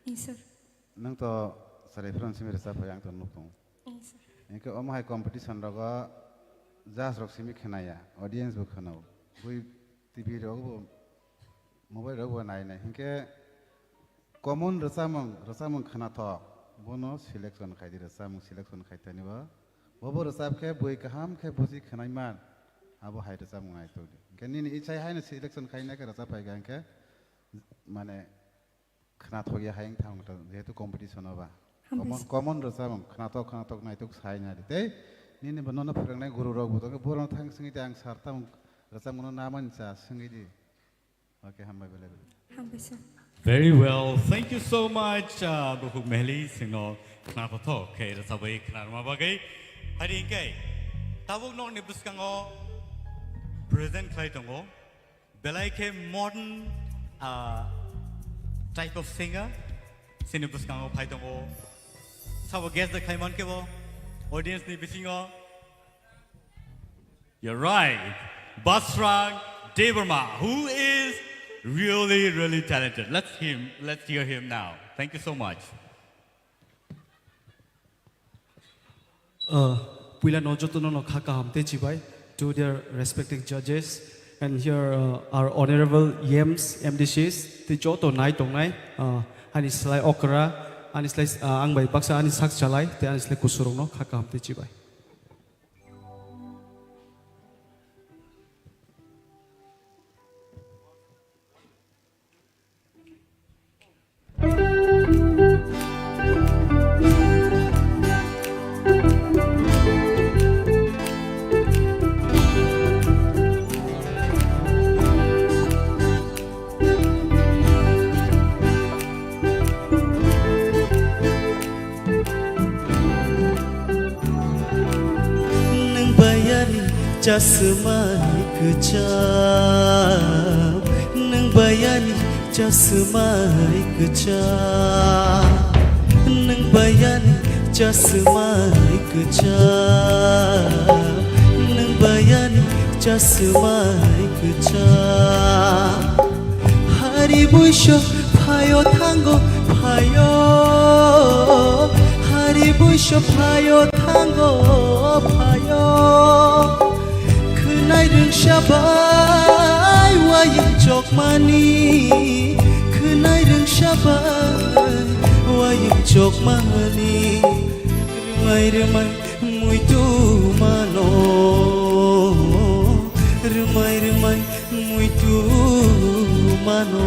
Yes, sir. Nwng to chwrai phano simi rwchap phai, ang to nuk tongo. Yes, sir. Hwnkhe omo hai competition rogo judge rok simi khnaya, audience bo khnao. Bui T V rogo bo, mobile rogo bo nai nai. Hwnkhe common rwchapmung, rwchapmung khnathok, bono selection khai di, rwchapmung selection khai thani bo. Bobo rwchap khe bui kaham khe buji khnai man, abo hai rwchapmung naitok di. Hwnkhe nini ichai haino selection khai nai khe rwchap phai kha hwnkhe, mane, khnathok ya hai wng thang ta, jehetu competition o ba. Hambai. Common, sir. Common rwchapmung, khnathok, khnathok naitok sai nai di. Tei nini bo nono phwrwngnai guru rok bo tongkhe, borok thang swngwi di, ang sir, tamo rwchapmung no na mani cha swngwi di. Okay, hambai belai belai. Hambai, sir. Very well. Thank you so much, uh, Bukhuk Mehli, singno khnathok khe rwchapwi khnarma bagwi. Hari hingke tabuk nokni bwskango present khlai tongo. Belai khe modern, ah, type of singer, sini bwskango phai tongo. Sabo guess da khlai man khe bo audience ni bisingo. You're right. Basrang Debbarma, who is really, really talented. Let's him, let's hear him now. Thank you so much. Uh, puila no joto no no kha kaham tei chibai to their respective judges, and here, uh, our honorable E Ms, M D Cs tei joto nai tongnai, uh, ani slai okra, ani slai, uh, ang bai baksa ani sak chalai tei ani slai kusurok no kha kaham tei chibai. Nwng bayani chasmai kwcham, nwng bayani chasmai kwcham, nwng bayani chasmai kwcham, nwng bayani chasmai kwcham. Hari buiso phaio thango phaio, hari buiso phaio thango phaio. Khwnai rwngsa bai wayung chokmani, khwnai rwngsa bai wayung chokmani. Rwmai rwmai muitu mano, rwmai rwmai muitu mano.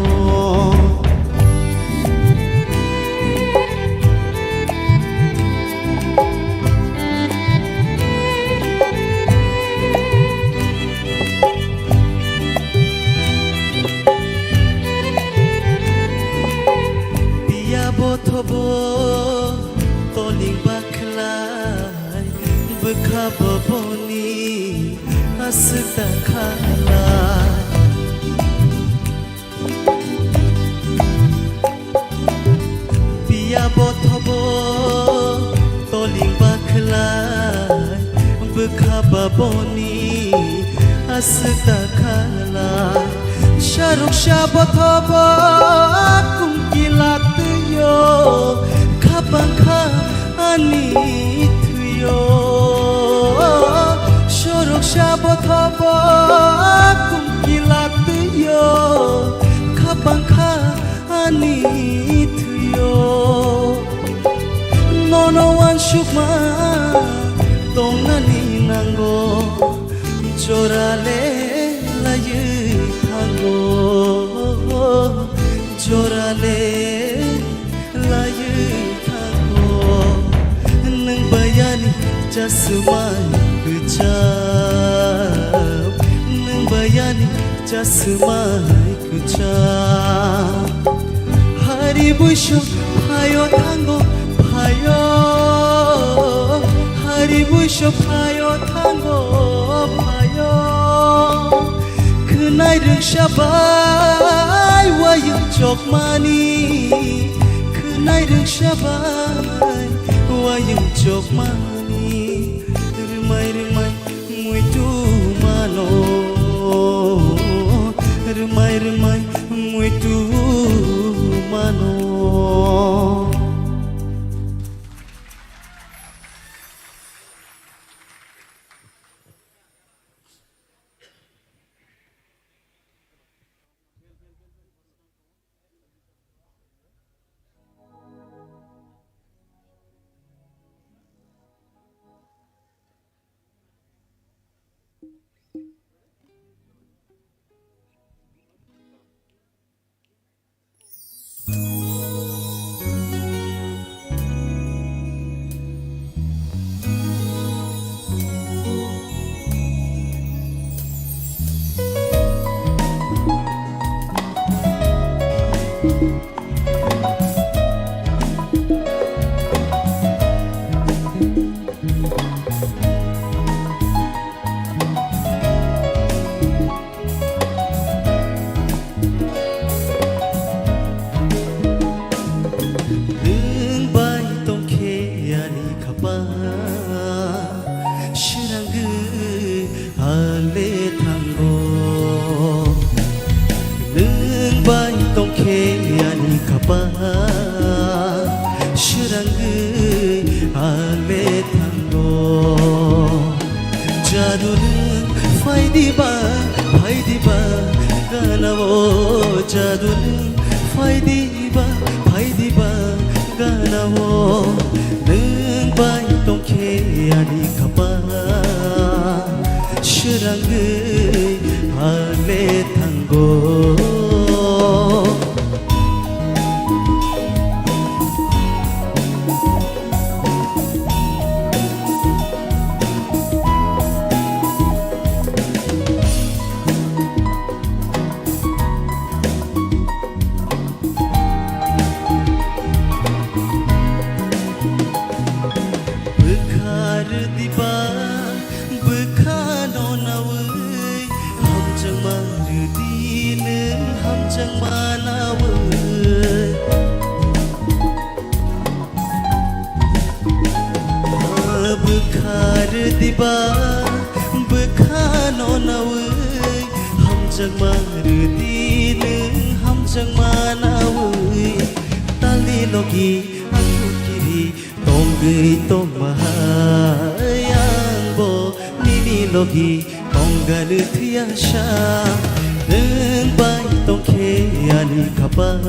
Piya bothobo toling bakhlai. Bwkha boboni aswk da khalai. Piya bothobo toling bakhlai. Aboni aswk ta khala, saruk sa bothobo kum kila twiyo, khapang kha ani thwiyo. Saruk sa bothobo kum kila twiyo, khapang kha ani thwiyo. Nono wansukma tongnani nango, jorale laiwi thango, jorale laiwi thango. Nwng bayani chasmai kwcham, nwng bayani chasmai kwcham. Hari buiso phaio thango phaio, hari buiso phaio thango phaio. Khwnai rwngsa bai wayung chokmani, khwnai rwngsa bai wayung chokmani. Rwmai rwmai muitu mano, rwmai rwmai muitu mano. Nwng bai tongkhe ani khapang, swrangwi ale thango. Nwng bai tongkhe ani khapang, swrangwi ale thango. Jadu nwng phai diba, phai diba, gana o. Jadu nwng phai diba, phai diba, gana o. Nwng bai tongkhe ani khapang, swrangwi ale thango. Bwkha rwdiba, bwkha no nawi, hamjakma rwdi nwng hamjakma nawi. Bwkha rwdiba, bwkha no nawi, hamjakma rwdi nwng hamjakma nawi. Talni logi ang kiri tongwi tongma hai, ang bo nini logi tongganw thwiya sa. Nwng bai tongkhe ani khapang,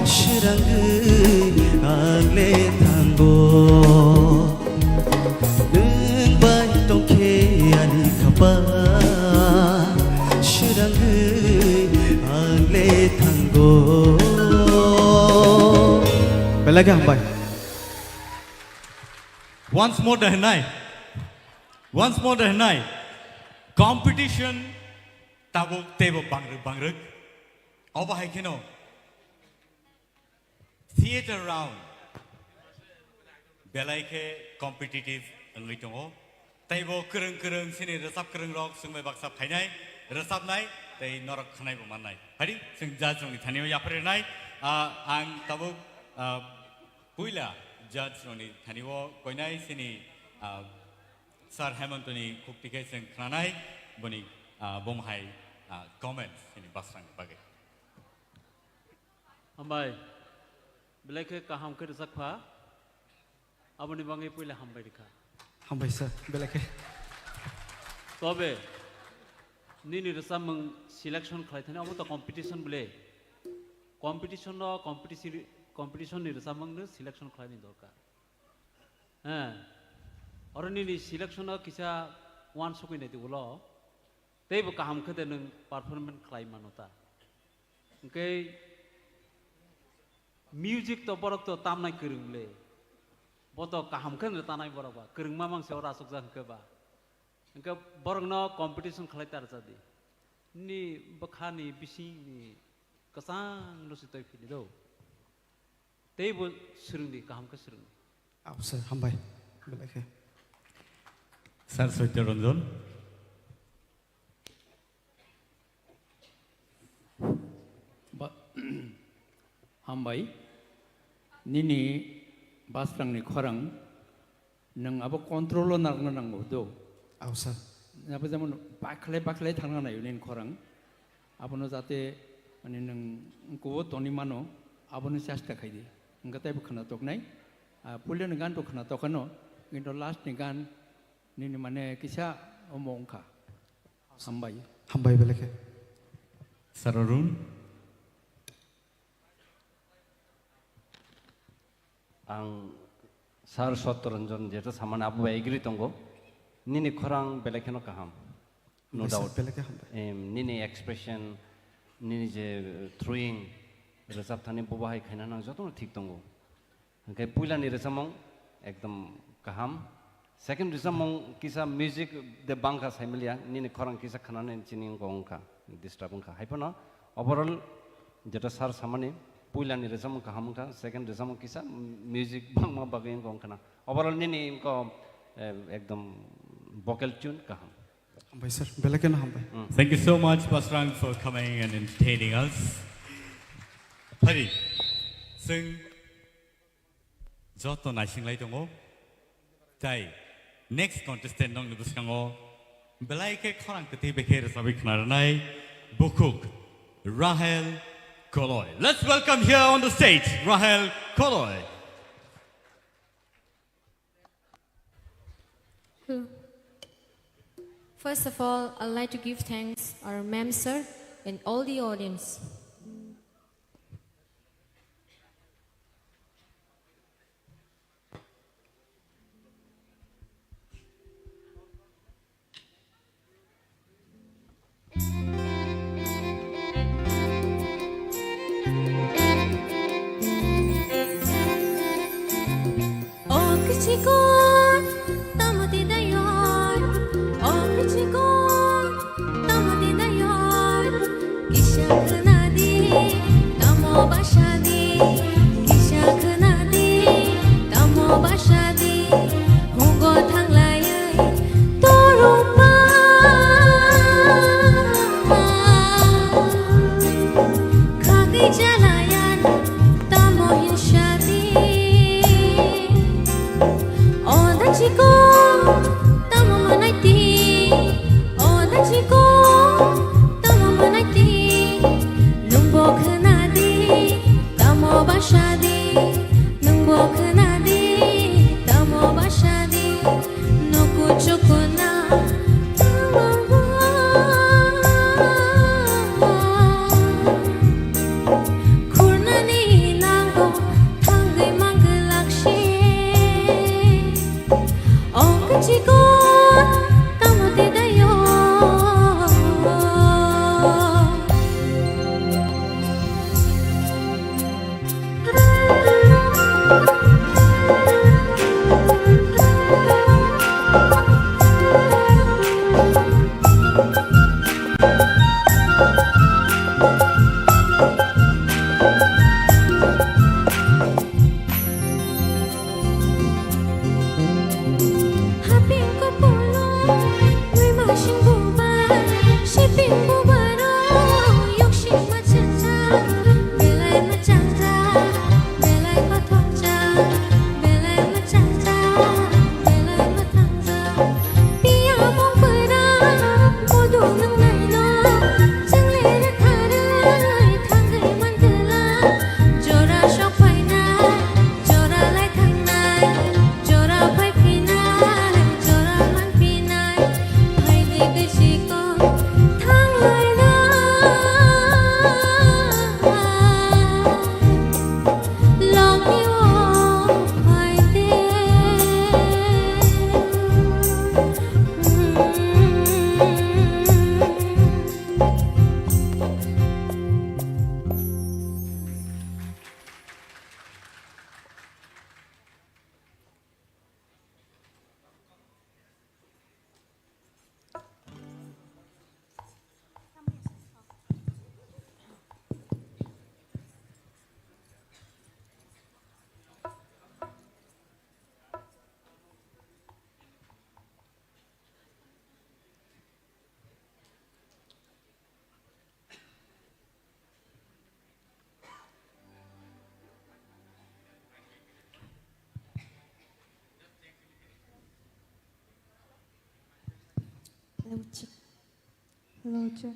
swrangwi ang le thango. Nwng bai tongkhe ani khapang, swrangwi ang le thango. Belai khe hambai. Once more da hwnai. Once more da hwnai. Competition tabuk teibo bangrwk bangrwk. Obo hai kheno theater round belai khe competitive wngwi tongo. Teibo kwrwng kwrwng chini rwchap kwrwng rok chwngbai baksa phainai, rwchapnai tei norok khwnaibo mannai. Phadi chwng judge rokni thani o yapharwi rwnai. Ah, ang tabuk, ah, puila judge rokni thani o koinai chini, ah, Sir Hemantoni khukti khe chwng khnanai, boni, ah, bumhai, ah, comments chini Basrangni bagwi. Hambai, belai khe kaham khe rwchapkha, aboni bagwi puila hambai rikha. Hambai sir, belai khe. Tobe, nini rwchapmung selection khlai thani, omo to competition bwle. Competition no, competition, competition ni rwchapmung no selection khlaini dorkar. He. Oro nini selection o kisa uansukwi naidi ulo. Teibo kaham khe de nwng performance khlai mano ta. Hwnkhe music to borok to tamnai kwrwng le. Bo to kaham khe no tanai borok ba. Kwrwngma mangse oro asukjak hwnkhe ba. Hwnkhe borokno competition khlai ta rwchadi. Nini bwkhani bisingni kwchang no se twi phini do. Teibo swrwngdi, kaham khe swrwngdi. Aw, sir, hambai. Belai khe. Sir Satya Ranjan. Ba-, hambai. Nini Basrangni khorang nwng abo control o narwkna nango do. Aw, sir. Abo jemon bakhlai bakhlai thangna naio nini khorang. Abono jate mane nwng kubo toni mano, abono chesta khaidi. Hwnkhe teibo khwnatok nai. Ah, puilani gan to khwnatok ano, kintu last ni gan nini mane kisa omo wngkha. Hambai. Hambai belai khe. Sir Arun. Ang Sir Satya Ranjan jeto samani abo bai agree tongo. Nini khorang belai kheno kaham. No doubt. Belai khe hambai. Em, nini expression, nini je throwing, rwchap thani bo bahai khaina nang jotono thik tongo. Hwnkhe puilani rwchapmung ekdom kaham. Second rwchapmung kisa music de bangkha saimaliya, nini khorang kisa khnanani chini wngkha, wngkha, disturb wngkha. Haiphano overall jeto sir samani puilani rwchapmung kaham wngkha, second rwchapmung kisa music bangma bagwi wngkha, wngkha na. Overall nini wngkha, eh, ekdom vocal tune kaham. Hambai sir, belai kheno hambai. Mm. Thank you so much, Basrang, for coming and entertaining us. Phari, chwng joto naisinglai tongo. Tai next contestant nokni bwskango belai khe khorang kwtwi bai khe rwchabwi khna rwnai bukhuk Rahel Koloi. Let's welcome here on the stage Rahel Koloi. Hello. First of all, I'd like to give thanks our ma'am sir and all the audience. O kichiko, tamo twi dayor. O kichiko, tamo twi dayor. Kisa khna di, tamo basa di. Kisa khna di, tamo basa di. Hugo thanglaiwi torokma. Khagwi jalayan tamo hinsadi. O dachiko tamo manaiti. O dachiko tamo manaiti. Nwngbo khnadi tamo bas Hello, check. Hello, check.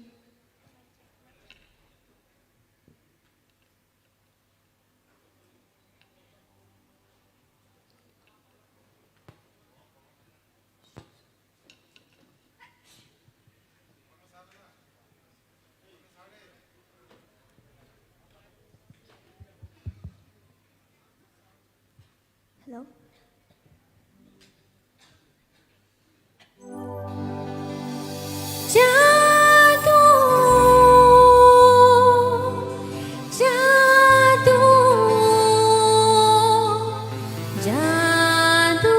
Hello? Jadu, jadu, jadu.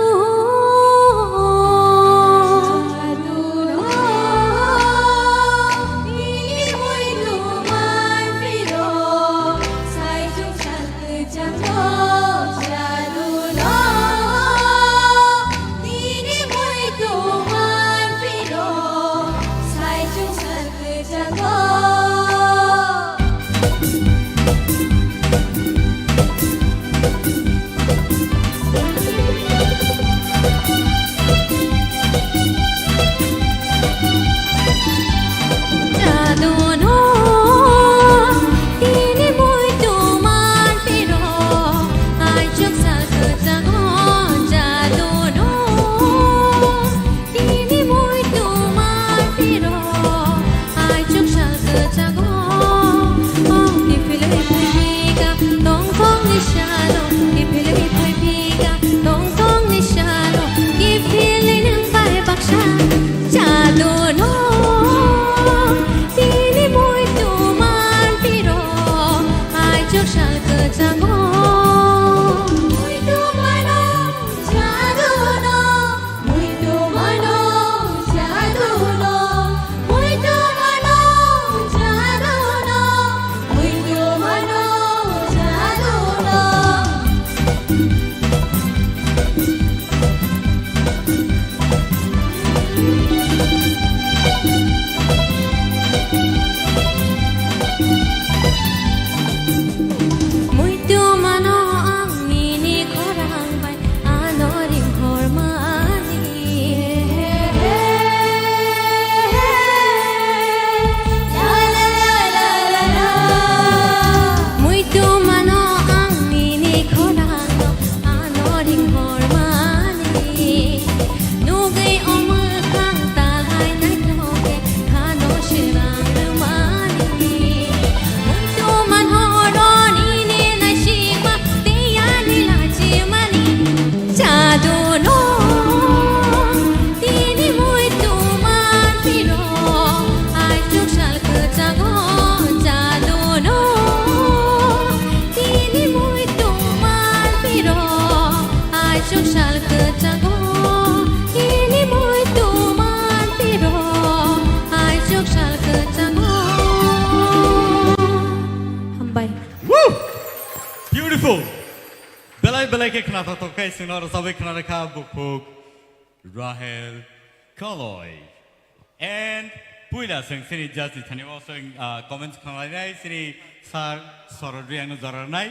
Tini muitu manphiro, aichuk sal kwchago. O kiphilwi phaiphika, tongthokni salo, kiphilwi phaiphika, tongthokni salo, kiphilwi nwng bai baksa jaduno. Tini muitu manphiro, aichuk sal kwchago. Muitu mano jaduno. Muitu mano ang nini khorang bai ano ringhor mani. Muitu mano ang nini khorang no ano ringhor mani. Nugwi o mwkhang talhai naithok khe khano srang rwmani. Muitu manhoro nini naisikma tei ani lachimani. Jaduno tini muitu manphiro, aichuk sal kwchago. Jaduno tini muitu manphiro, aichuk sal kwchago. Tini muitu manphiro, aichuk sal kwchago. Hambai. Woo! Beautiful. Belai belai khe khnathok thok khe chwngno rwchabwi khna rwkha bukhuk Rahel Koloi. And puila chwng chini judge ni thani o chwng, ah, comments khwlainai chini sir Sorod Reang no jora rwnai.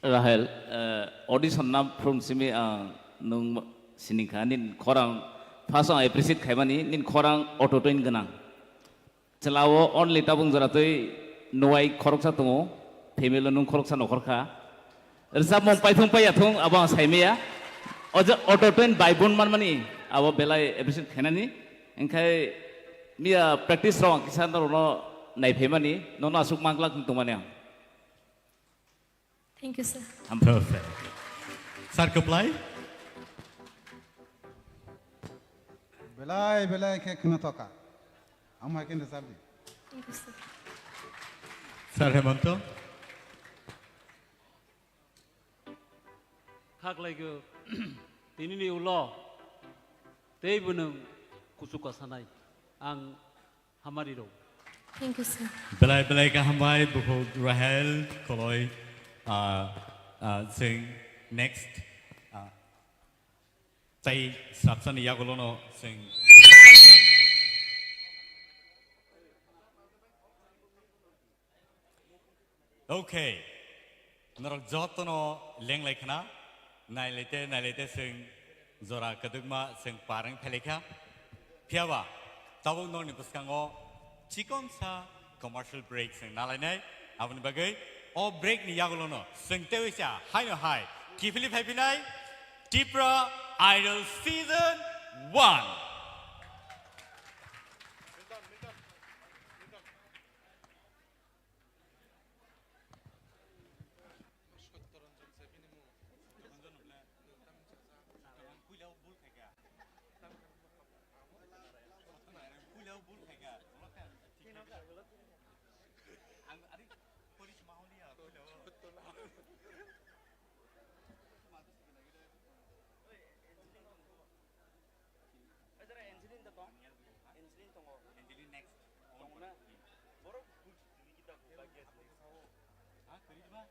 Rahel, eh, audition na from simi ang nung sining kha nini khorang first ang appreciate khaimani nini khorang auto tune gwnang. Chwla o only tabung jora twi nuwai khoroksa tongo, family o nung khoroksa nokhor kha. Rwchapmung paithung paiya thung abo ang saimaya. O je auto tune bai bun manmani abo belai appreciate khainani. Engkhai miya practice rok ang kisa norokno naiphaimani, nono aswk manglak wng tongmani ang. Thank you, sir. Perfect. Sir Kwplai? Belai belai khe khwna thoka. Ang hai khe rwchap di. Thank you, sir. Sir Hemanto? Khaklaikho, tinini ulo tei bwnwng kuchuk kasanai. Ang Hamari rok. Thank you, sir. Belai belai khe hambai bukhuk Rahel Koloi, ah, ah, chwng next, ah, tei swrapsani yagulono chwng. Okay. Norok jotono lenglai khna, nailaite, nailaite chwng jora kwdwkma chwng par wng phailai kha. Phiya ba, tabuk nokni bwskango chikonsa commercial break chwng nalainai. Aboni bagwi o break ni yagulono chwng teiwi sa haino hai kiphilwi phaiphinai Tipra Idol Season one. Angelin da tong? Angelin tongo. Angelin next. Tongo na? Borok good sini kita ko bagian. Ha, Karisma?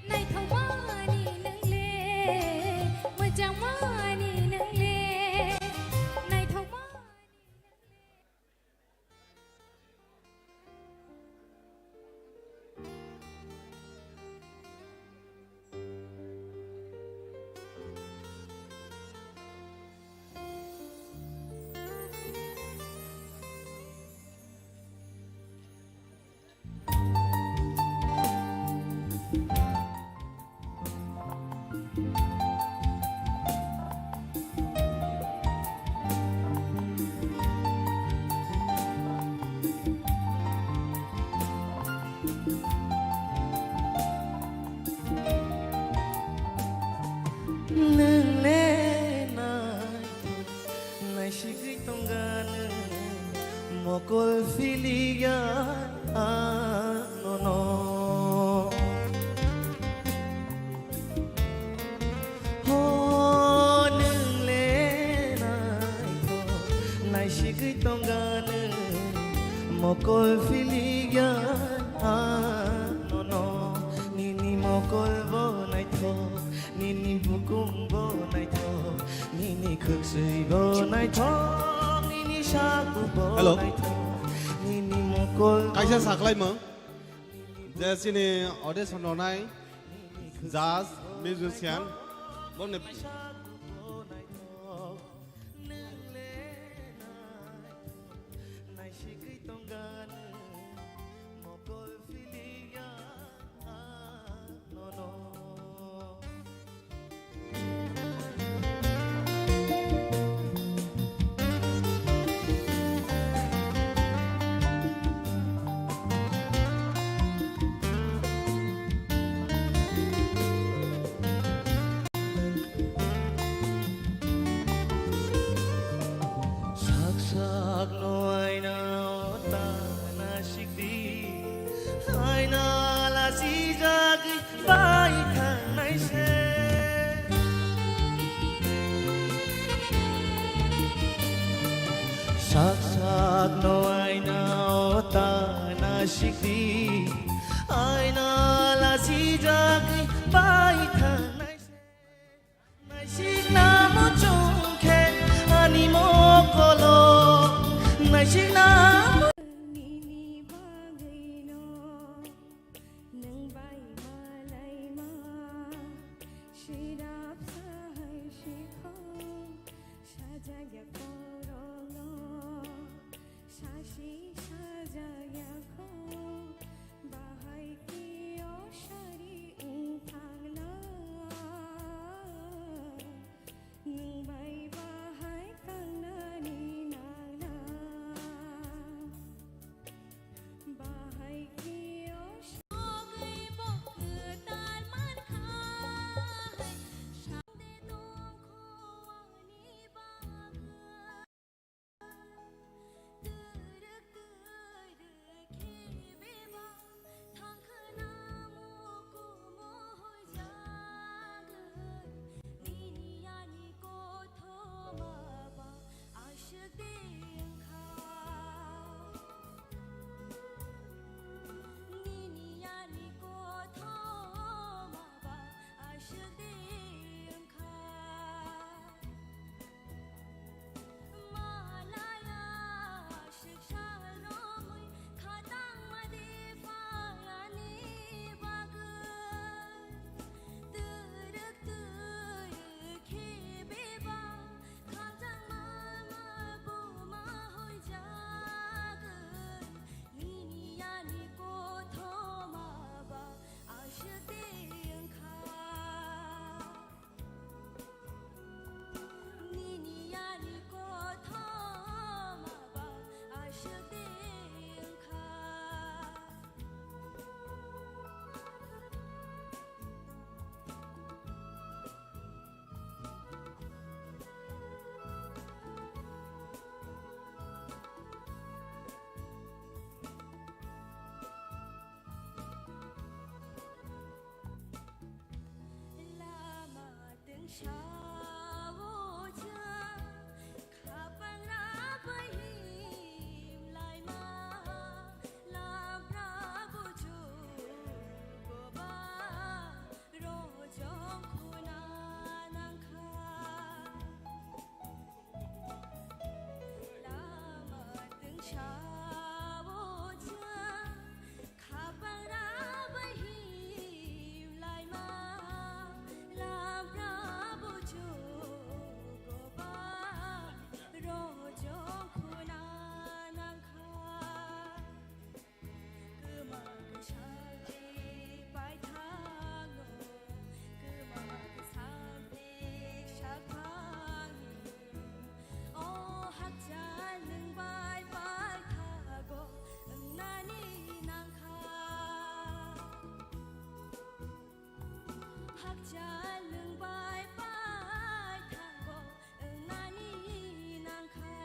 Naithokmani nwngle, mwchangmani nwngle, naithokmani nwngle. Nwng le naithok naisigwi tongga nwng, mokol philiya anono. Ho nwng le naithok naisigwi tongga nwng, mokol philiya anono. Nini mokol bo naithok, nini bukhuk bo naithok, nini khwksui bo naithok, nini saku bo Hello. Naithok, nini mokol bo Kaisa saklaimung, je chini audition rwnai judge, musician, boni Sak sak no aina o ta nasik di, aina lasi jagwi bai thangnai se. Sak sak no aina o ta nasik di, aina lasi jagwi bai thangnai se. Naisikna muchung khe ani mokolo, naisikna mu- Nini bagwino nwng bai malaima, sirap sahai sikho, sajagya korolo. Sasi sajaya kho, bahai khe o sari wng thangna, nwng bai bahai tangnani nangna, bahai khe o sogwi bo kwtal man kha hai, sande tong kho ani bagwi. Sao chwng khapangra bai him laima, lamra buchuk goba rojong khuna nangkha. Lama twngsao chwng khapangra bai him laima, lamra buchuk goba rojong khuna nangkha. Kwma kwsang de paithango, kwma kwsang de saphang. O hakchal nwng bai paithago wngnani nangkha. Hakchal nwng bai paithago wngnani nangkha.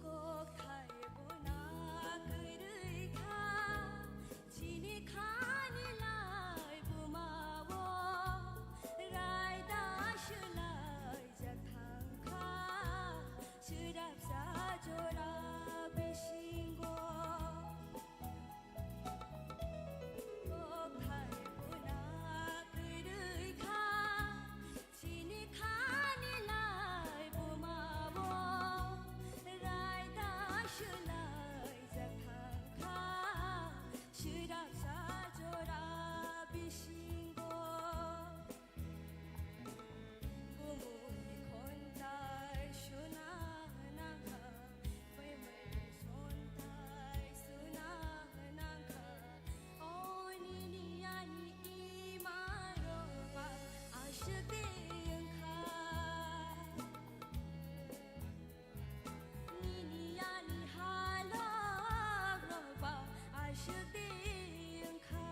Kokthai buna kwrwi kha, chini khani lai buma o, raida swlaijak thang kha, swrapsa jora bisingo. Kokthai buna kwrwi kha, chini khani lai buma o, raida swlaijak thang kha, swrapsa jora bisingo. Bumungni khonthai suna nangkha, bwimwi sonthai suna nangkha. O nini ani ima rokba aswk de wngkha. Nini ani halok rokba aswk de wngkha.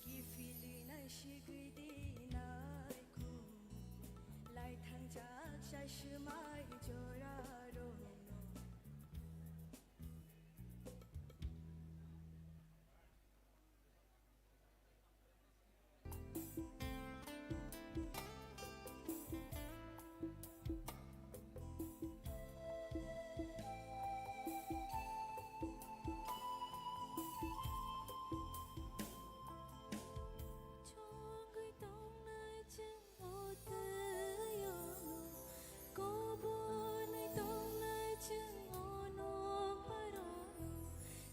Kiphilwi nai sigwi di nai khum, lai thangjak sai swmai jora rokno. Chongwi tongnai chwng o twi o, kobonwi tongnai chwng o nokbarono,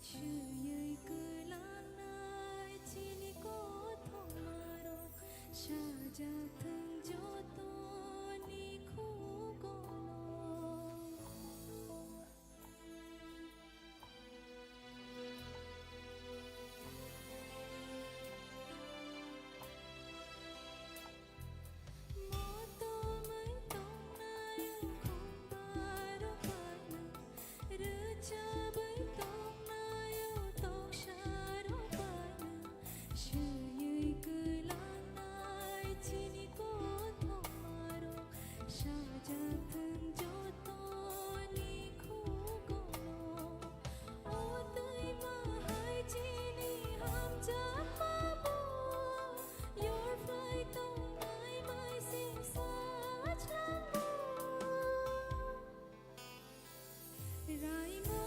swiwi kwlangnai chini kothoma rok, sajak thwng jotoni khugono. Motomwi tongnai khumbarok baino, rwchabwi tongnai toksarok baino, swiwi kwlangnai chini kothomarok. Sajak thwng jotoni khugono, o twima hai chini hamjakma bo, yorphlai tongnai mai singsa chwngbo. Raima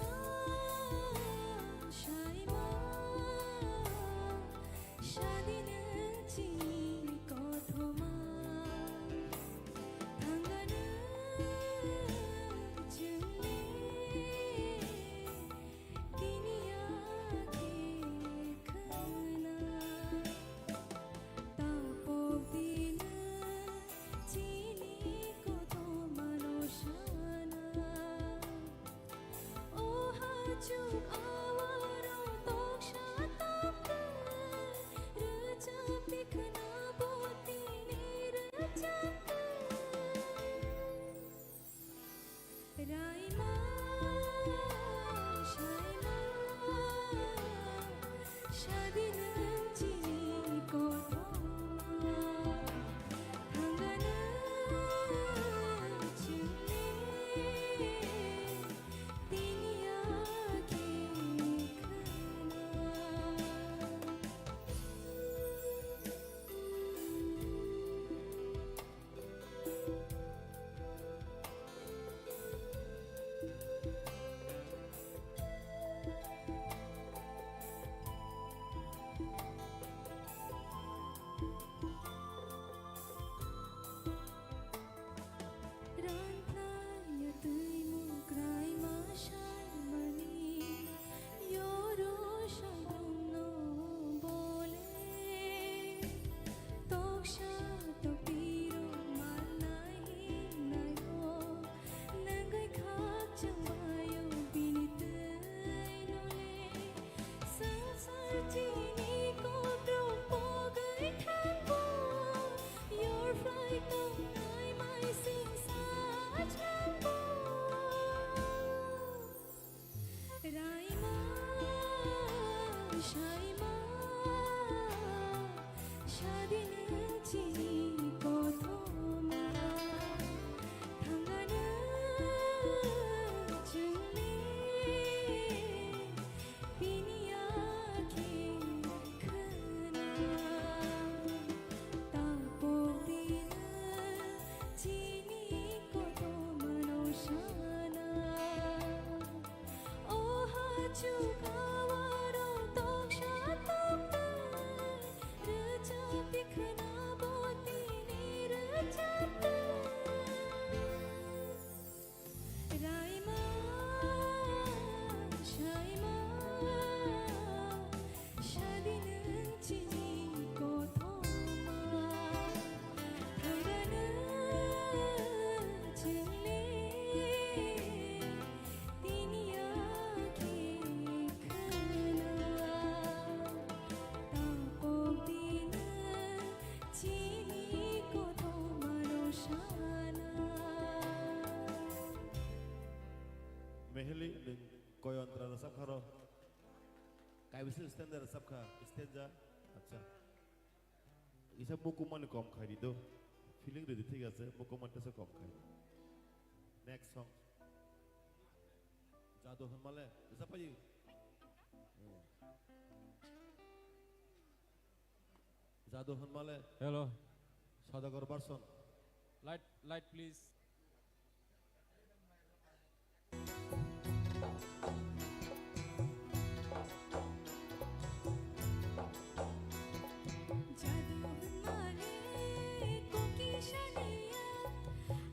Raima, saima, sadin chini kothoma, thangana chwngni bini akhe khwna, tapok dina chini kothomano sana. O hachuk hawarok toksa tokta, rwchapdi khwnabo tini rwchapta. Raima, saima, sadin chini kothoma, thangana chwngni tini akhe khwna, tapok dina chini kothomano sana. Meheli, nwng koi ontra rwchapkha ro? Kaibisa stanza rwchapkha, stanza? Acha. Kisa mukumani kom khai di do. Feeling rwdi, thik ache, mukumani tesa kom khai. Next song. Jadu hwnmale, rwchap phai. Jadu hwnmale. Hello. Sadagar version. Light, light, please. Jadu hwnmale koki saniya,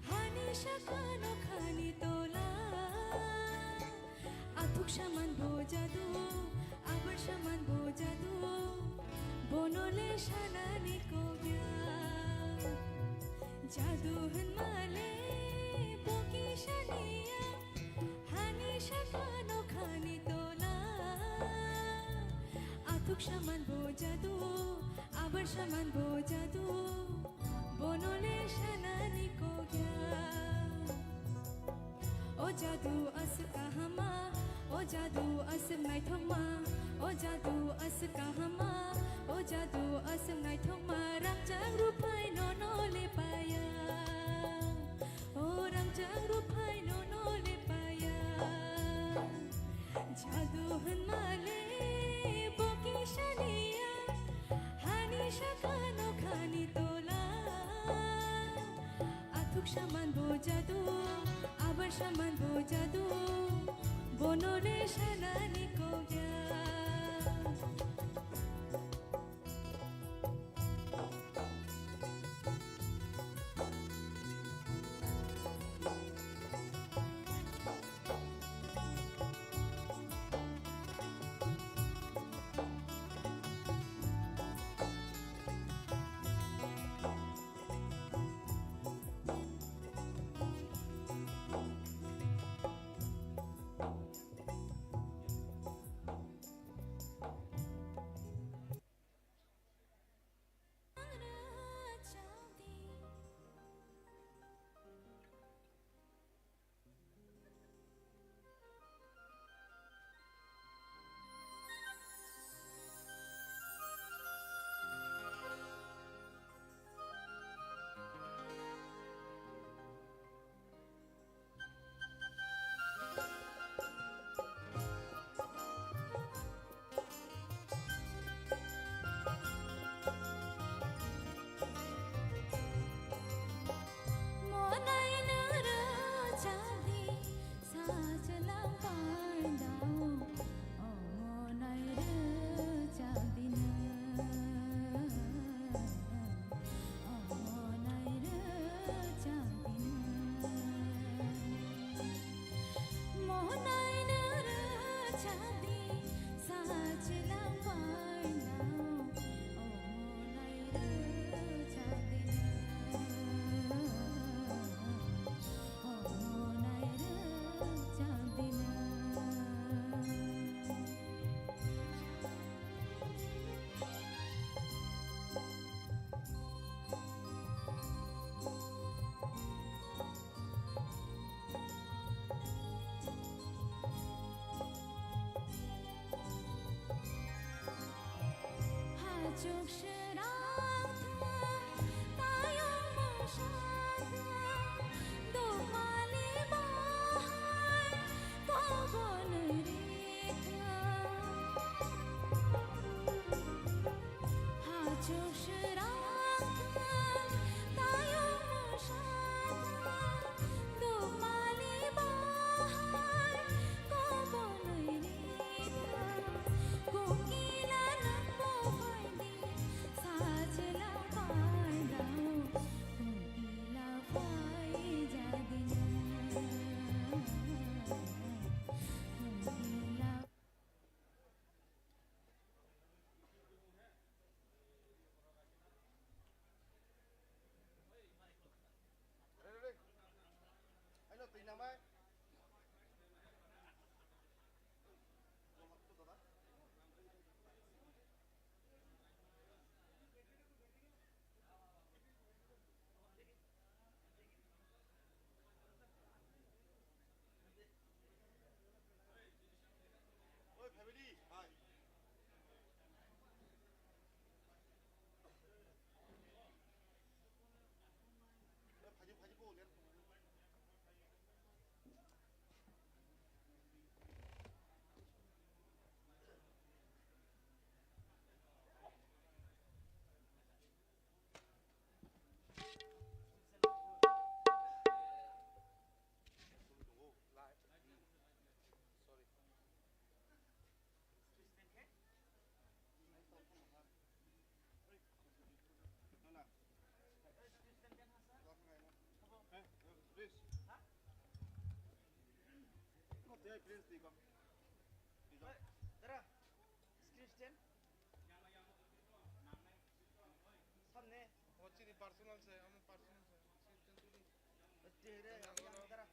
hani sakano khani tola. Athuk saman bo jadu, abar saman bo jadu, bono le sanani kokya. Jadu hwnmale boki saniya, hani sakano khani tola. Athuk saman bo jadu, abar saman bo jadu, bono le sanani kokya. O jadu aswk kahama, o jadu aswk naithokma, o jadu aswk kahama, o jadu aswk naithokma, rangchak ruphai nono le paya, o rangchak ruphai nono le paya. Jadu hwnmale boki saniya, hani sakano khani tola. Athuk saman bo jadu, abar saman bo jadu, bono le sanani kokya. Chuk srang thang, tayung mung srang thang, dukmali bahai kobonwi ri thang. Ha chuk srang thang, tayung mung srang thang, dukmali bahai kobonwi ri thang. Kokila nang bo phai di. Sajla pai dao, kokila pai jadina. Kokila. Dara, screen stand. Samne. O chini personal se, amo personal se. Screen stand tuli. Tere, dara.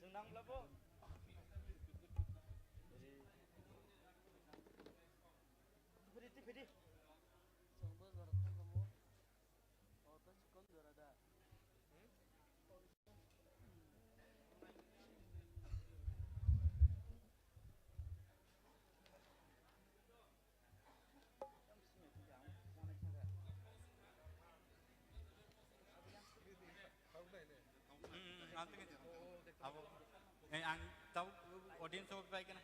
Jeng nang labo. Phiri, phiri. Ang tau audience o bai kena.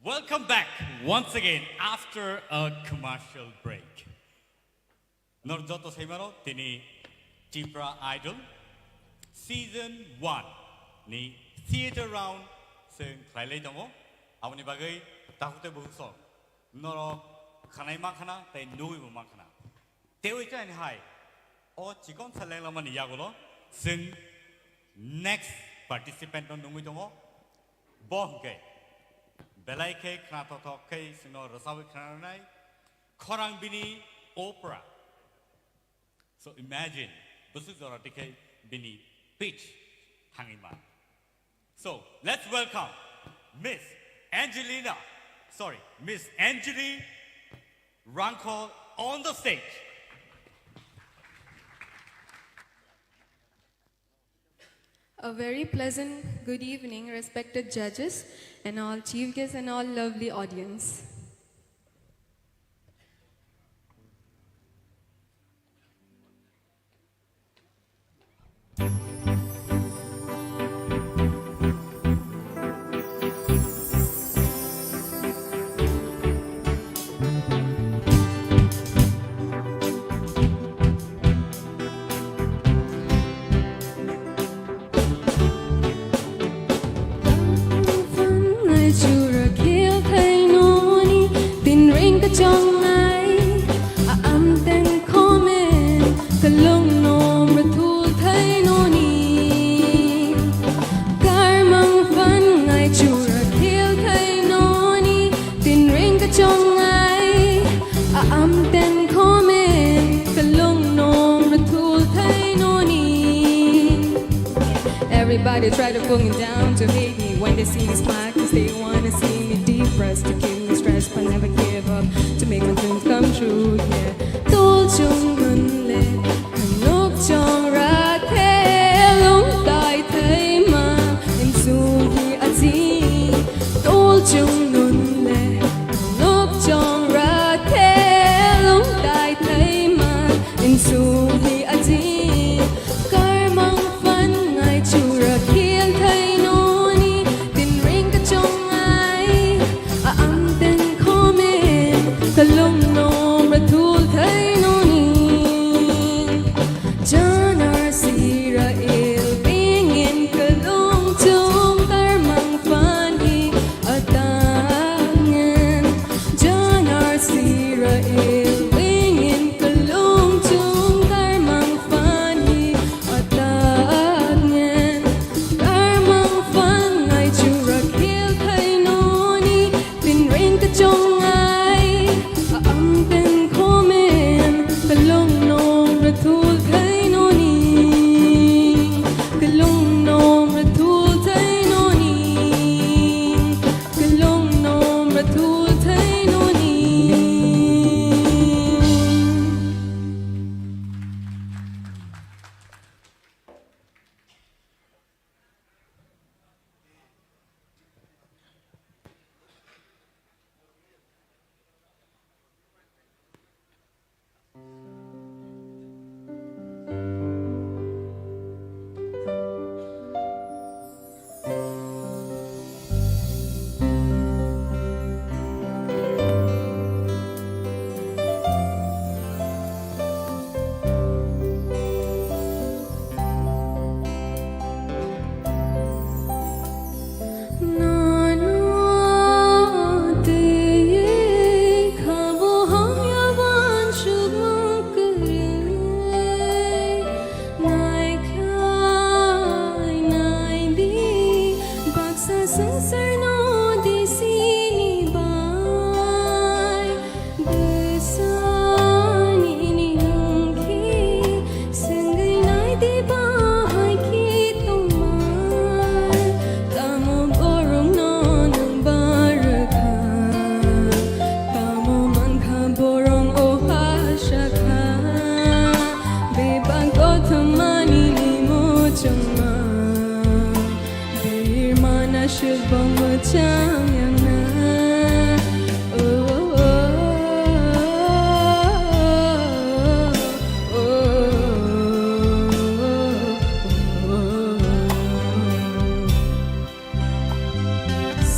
Welcome back once again after a commercial break. Nor joto saimano tini Tipra Idol season one ni theater round seng khlailai tongo. Aboni bagwi tahute buhusong noro khanai makhana tei nugwi bo makhana. Tewi chani hai o chikon sa lenglamani yagulo seng next participant no nungwi tongo. Bo hwnkhe belai khe khna thothok khe sengno rwchapwi khnanai khorang bini opera. So imagine, bwswk jora dikhe bini pitch thangwi ma. So let's welcome Miss Angelina, sorry, Miss Anjali Rangkhol on the stage. A very pleasant good evening, respected judges and all chief guests and all lovely audience. Karmang fan ngai chura khel khai noni, tin ring ka chong ngai, a am ten khomen, ka long nong na thul thai noni. Everybody try to pull me down to hate me when they see me smile, 'cause they wanna see me depressed, to keep me stressed, but never give up, to make my dreams come true, yeah. Tol chung nun le, nok chong ra the, long tai thai ma, in sung hi a chi. Tol chung nun le, nok chong ra the, long tai thai ma, in sung hi a chi. Karmang fan ngai chura khel thai noni, tin ring ka chong ngai, a am ten khomen, ka long nong ra thul thai noni. Janar sira il bingin ka long chung, karmang fan hi a tangen. Janar sira il bingin ka long chung, karmang fan hi a tangen. Karmang fan ngai chura khel khai noni, tin ring ka chong ngai, a am ten khomen, ka long nong ra thul khai noni, ka long nong ra thul khai noni, ka long nong ra thul khai noni. Sangsar no di sini bai. Bwsa nini hwnkhe swngwi nai di bahai khe tongma? Tamo borok no nwng barwkha? Tamo mankha borok o ha sakha? Bebak kothoma nini muchungma. Birmana shilbong muchang yangna. Oh, oh, oh, oh.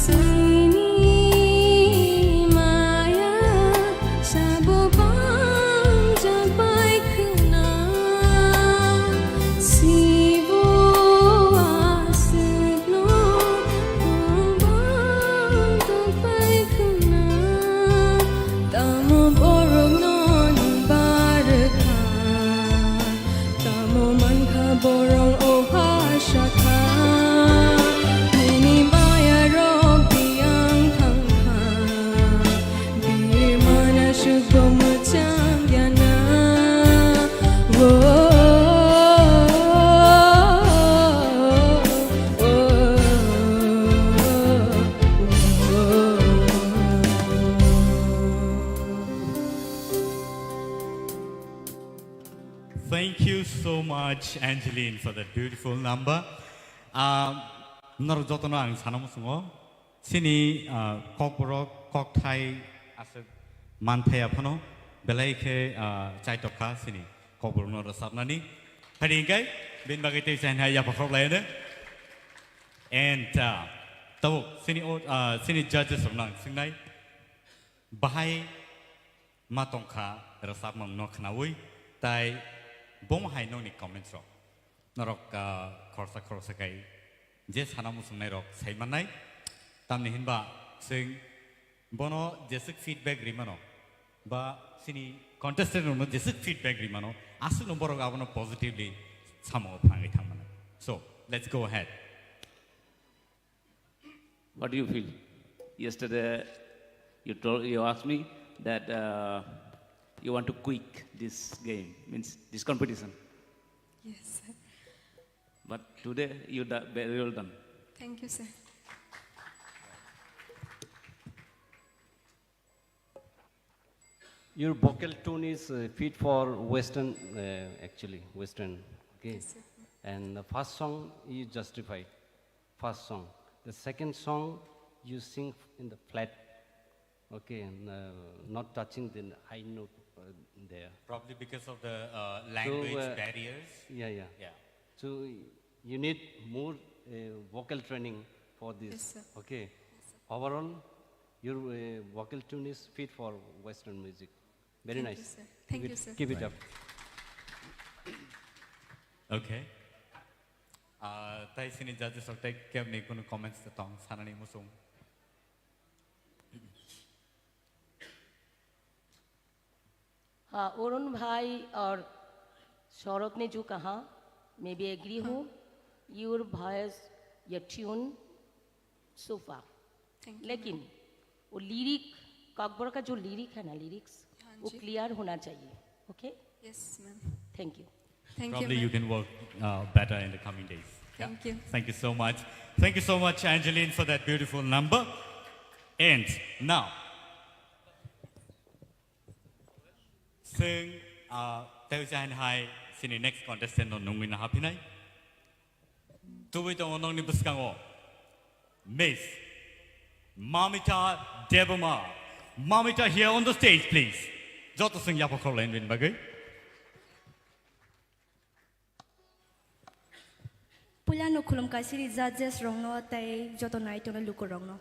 Sini Chukbo mwchang ya na. Wo, wo, wo. Thank you so much, Angeline, for that beautiful number. Um, norok jotono ang sana muchungo. Chini, ah, kokborok, kokthai aswk manthai aphano belai khe, ah, chaitok kha chini kokborokno rwchapnani. Hari hwnkhe bini bagwi tei chainai yapha khorok laiyano. And, ah, tabuk chini o, ah, chini judges rokno ang swngnai. Bahai ma tongkha rwchapmungno khnaui, tai bomo hai nokni comments rok. Norok, ah, khoroksa khoroksa khai je sana muchungnairok sai mannai. Tamni hinba chwng bono jeswk feedback ri mano, ba chini contestant rokno jeswk feedback ri mano, aswkno borok abono positively samung phangwi thang mano. So, let's go ahead. What do you feel? Yesterday, you told, you asked me that, uh, you want to quit this game, means this competition. Yes, sir. But today, you do very well done. Thank you, sir. Your vocal tone is, uh, fit for Western, uh, actually, Western, okay? Yes, sir. And the first song you justified, first song. The second song you sing in the flat, okay, and, uh, not touching the high note, uh, there. Probably because of the, uh, So, language uh, barriers. Yeah, yeah. Yeah. So you need more, uh, vocal training for this. Yes, sir. Okay. Yes, sir. Overall, your, uh, vocal tune is fit for Western music. Very nice. Thank you, sir. Thank you, sir. Keep it, keep it up. Okay. Ah, tai sini judges rok tai kebni kunu comments ta tong sanani muchung. हाँ, अरुण भाई और सौरभ ने जो कहा, मैं भी एग्री हूँ। Your voice, your tune, so far। Thank you, लेकिन वो लिरिक, ककबोर का जो लिरिक है ना, लिरिक्स, हाँ वो जी। क्लियर होना चाहिए। Okay? Yes, ma'am. Thank you. Thank you, ma'am. Probably you can work, uh, better in the coming days. Yeah. Thank you. Thank you so much. Thank you so much, Angeline, for that beautiful number. And now, chwng, uh, tei jahan hai chini next contestant no nungwi na haphinai. Tubui tongo nongni bwskango Miss Mamita Debbarma. Mamita, here on the stage, please. Joto chwng yapha khorlaini bagwi. Puilano khulumkha siri judges rokno tei joto naitongnai lukurokno.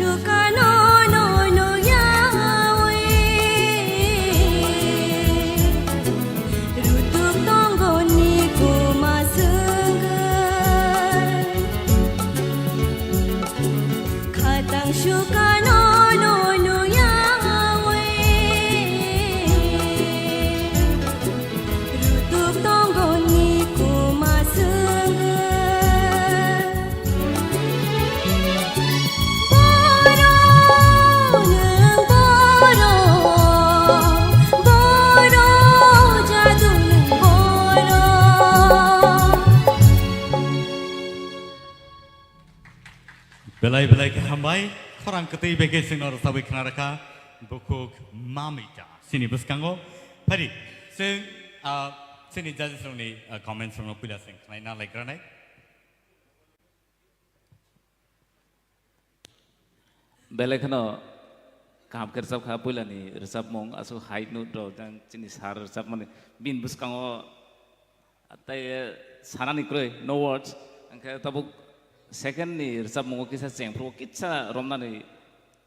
Sukano no no yawi, rutuk tongo ni kuma sungga. Khatang sukano no no yawi, rutuk tongo ni kuma sungga. Boro nwng boro, boro jadu nwng boro. Belai belai khe hambai, khorang kwtwi bai khe chwngno rwchabwi khna rwkha bukhuk Mamita. Chini bwskango phari chwng, ah, chini judges rokni, ah, comments rokno puila chwng khnaina laikranai. Belai kheno kaham khe rwchapkha, puilani rwchapmung aswk high note rok jang chini sir rwchapmani bini bwskango tei, eh, sanani kwrwi, no words. Hwnkhe tabuk second ni rwchapmungo kisa chengphru kisa romnani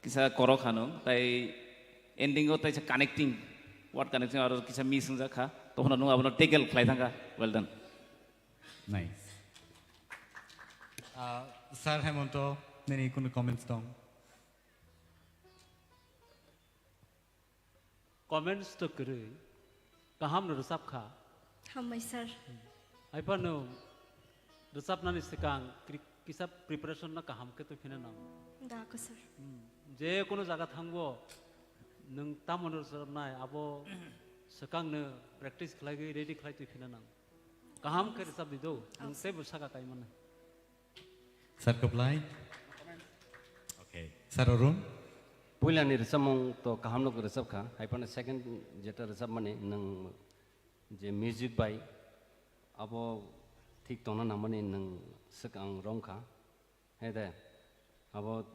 kisa korok hanung tei ending o teisa connecting word connecting aro kisa miss wngjak kha, tongphano nwng abono tackle khlai thangkha. Well done. Nice. Ah, Sir Hemonto, nini kunu comments tong? Comments to kwrwi, kaham no rwchap kha. Hambai sir. Haiphano rwchapnani swkang kri-, kisa preparation no kaham khe twi phina nang. Da ko sir. Hmm. Je kono jaga thangbo nwng tamo no rwchapnai abo swkang no practice khlaiwi ready khlai twi phina nang. Kaham khe rwchap di do, nwng teibo saka kai mano. Sir Kublai. Okay. Sir Arun. Puilani rwchapmung to kaham no rwchap kha, haiphano second jeta rwchapmani nwng je music bai abo thik tongna nangmani nwng swkang rom kha. Hai de, abo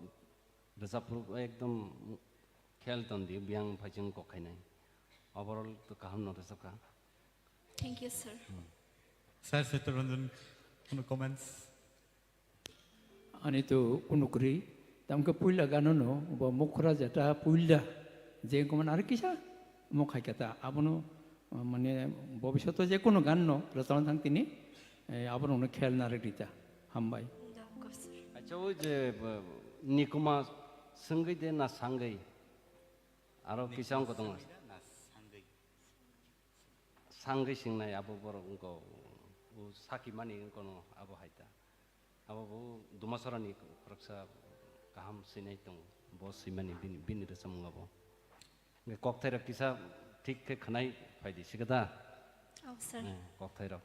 rwchapphuru ekdom khel ton di, biyang phaichung kok khainai. Overall to kaham no rwchap kha. Thank you, sir. Hmm. Sir Chittaranjan, kunu comments? Ani to kunu kwrwi, tamkhe puila gano no, bo mukhra jeta puila, je wngkha mani aro kisa, mo khaikha ta, abono, mane, bobishoto je kunu gan no, rwchapna thang tini, eh, abono khel narwk rita, hambai. Acha, o je, bo, nikuma swngwi de na sangwi? Aro kisa wngkha tongo. Sangwi swngnai abo borok wngkha, o saki mani wngkha no abo hai ta. Abo bo Dumasarani khoroksa kaham swinai tongo, bo swimani bini, bini rwchapmung abo. Hwnkhe kokthairok kisa thik khe khwnai phaidi sikha da? Oh, sir. Eh, kokthairok.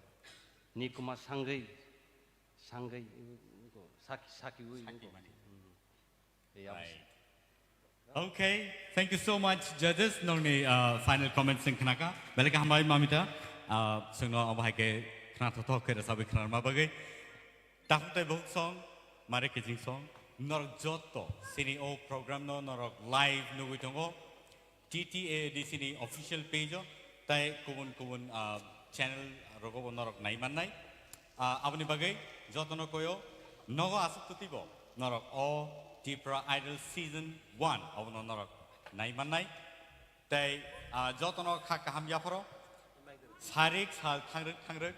Nikuma sangwi, sangwi, saki, sakiwi wngkha. Saki mani. Hmm. Ei, abo se. Right. Okay, thank you so much, judges. Nongni, uh, final comments sing khnaka. Belai khe hambai Mamita. Uh, singno abo hai khe khna thothok khe rwchabwi khnarma bagwi. Takhuk tei bukhuk song, mare kijing song. Norok jotto sini o program no norok live nugwi tongo. T T A D C ni official page o tei kubun kubun, ah, channel rogo bo norok nai mannai. Ah, aboni bagwi jotono koyo nogo aswk twtwi bo norok o Tipra Idol Season one obono norok nai mannai. Tei, ah, jotono kha kaham yapharo sarik sal thangrwk thangrwk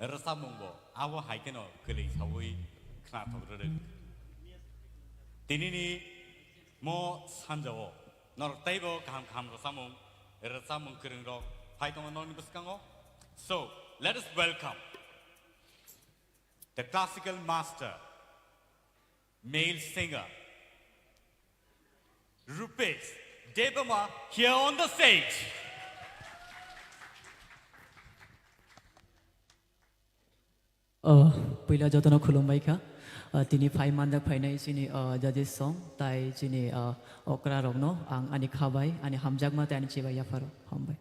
rwchapmung bo abo hai kheno kwlwi saui khnathok rwrwk. Tinini mo sanjao norok teibo kaham kaham rwchapmung, rwchapmung kwrwng rok phai tongo norokni bwskango. So, let us welcome the classical master, male singer, Rupesh Debbarma here on the stage. Oh, puila jotono khulumbai kha. Ah, tini phai manjak phainai chini, ah, judges song, tai chini, ah, okra rokno ang ani khabai, ani hamjakma tai ani chibai yapharo. Hambai.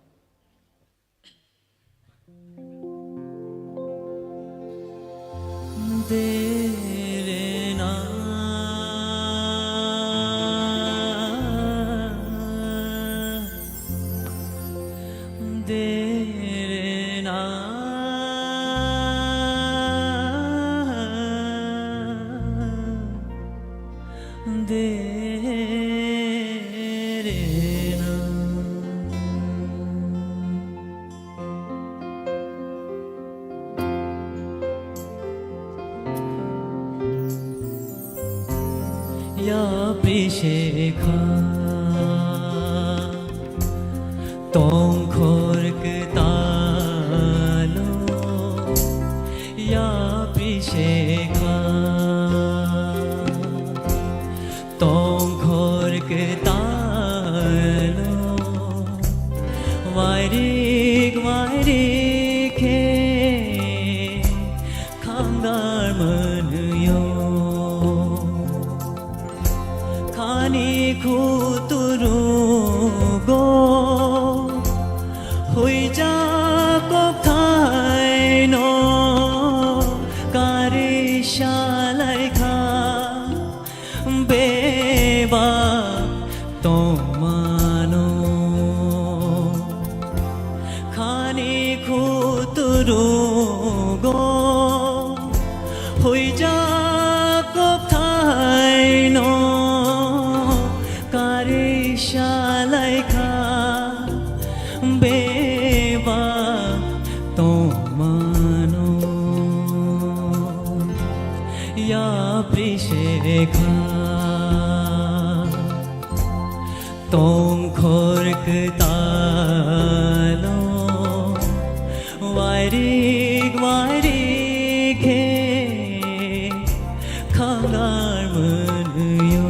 Derena. Ya Prisekha, tongkhor kwtalo, ya Prisekha, tongkhor kwtalo, wairik wairik khe khangar mwnwio. Khani khuturugo huijak kokthaino kari salaikha bebak tongmano. Khani khuturugo huijak kokthaino kari salaikha bebak tongmano. Ya Prisekha, tongkhor kwtalo, wairik wairik khe khangar mwnwio.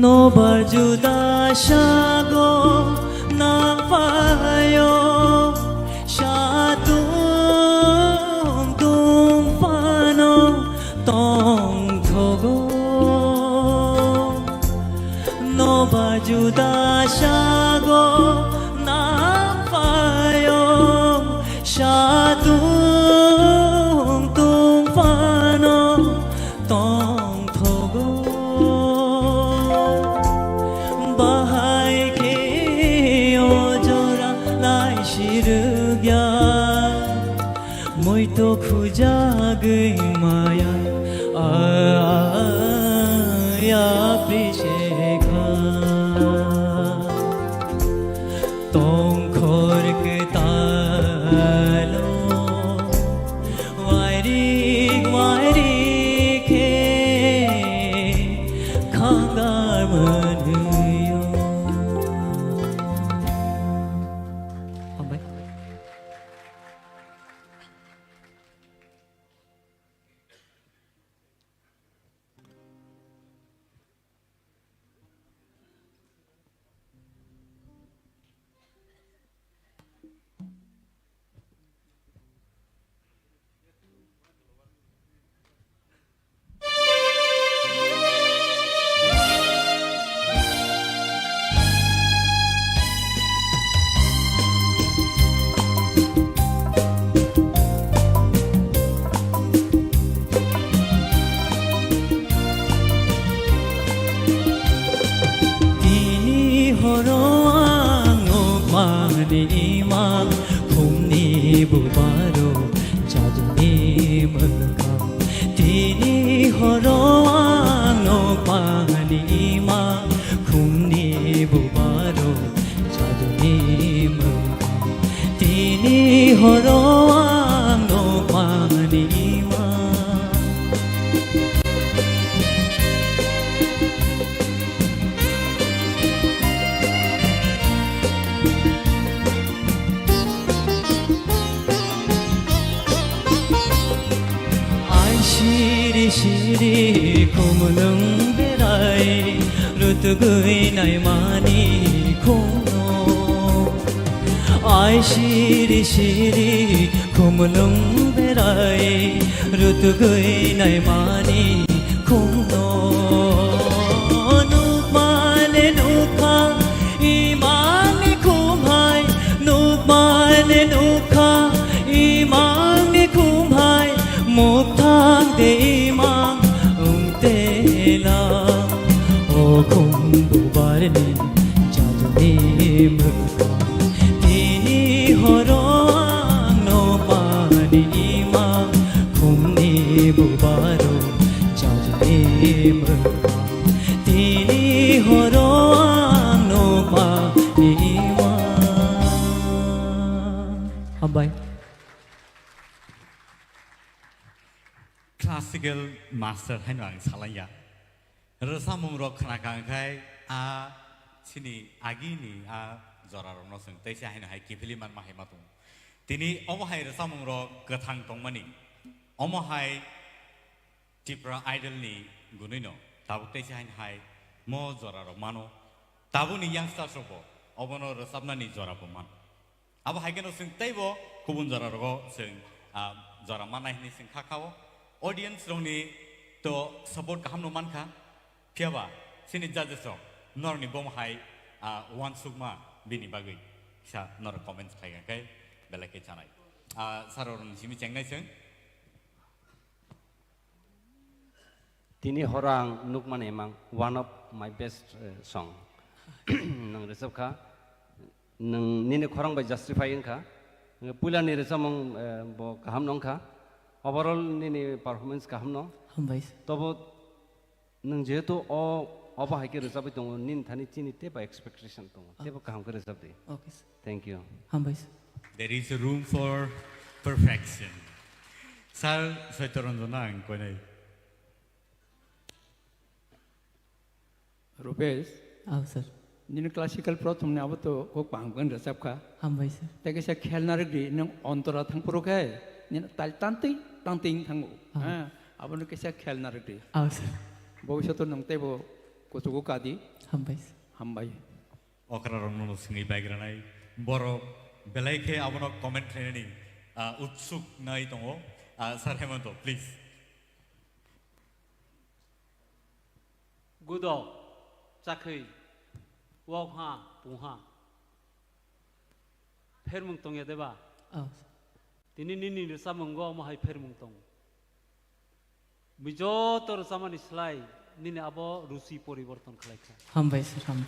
Nobar juda sago nangphaio, satung tung phano tongthogo. Nobar juda sago nangphaio, satung tung phano tongthogo. Bahai khe o jora lai sirwkya, muito khujagwi maya, a, ya Prisekha. Tongkhor kwtalo, wairik wairik khe khangar mwnwio. Hambai. Tini horo ang nukmani imang, khumni bubaro chajuni mwkang. Tini horo ang nukmani imang, khumni bubaro chajuni mwkang. Tini horo ang nukmani imang. Ai siri siri khumlwng berai rutugwi naimani khumno. Ai siri siri khumlwng berai rutugwi naimani khumno. Nukmale nukha imangni khum hai, nukmale Nukha imangni khumhai, mukthang de imang wngtela. O khum bubarni jaduni mwkhang, tini horo ang nokmani imang, khumni bubaro jaduni mwkhang, tini horo ang nokmani imang. Hambai. Classical master haino ang salaiya. Rwchapmung rok khna kha hwnkhe a chini agini a jora rokno chwng teisa haino hai kiphilwi manma hai ma tongo. Tini omo hai rwchapmung rok kwthang tongmani, omo hai Tipra Idol ni gunui no tabuk teisa haino hai mo jora rok mano. Tabukni youngsters rok bo obono rwchapnani jora bo mano. Abo hai kheno chwng teibo kubun jora rogo chwng, ah, jora mannai hinwi chwng kha kha-o. Audience rokni to support kaham no mankha. Phiya ba chini judges rok norokni bomo hai, ah, uansukma bini bagwi kisa norok comments khai kha khe belai khe chanai. Ah, sir rokni simi chengnai chwng. Tini horo ang nukmani emang one of my best, eh, song. Nwng rwchap kha, nwng nini khorang bai justify wng kha. Puila ni rwchapmung, eh, bo kaham no wng kha. Overall nini performance kaham no. Hambai sir. Tobo nwng jehetu o, obo hai khe rwchapwi tongo, nini thani chini teibo expectation tongo. Teibo kaham khe rwchap di. Okay sir. Thank you. Hambai sir. There is a room for perfection. Sir, Saityaranjan ang koinai. Rupesh, Aw sir. Nini classical prothom ni abo to kok pang pang rwchap kha. Hambai sir. Tei kaisa khelna rwgdi, nwng ontora thang phuru khe nini tal tantwi tantwi wng thango. Ah. Ha, abono kaisa khelna rwgdi. Aw sir. Bobishoto nwng teibo kuchugo kadi. Hambai sir. Hambai. Okra rokno no swngwi baigranai. Borok belai khe abono comment khlainani, ah, utsuk nai tongo. Ah, Sir Hemanto, please. Gudo, chakhwi, wokha, pungha. Phermung tongya deba? Oh. Tini nini rwchapmungo omo hai phermung tongo. Bini joto rwchapmani slai nini abo ruchi poriborton khlai kha. Hambai sir, ham-,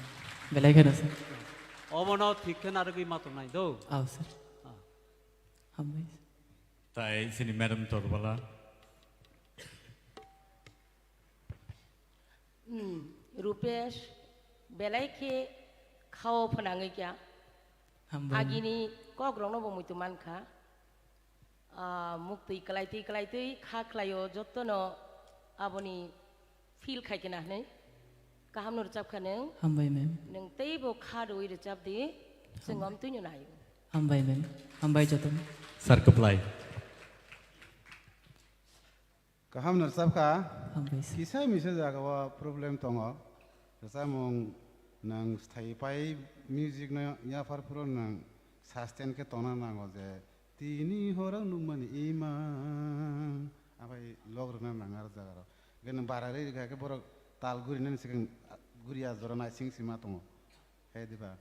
belai kheno sir. Obono thik khe narwgwi ma tongnai do. Oh sir. Ah. Hambai sir. Tai sini Madam Torbala. Hmm, Rupesh, belai khe khao phnangwi kya? Hambai. Agini kokrokno bo muitu mankha. Ah, muktwi kwlaitwi kwlaitwi kha khlaio, jottono aboni feel khai khe na hwnwi. Kaham no rwchap kha nwng. Hambai ma'am. Nwng teibo kha rwui rwchap di, chwng Hambai. Omtwino naio. Hambai ma'am. Hambai jotono. Sir kwplai. Kaham no rwchap kha. Hambai sir. Kisa misa jaga o problem tongo. Rwchapmung nwng sthai pai music no yaphar phuru nwng sustain khe tongna nango je tini horo nukmani imang. Abai log rwna nang aro jaga rok. Gwnang bara rwi rwkha khe borok tal gurinani swkang guri a jora naising sima tongo. He diba?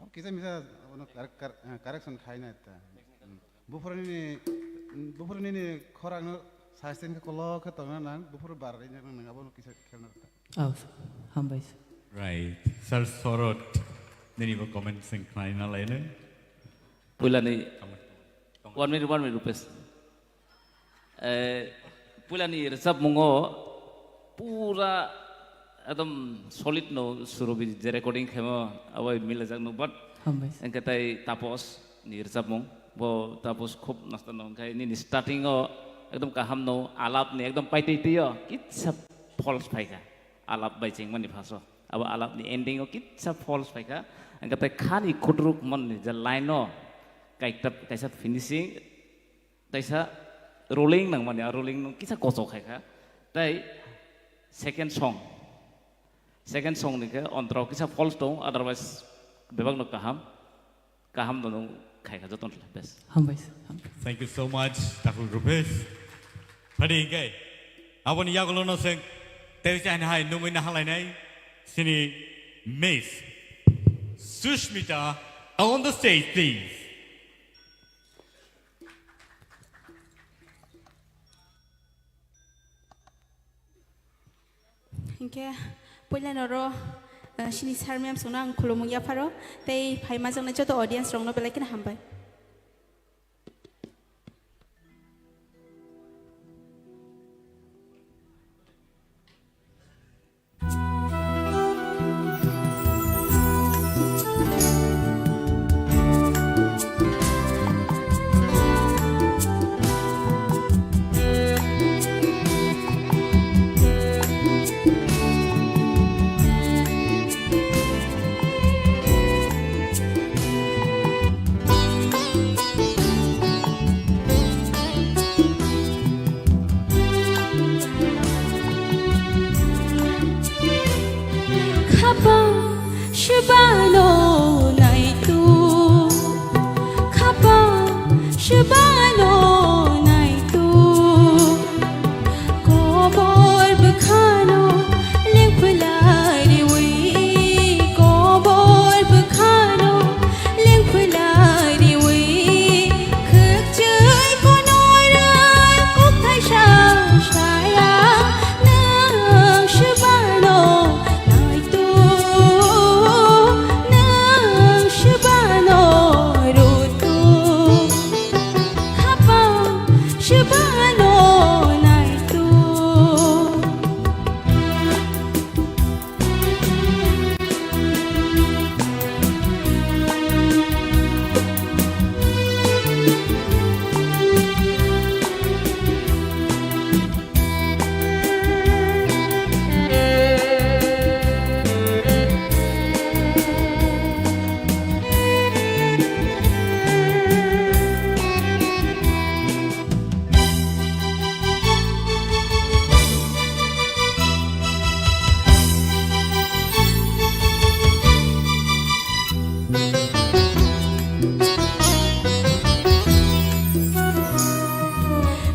Abo kisa misa abono correct-, cor-, eh, correction khaina ta. Hmm. Buphuru nini, buphuru nini khorang no sustain khe kolok khe tongna nang, buphuru bar ri nang nang abono kisa khelna ta. Oh, sir. Hambai sir. Right. Sir Sorot, nini bo comment sing khlaina lainai. Puilani, one minute, one minute, Rupesh. Eh, puilani rwchapmungo pura ekdom solid no surobi je recording khemo abai milajak no, but Hambai sir. Engke tai Tapos ni rwchapmung, bo Tapos khub nasta no, engke nini starting o ekdom kaham no, alap ni ekdom paitwi twi o kitsa false phaikha, alap bai chengmani phaso abo alap ni ending o kitsa false phaikha, engke tai khani khutruk mon ni je line o kaita kaisa finishing, Taisa rolling nangmani, a rolling no kisa kochok khai kha. Tai second song. Second song ni khe ontrao kisa false tong, otherwise bebak no kaham. Kaham no nung khai kha joto no best. Hambai sir, hambai. Thank you so much, Takhuk Rupesh. Phadi hingke, aboni yagulo no seng, tei chahini hai nungwi na halainai, sini Miss Sushmita on the stage, please. Hinkhe puila noro, eh, sini sir ma'am songno ang khulumung yapharo, tei phaimajaknai joto audience rokno belai kheno hambai. Khapang shibano naitu, khapang shibano naitu. Kobor bwkhano lengphlai riwi, kobor bwkhano lengphlai riwi, khwkchwi kono rwi kok thaisa saya, nwng swbano naitu, nwng swbano rutu. Khapang swbano naitu.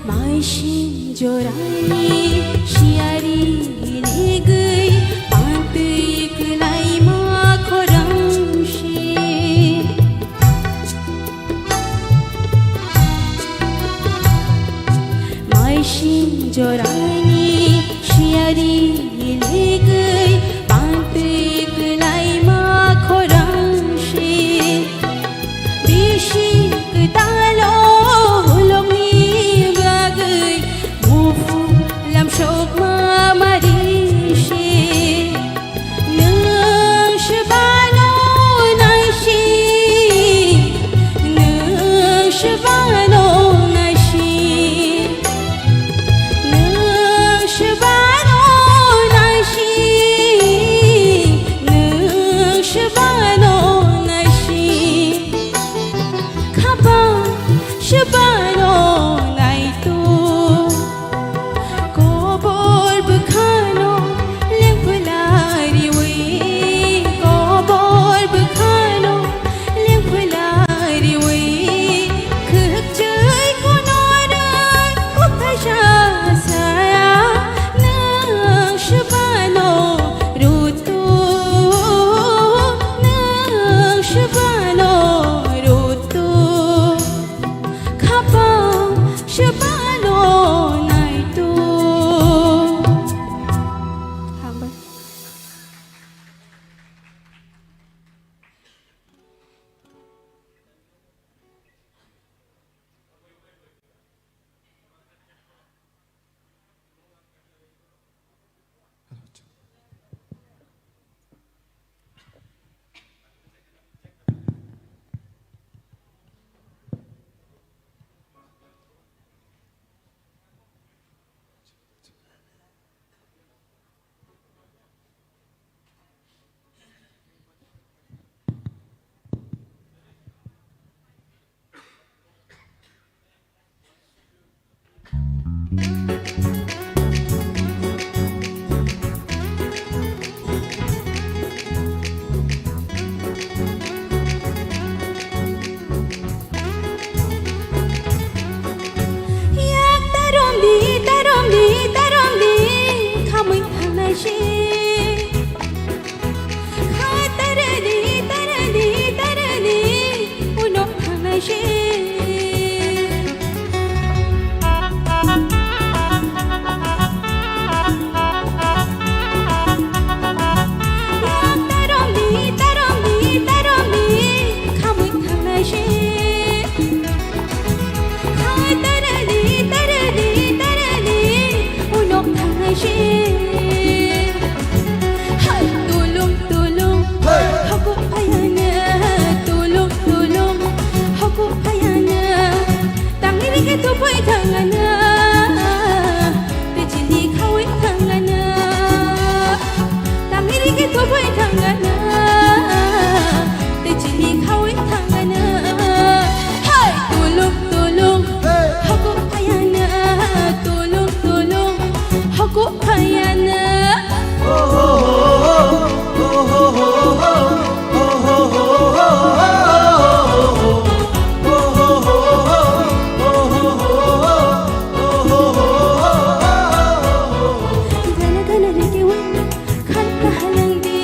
Maising jorani siyari ligwi pantwi kwlaima khorang se. Maising jorani siyari ligwi pantwi kwlaima khorang se. Bisi kwtalo hulukni bagwi buphang lamsokma mari se. Nwng swbano naisi, nwng swbano naisi, nwng swbano naisi, nwng swbano naisi. Khapang swbano naitu. Kobor bwkhano lengphlai riwi, kobor bwkhano lengphlai riwi, khwkchwi kono rwi kok thaisa saya, nwng swbano rutu, nwng swbano rutu. Khapang Bai thangana, tei chini khawi thangana. Tangiri ki to bai thangana, tei chini khawi thangana. Hai, tulung, tulung, haku phayana, tulung, tulung, haku phayana. Gana gana reke wai, khan kahalang di,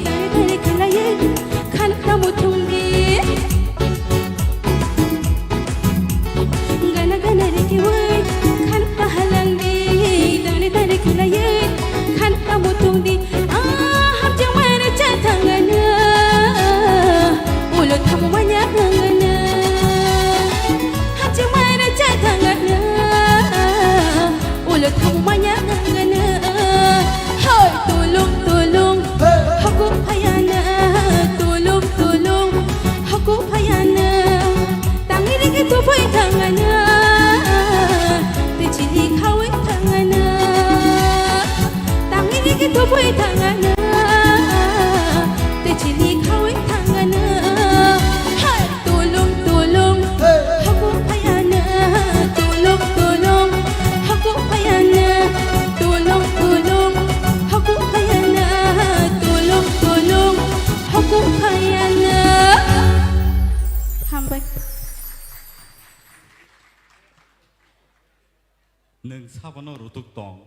dare dare khalaye, khan kamuthung di. Gana gana reke wai, khan kahalang di, dare dare khalaye, khan kamuthung di. Ah, hamjang mane cha thangana, ulo thamu manya thangana. Hamjang mane cha thangana, ulo thamu manya thangana. Hoi, tulung, tulung, haku phayana, tulung, tulung, haku phayana. Tangiri ki tuphai thangana, tei chini khawi thangana. Tangiri ki tuphai thangana, tei chini khawi thangana. Hai, tulung, tulung, haku phayana, tulung, tulung, haku phayana, tulung, tulung, haku phayana, tulung, tulung, haku phayana. Hambai. Nwng sabono rutuk tong,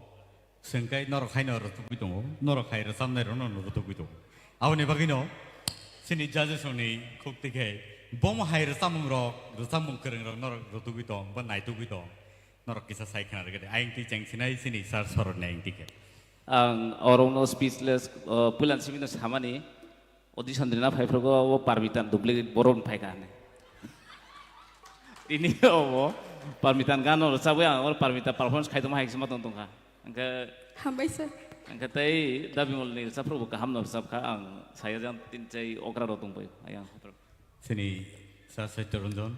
chwng khe norok haino rutugwi tongo, norok hai rwchapnairokno rutugwi tongo. Aboni bagwino chini judges rokni khuk twi khe bomo hai rwchapmungrok, rwchapmung kwrwngrok norok rutugwi tong ba naitugwi tong, norok kisa sai khna rwgwdi. Ayang twi cheng sinai chini sir soroni ayang twi khe. Ang orokno speechless, uh, puilan simi no samani. Audition rina phaiphrugo o Parmitan duplicate borok ni phaikha hinwi. Tini obo Parmitan gano rwchabwi ang oro Parmita performance khaitongma hai khe ma tong tongkha. Hwnkhe Hambai sir. Hwnkhe tei Dabimol ni rwchapphrubo kaham no rwchapkha, ang saya jang tin chai okra rok tongbai ayang. Chini Sir Satya Ranjan.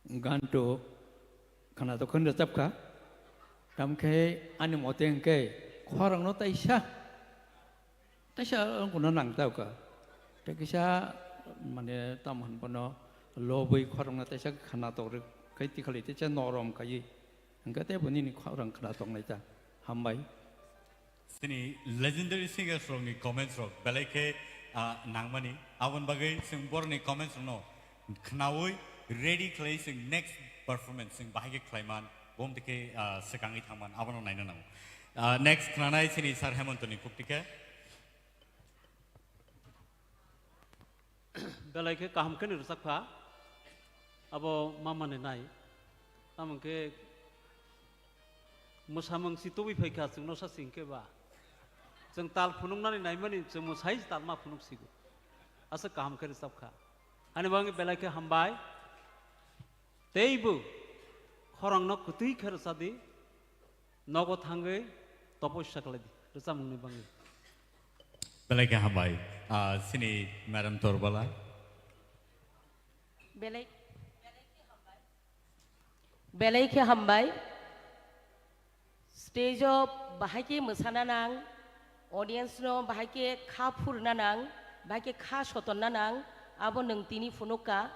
Ganto khwnatok khe rwchapkha. Tamkhe ani mote hwnkhe khorangno taisa, taisa wngkukno nangtokha. Tei kisa mane tamo hwn bono lobwi khorangno taisa khwnatok rwkhe tikhali taisa norom khaiwi. Hwnkhe teibo nini khorang khwnatok naita. Hambai. Chini legendary singers rokni comments rok belai khe, ah, nangmani. Aboni bagwi chwng borokni comments rokno khnaui ready khlai chwng next performance chwng bahai khe khlaiman, bom twi khe, ah, swkangwi thangman abono naina nango. Ah, next khnanai chini Sir Hemontoni khukti khe. Belai khe kaham khe ni rwchapkha, abo ma manwi nai. Tamo hwn khe mwsamung si tubui phaikha, chwngno sa sing khe ba. Chwng tal phunuknani naimani, chwng mwsai tal ma phunuk sigo. Aswk kaham khe rwchapkha. Ani bagwi belai khe hambai. Teibo khorangno kwtwi khe rwchadi. Nogo thangwi topoisa khlai di, rwchapmungni bagwi. Belai khe hambai. Ah, chini Madam Torbala. Belai, belai khe hambai. Stage o bahai khe mwsana nang, audience no bahai khe kha phurna nang, bahai khe kha sotonna nang, abo nwng tini phunukha,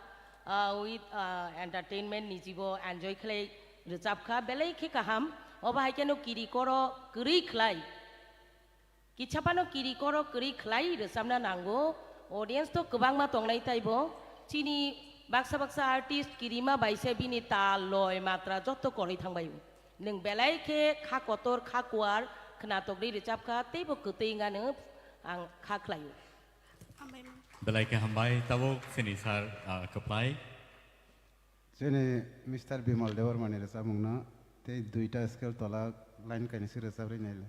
ah, with, ah, entertainment ni jibo enjoy khlai rwchapkha, belai khe kaham. Obo hai kheno kiri koro kwrwi khlai. Kicha phano kiri koro kwrwi khlai rwchapna nango. Audience to kwbangma tongnai taibo. Chini baksa baksa artist kirima bai se bini tal, loi, matra jotto korwi thangbai. Nwng belai khe kha kotor, kha kuar, khwnatok rwi rwchapkha, teibo kwtwi wngano ang kha khlaio. Belai khe hambai, tabuk chini sir, ah, kwplai. Chini Mister Bimal Debbarmani rwchapmungno tei duita scale tola line kainwi se rwchap rwi naile.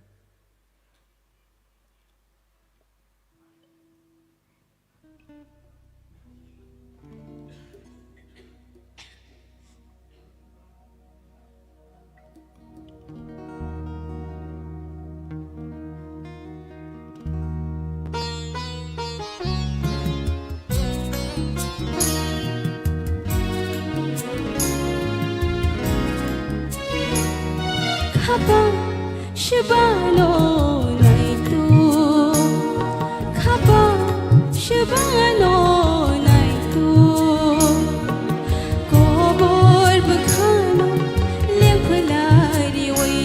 Khapang shibano naitu, khapang shibano naitu, kobor bwkhano lengphlariwi,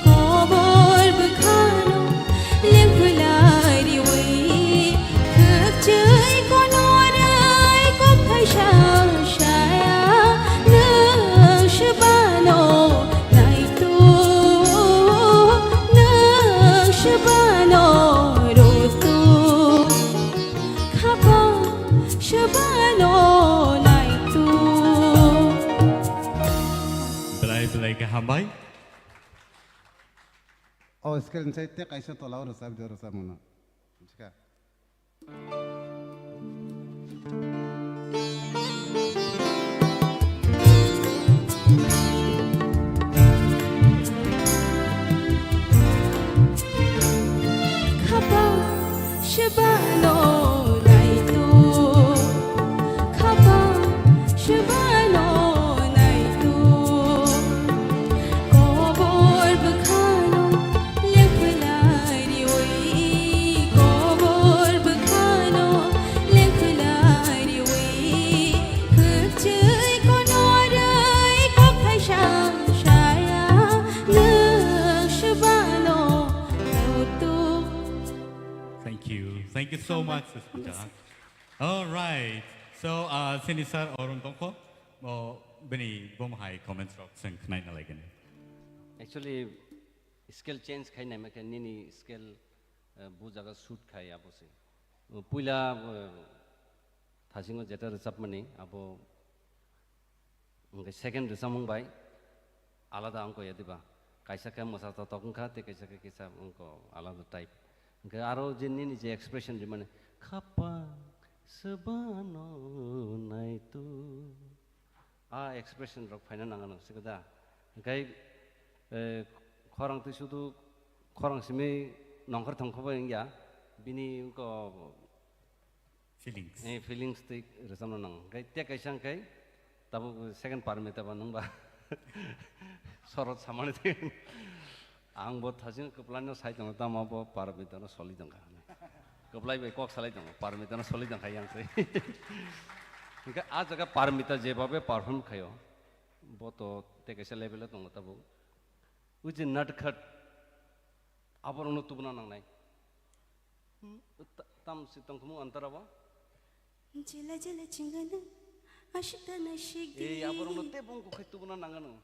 kobor bwkhano lengphlariwi, khwchwi konorai kok thaisa saya, nwng shibano naitu, nwng shibano rutu, khapang shibano naitu. Belai belai khe hambai. O scale ni side te kaisa tola o rwchap di, o rwchapmano. Buji kha? Khapang shibano naitu, khapang shibano naitu, kobor bwkhano lengphlariwi, kobor bwkhano lengphlariwi, khwchwi konorai kok thaisa saya, nwng shibano naitu. Thank you. Thank you so much, Susmita. All right. So, uh, sini sir, Arun tongkho, mo bini bom hai comments rok seng khnai na lagini. Actually, scale change khai nai makhe nini scale, uh, bu jaga shoot khai abo se. Uh, puila, uh, thasingo jeta rwchapmani abo Hwnkhe second rwchapmung bai alada wngkha ya diba? Kaisa khe mwsa totok wngkha, tei kaisa khe kisa wngkha alada type. Hwnkhe aro je nini je expression rimani, "Khapang swbano naitu." A expression rok phaina nang ano, sika da? Hwnkhe, eh, khorang twi sudu khorang simi nongkhor thongkho bai wngya, bini wngkha Feelings. Eh, feelings tei rwchapna nango. Hwnkhe tei kaisa hwnkhe tabuk second Parmita ba nung ba sorot samani tei ang bo thaching kwplai no sai tongo, tamo bo Parmita no soli tongkha hinwi. Kwplai bai kok salai tongo, Parmita no soli tongkha yang se. Hwnkhe a jaga Parmita jebabe perform khaio, bo to tei kaisa level o tongo tabuk. Ui je natkhat aborokno tubuna nangnai. Hmm, ta-, tam si tongthumung antara bo? Jela jela chingana, ashita na shigdi. Ei, aborokno tei bongkok khai tubuna nangano.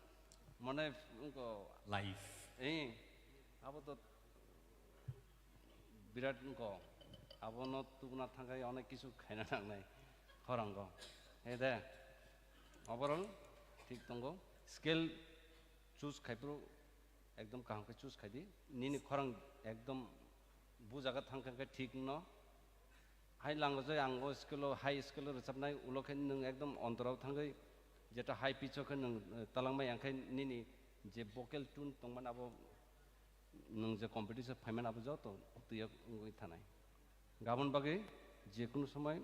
Mane, wngkha life. Ei, abo to birat wngkha. Abono tubuna thangkhai onek kisu khaina nangnai khorango. Ei de, overall thik tongo. Scale choose khaiphuru ekdom kaham khe choose khai di. Nini khorang ekdom bu jaga thang kha khe thik no. Hai language o ang o scale o, high scale o rwchapnai, ulo khe nwng ekdom ontorao thangwi jeta high pitch o khe nwng, eh, talangmai, ang khe nini je vocal tune tongmani abo nwng je competition phaimani abo joto twiya wngwi thanai. Gabon bagwi je kunu somoi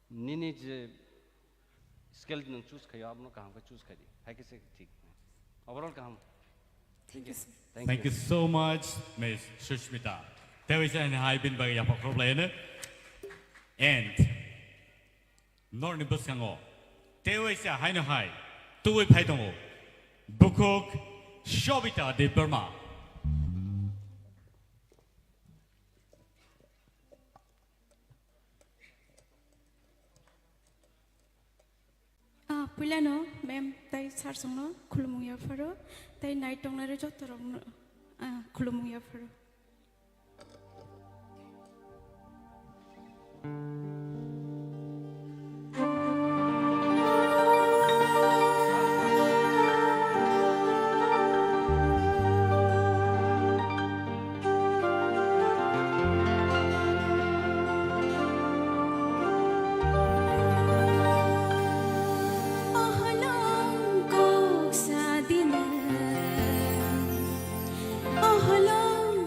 nini je scale nwng choose khaio, abono kaham khe choose khai di. Hai khe se thik. Overall kaham. Thank you, sir. Thank you so much, Miss Sushmita. Tei waisa ani hai bini bagwi yapha khorok lai ano. And norni bwskango tei waisa haino hai tubui phai tongo. Bukhuk Shobita Debbarma. Ah, puilano ma'am tai sir songno khulumung yapharo, tai nai tongnai joto rokno, ah, khulumung yapharo. Oholong kok sadina, oholong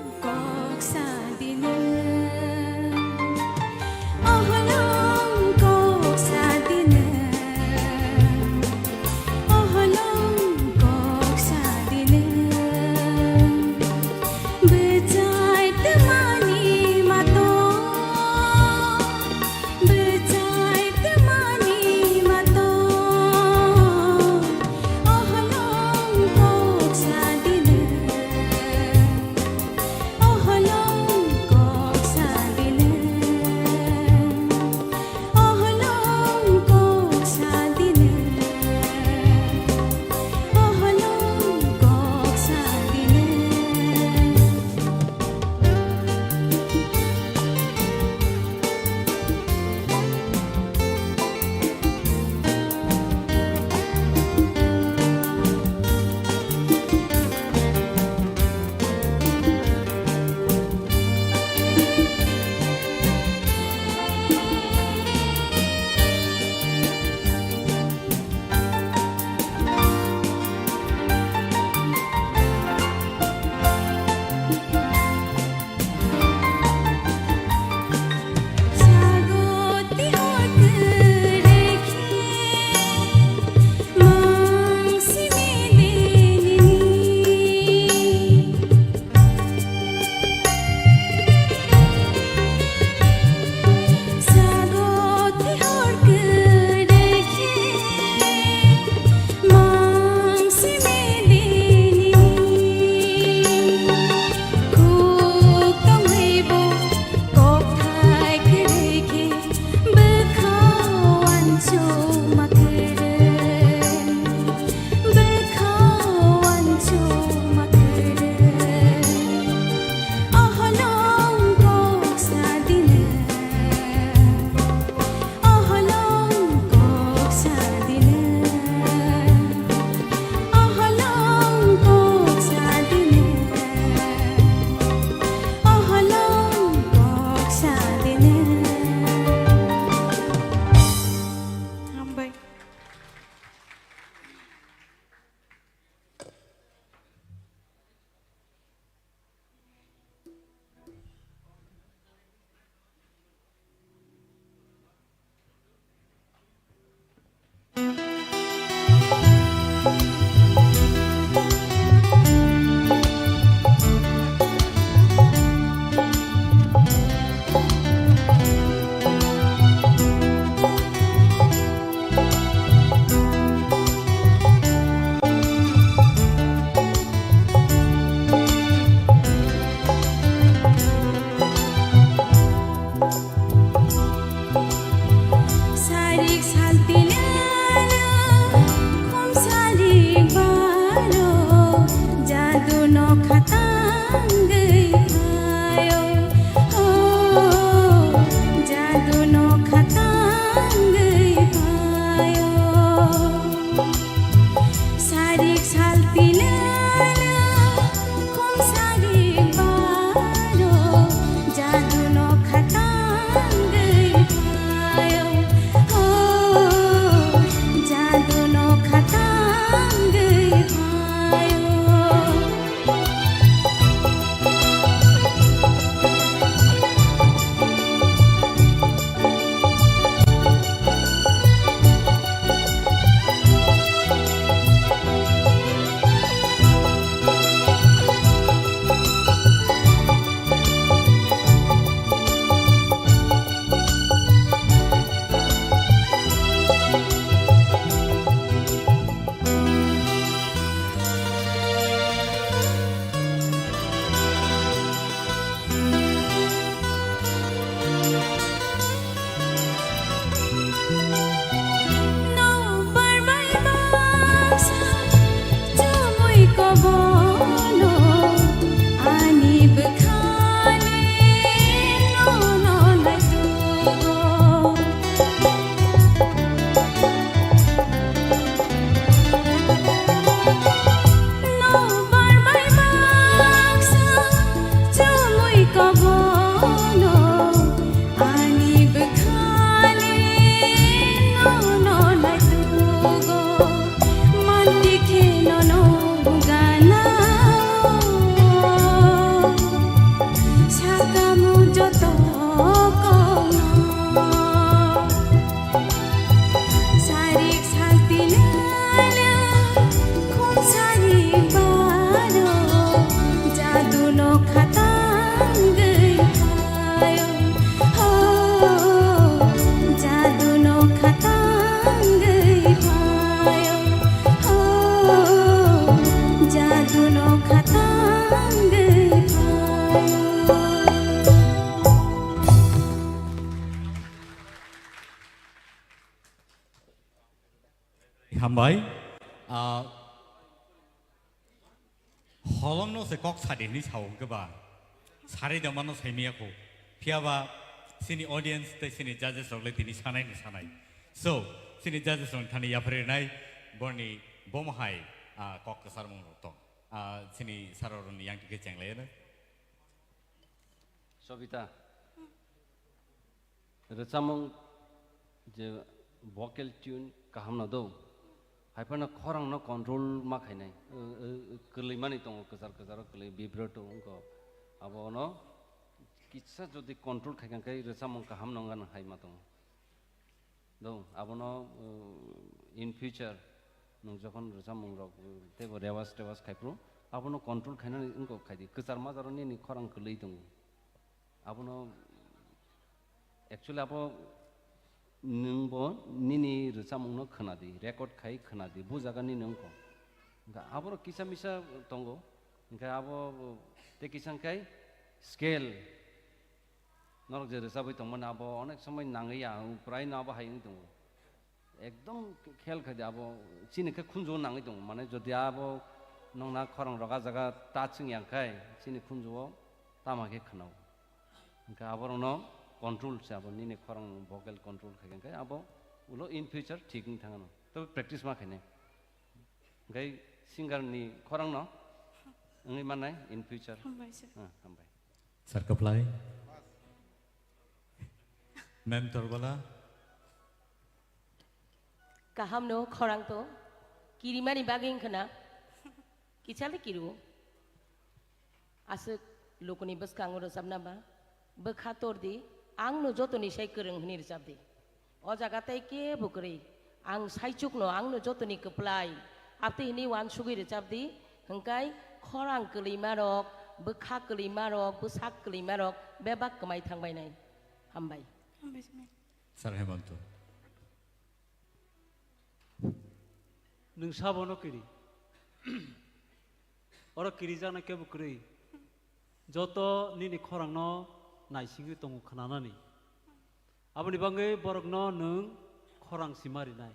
Sarik saltila khum sarik baro, jadu no khatang gwi phayo. Oh, jadu no khatang gwi phayo. Nokbar bai baksa chumui kobono ani bwkhani nono naitugo. Nokbar bai baksa chumui kobono ani bwkhani nono naitugo. Manti khe nono ganao sakamu joto kokno. Sarik saltila khum sari baro, jadu no khatang gwi phayo. Ho, jadu no khatang gwi phayo. Ho, jadu no khatang gwi phayo. Hambai. Ah, holongno se kok sadi hinwi sao hwnkhe ba, sari da mano saimaya kho. Phiya ba chini audience tei chini judges rok le tini sanai ni sanai. So, chini judges rok thani yapharwi nai borni bomo hai, ah, kok kwcharmung rok tong. Ah, chini sir rok ni yang tike chenglai no. Sobita. Rwchapmung je vocal tune kaham no do, hai phano khorang no control ma khainai, o, o, o, kwlwi mani tongo, kwchar kwcharo kwlwi, vibrato wngkha, abo no kisa jodi control khai kha khe rwchapmung kaham no wngna hai ma tongo. Do, abono, o, in future nwng jokhon rwchapmung rok, o, teibo rewas tewas khai phuru, abono control khainani wngkha khai di, kwchar majaro nini khorang kwlwi tongo. Abono actually abo nwng bo nini rwchapmung no khwna di, record khai khwna di, bo jaga nini wngkho. Hwnkhe aborok kisa misa tongo, hwnkhe abo tei kisa wngkhe scale norok je rwchabwi tongmani abo onek somoi nangwi ya, prai no abo hai wng tongo. Ekdom khel khai di abo chini khe khunju nangwi tongo, mane jodi abo nokna khorang rok ah jaga touch wng ya khai chini khunju o tama khe khwnao. Hwnkhe aborokno control se abo nini khorang vocal control khai khe abo ulo in future thik wng thangano. Tobe practice ma khainai. Hwnkhe singer ni khorang no wngwi mannai in future. Hambai sir. Ah, hambai. Sir kwplai. Ma'am Torbala. Kaham no khorang to. Kirimani bagwi wngkha na. Kichale kiru. Aswk lukuni bwskango rwchapna ba, bwkha tor di, ang no jotoni sai kwrwng hwnwi rwchap di. O jaga tei kebo kwrwi, ang saichukno, ang no jotoni kwplai, aptwi hwnwi uansugwi rwchap di, hwnkhe khorang kwlwima rok, bwkha kwlwima rok, bwsak kwlwima rok bebak kwmai thang bainai. Hambai. Hambai, sir. Sir Hemanto. Nwng sabono kiri. Oro kirijaknai kebo kwrwi. Joto nini khorangno naisingwi tongo khwnanani. Aboni bagwi borokno nwng khorang sima rinai.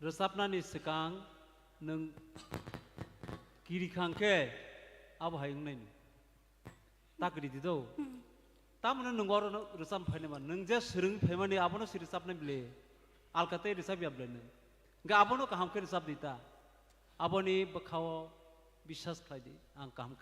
Rwchapnani swkang nwng kiri khang khe abo hai wngnai nwng. Ta kiri di do. Hmm. Tamoni nwng oro no rwchap phainai man. Nwng je swrwng phaimani abono se rwchapnai bile. Alka tei rwchap ya bwlai nwng. Hwnkhe abono kaham khe rwchap di ta. Aboni bwkhao biswas khlai di, ang kaham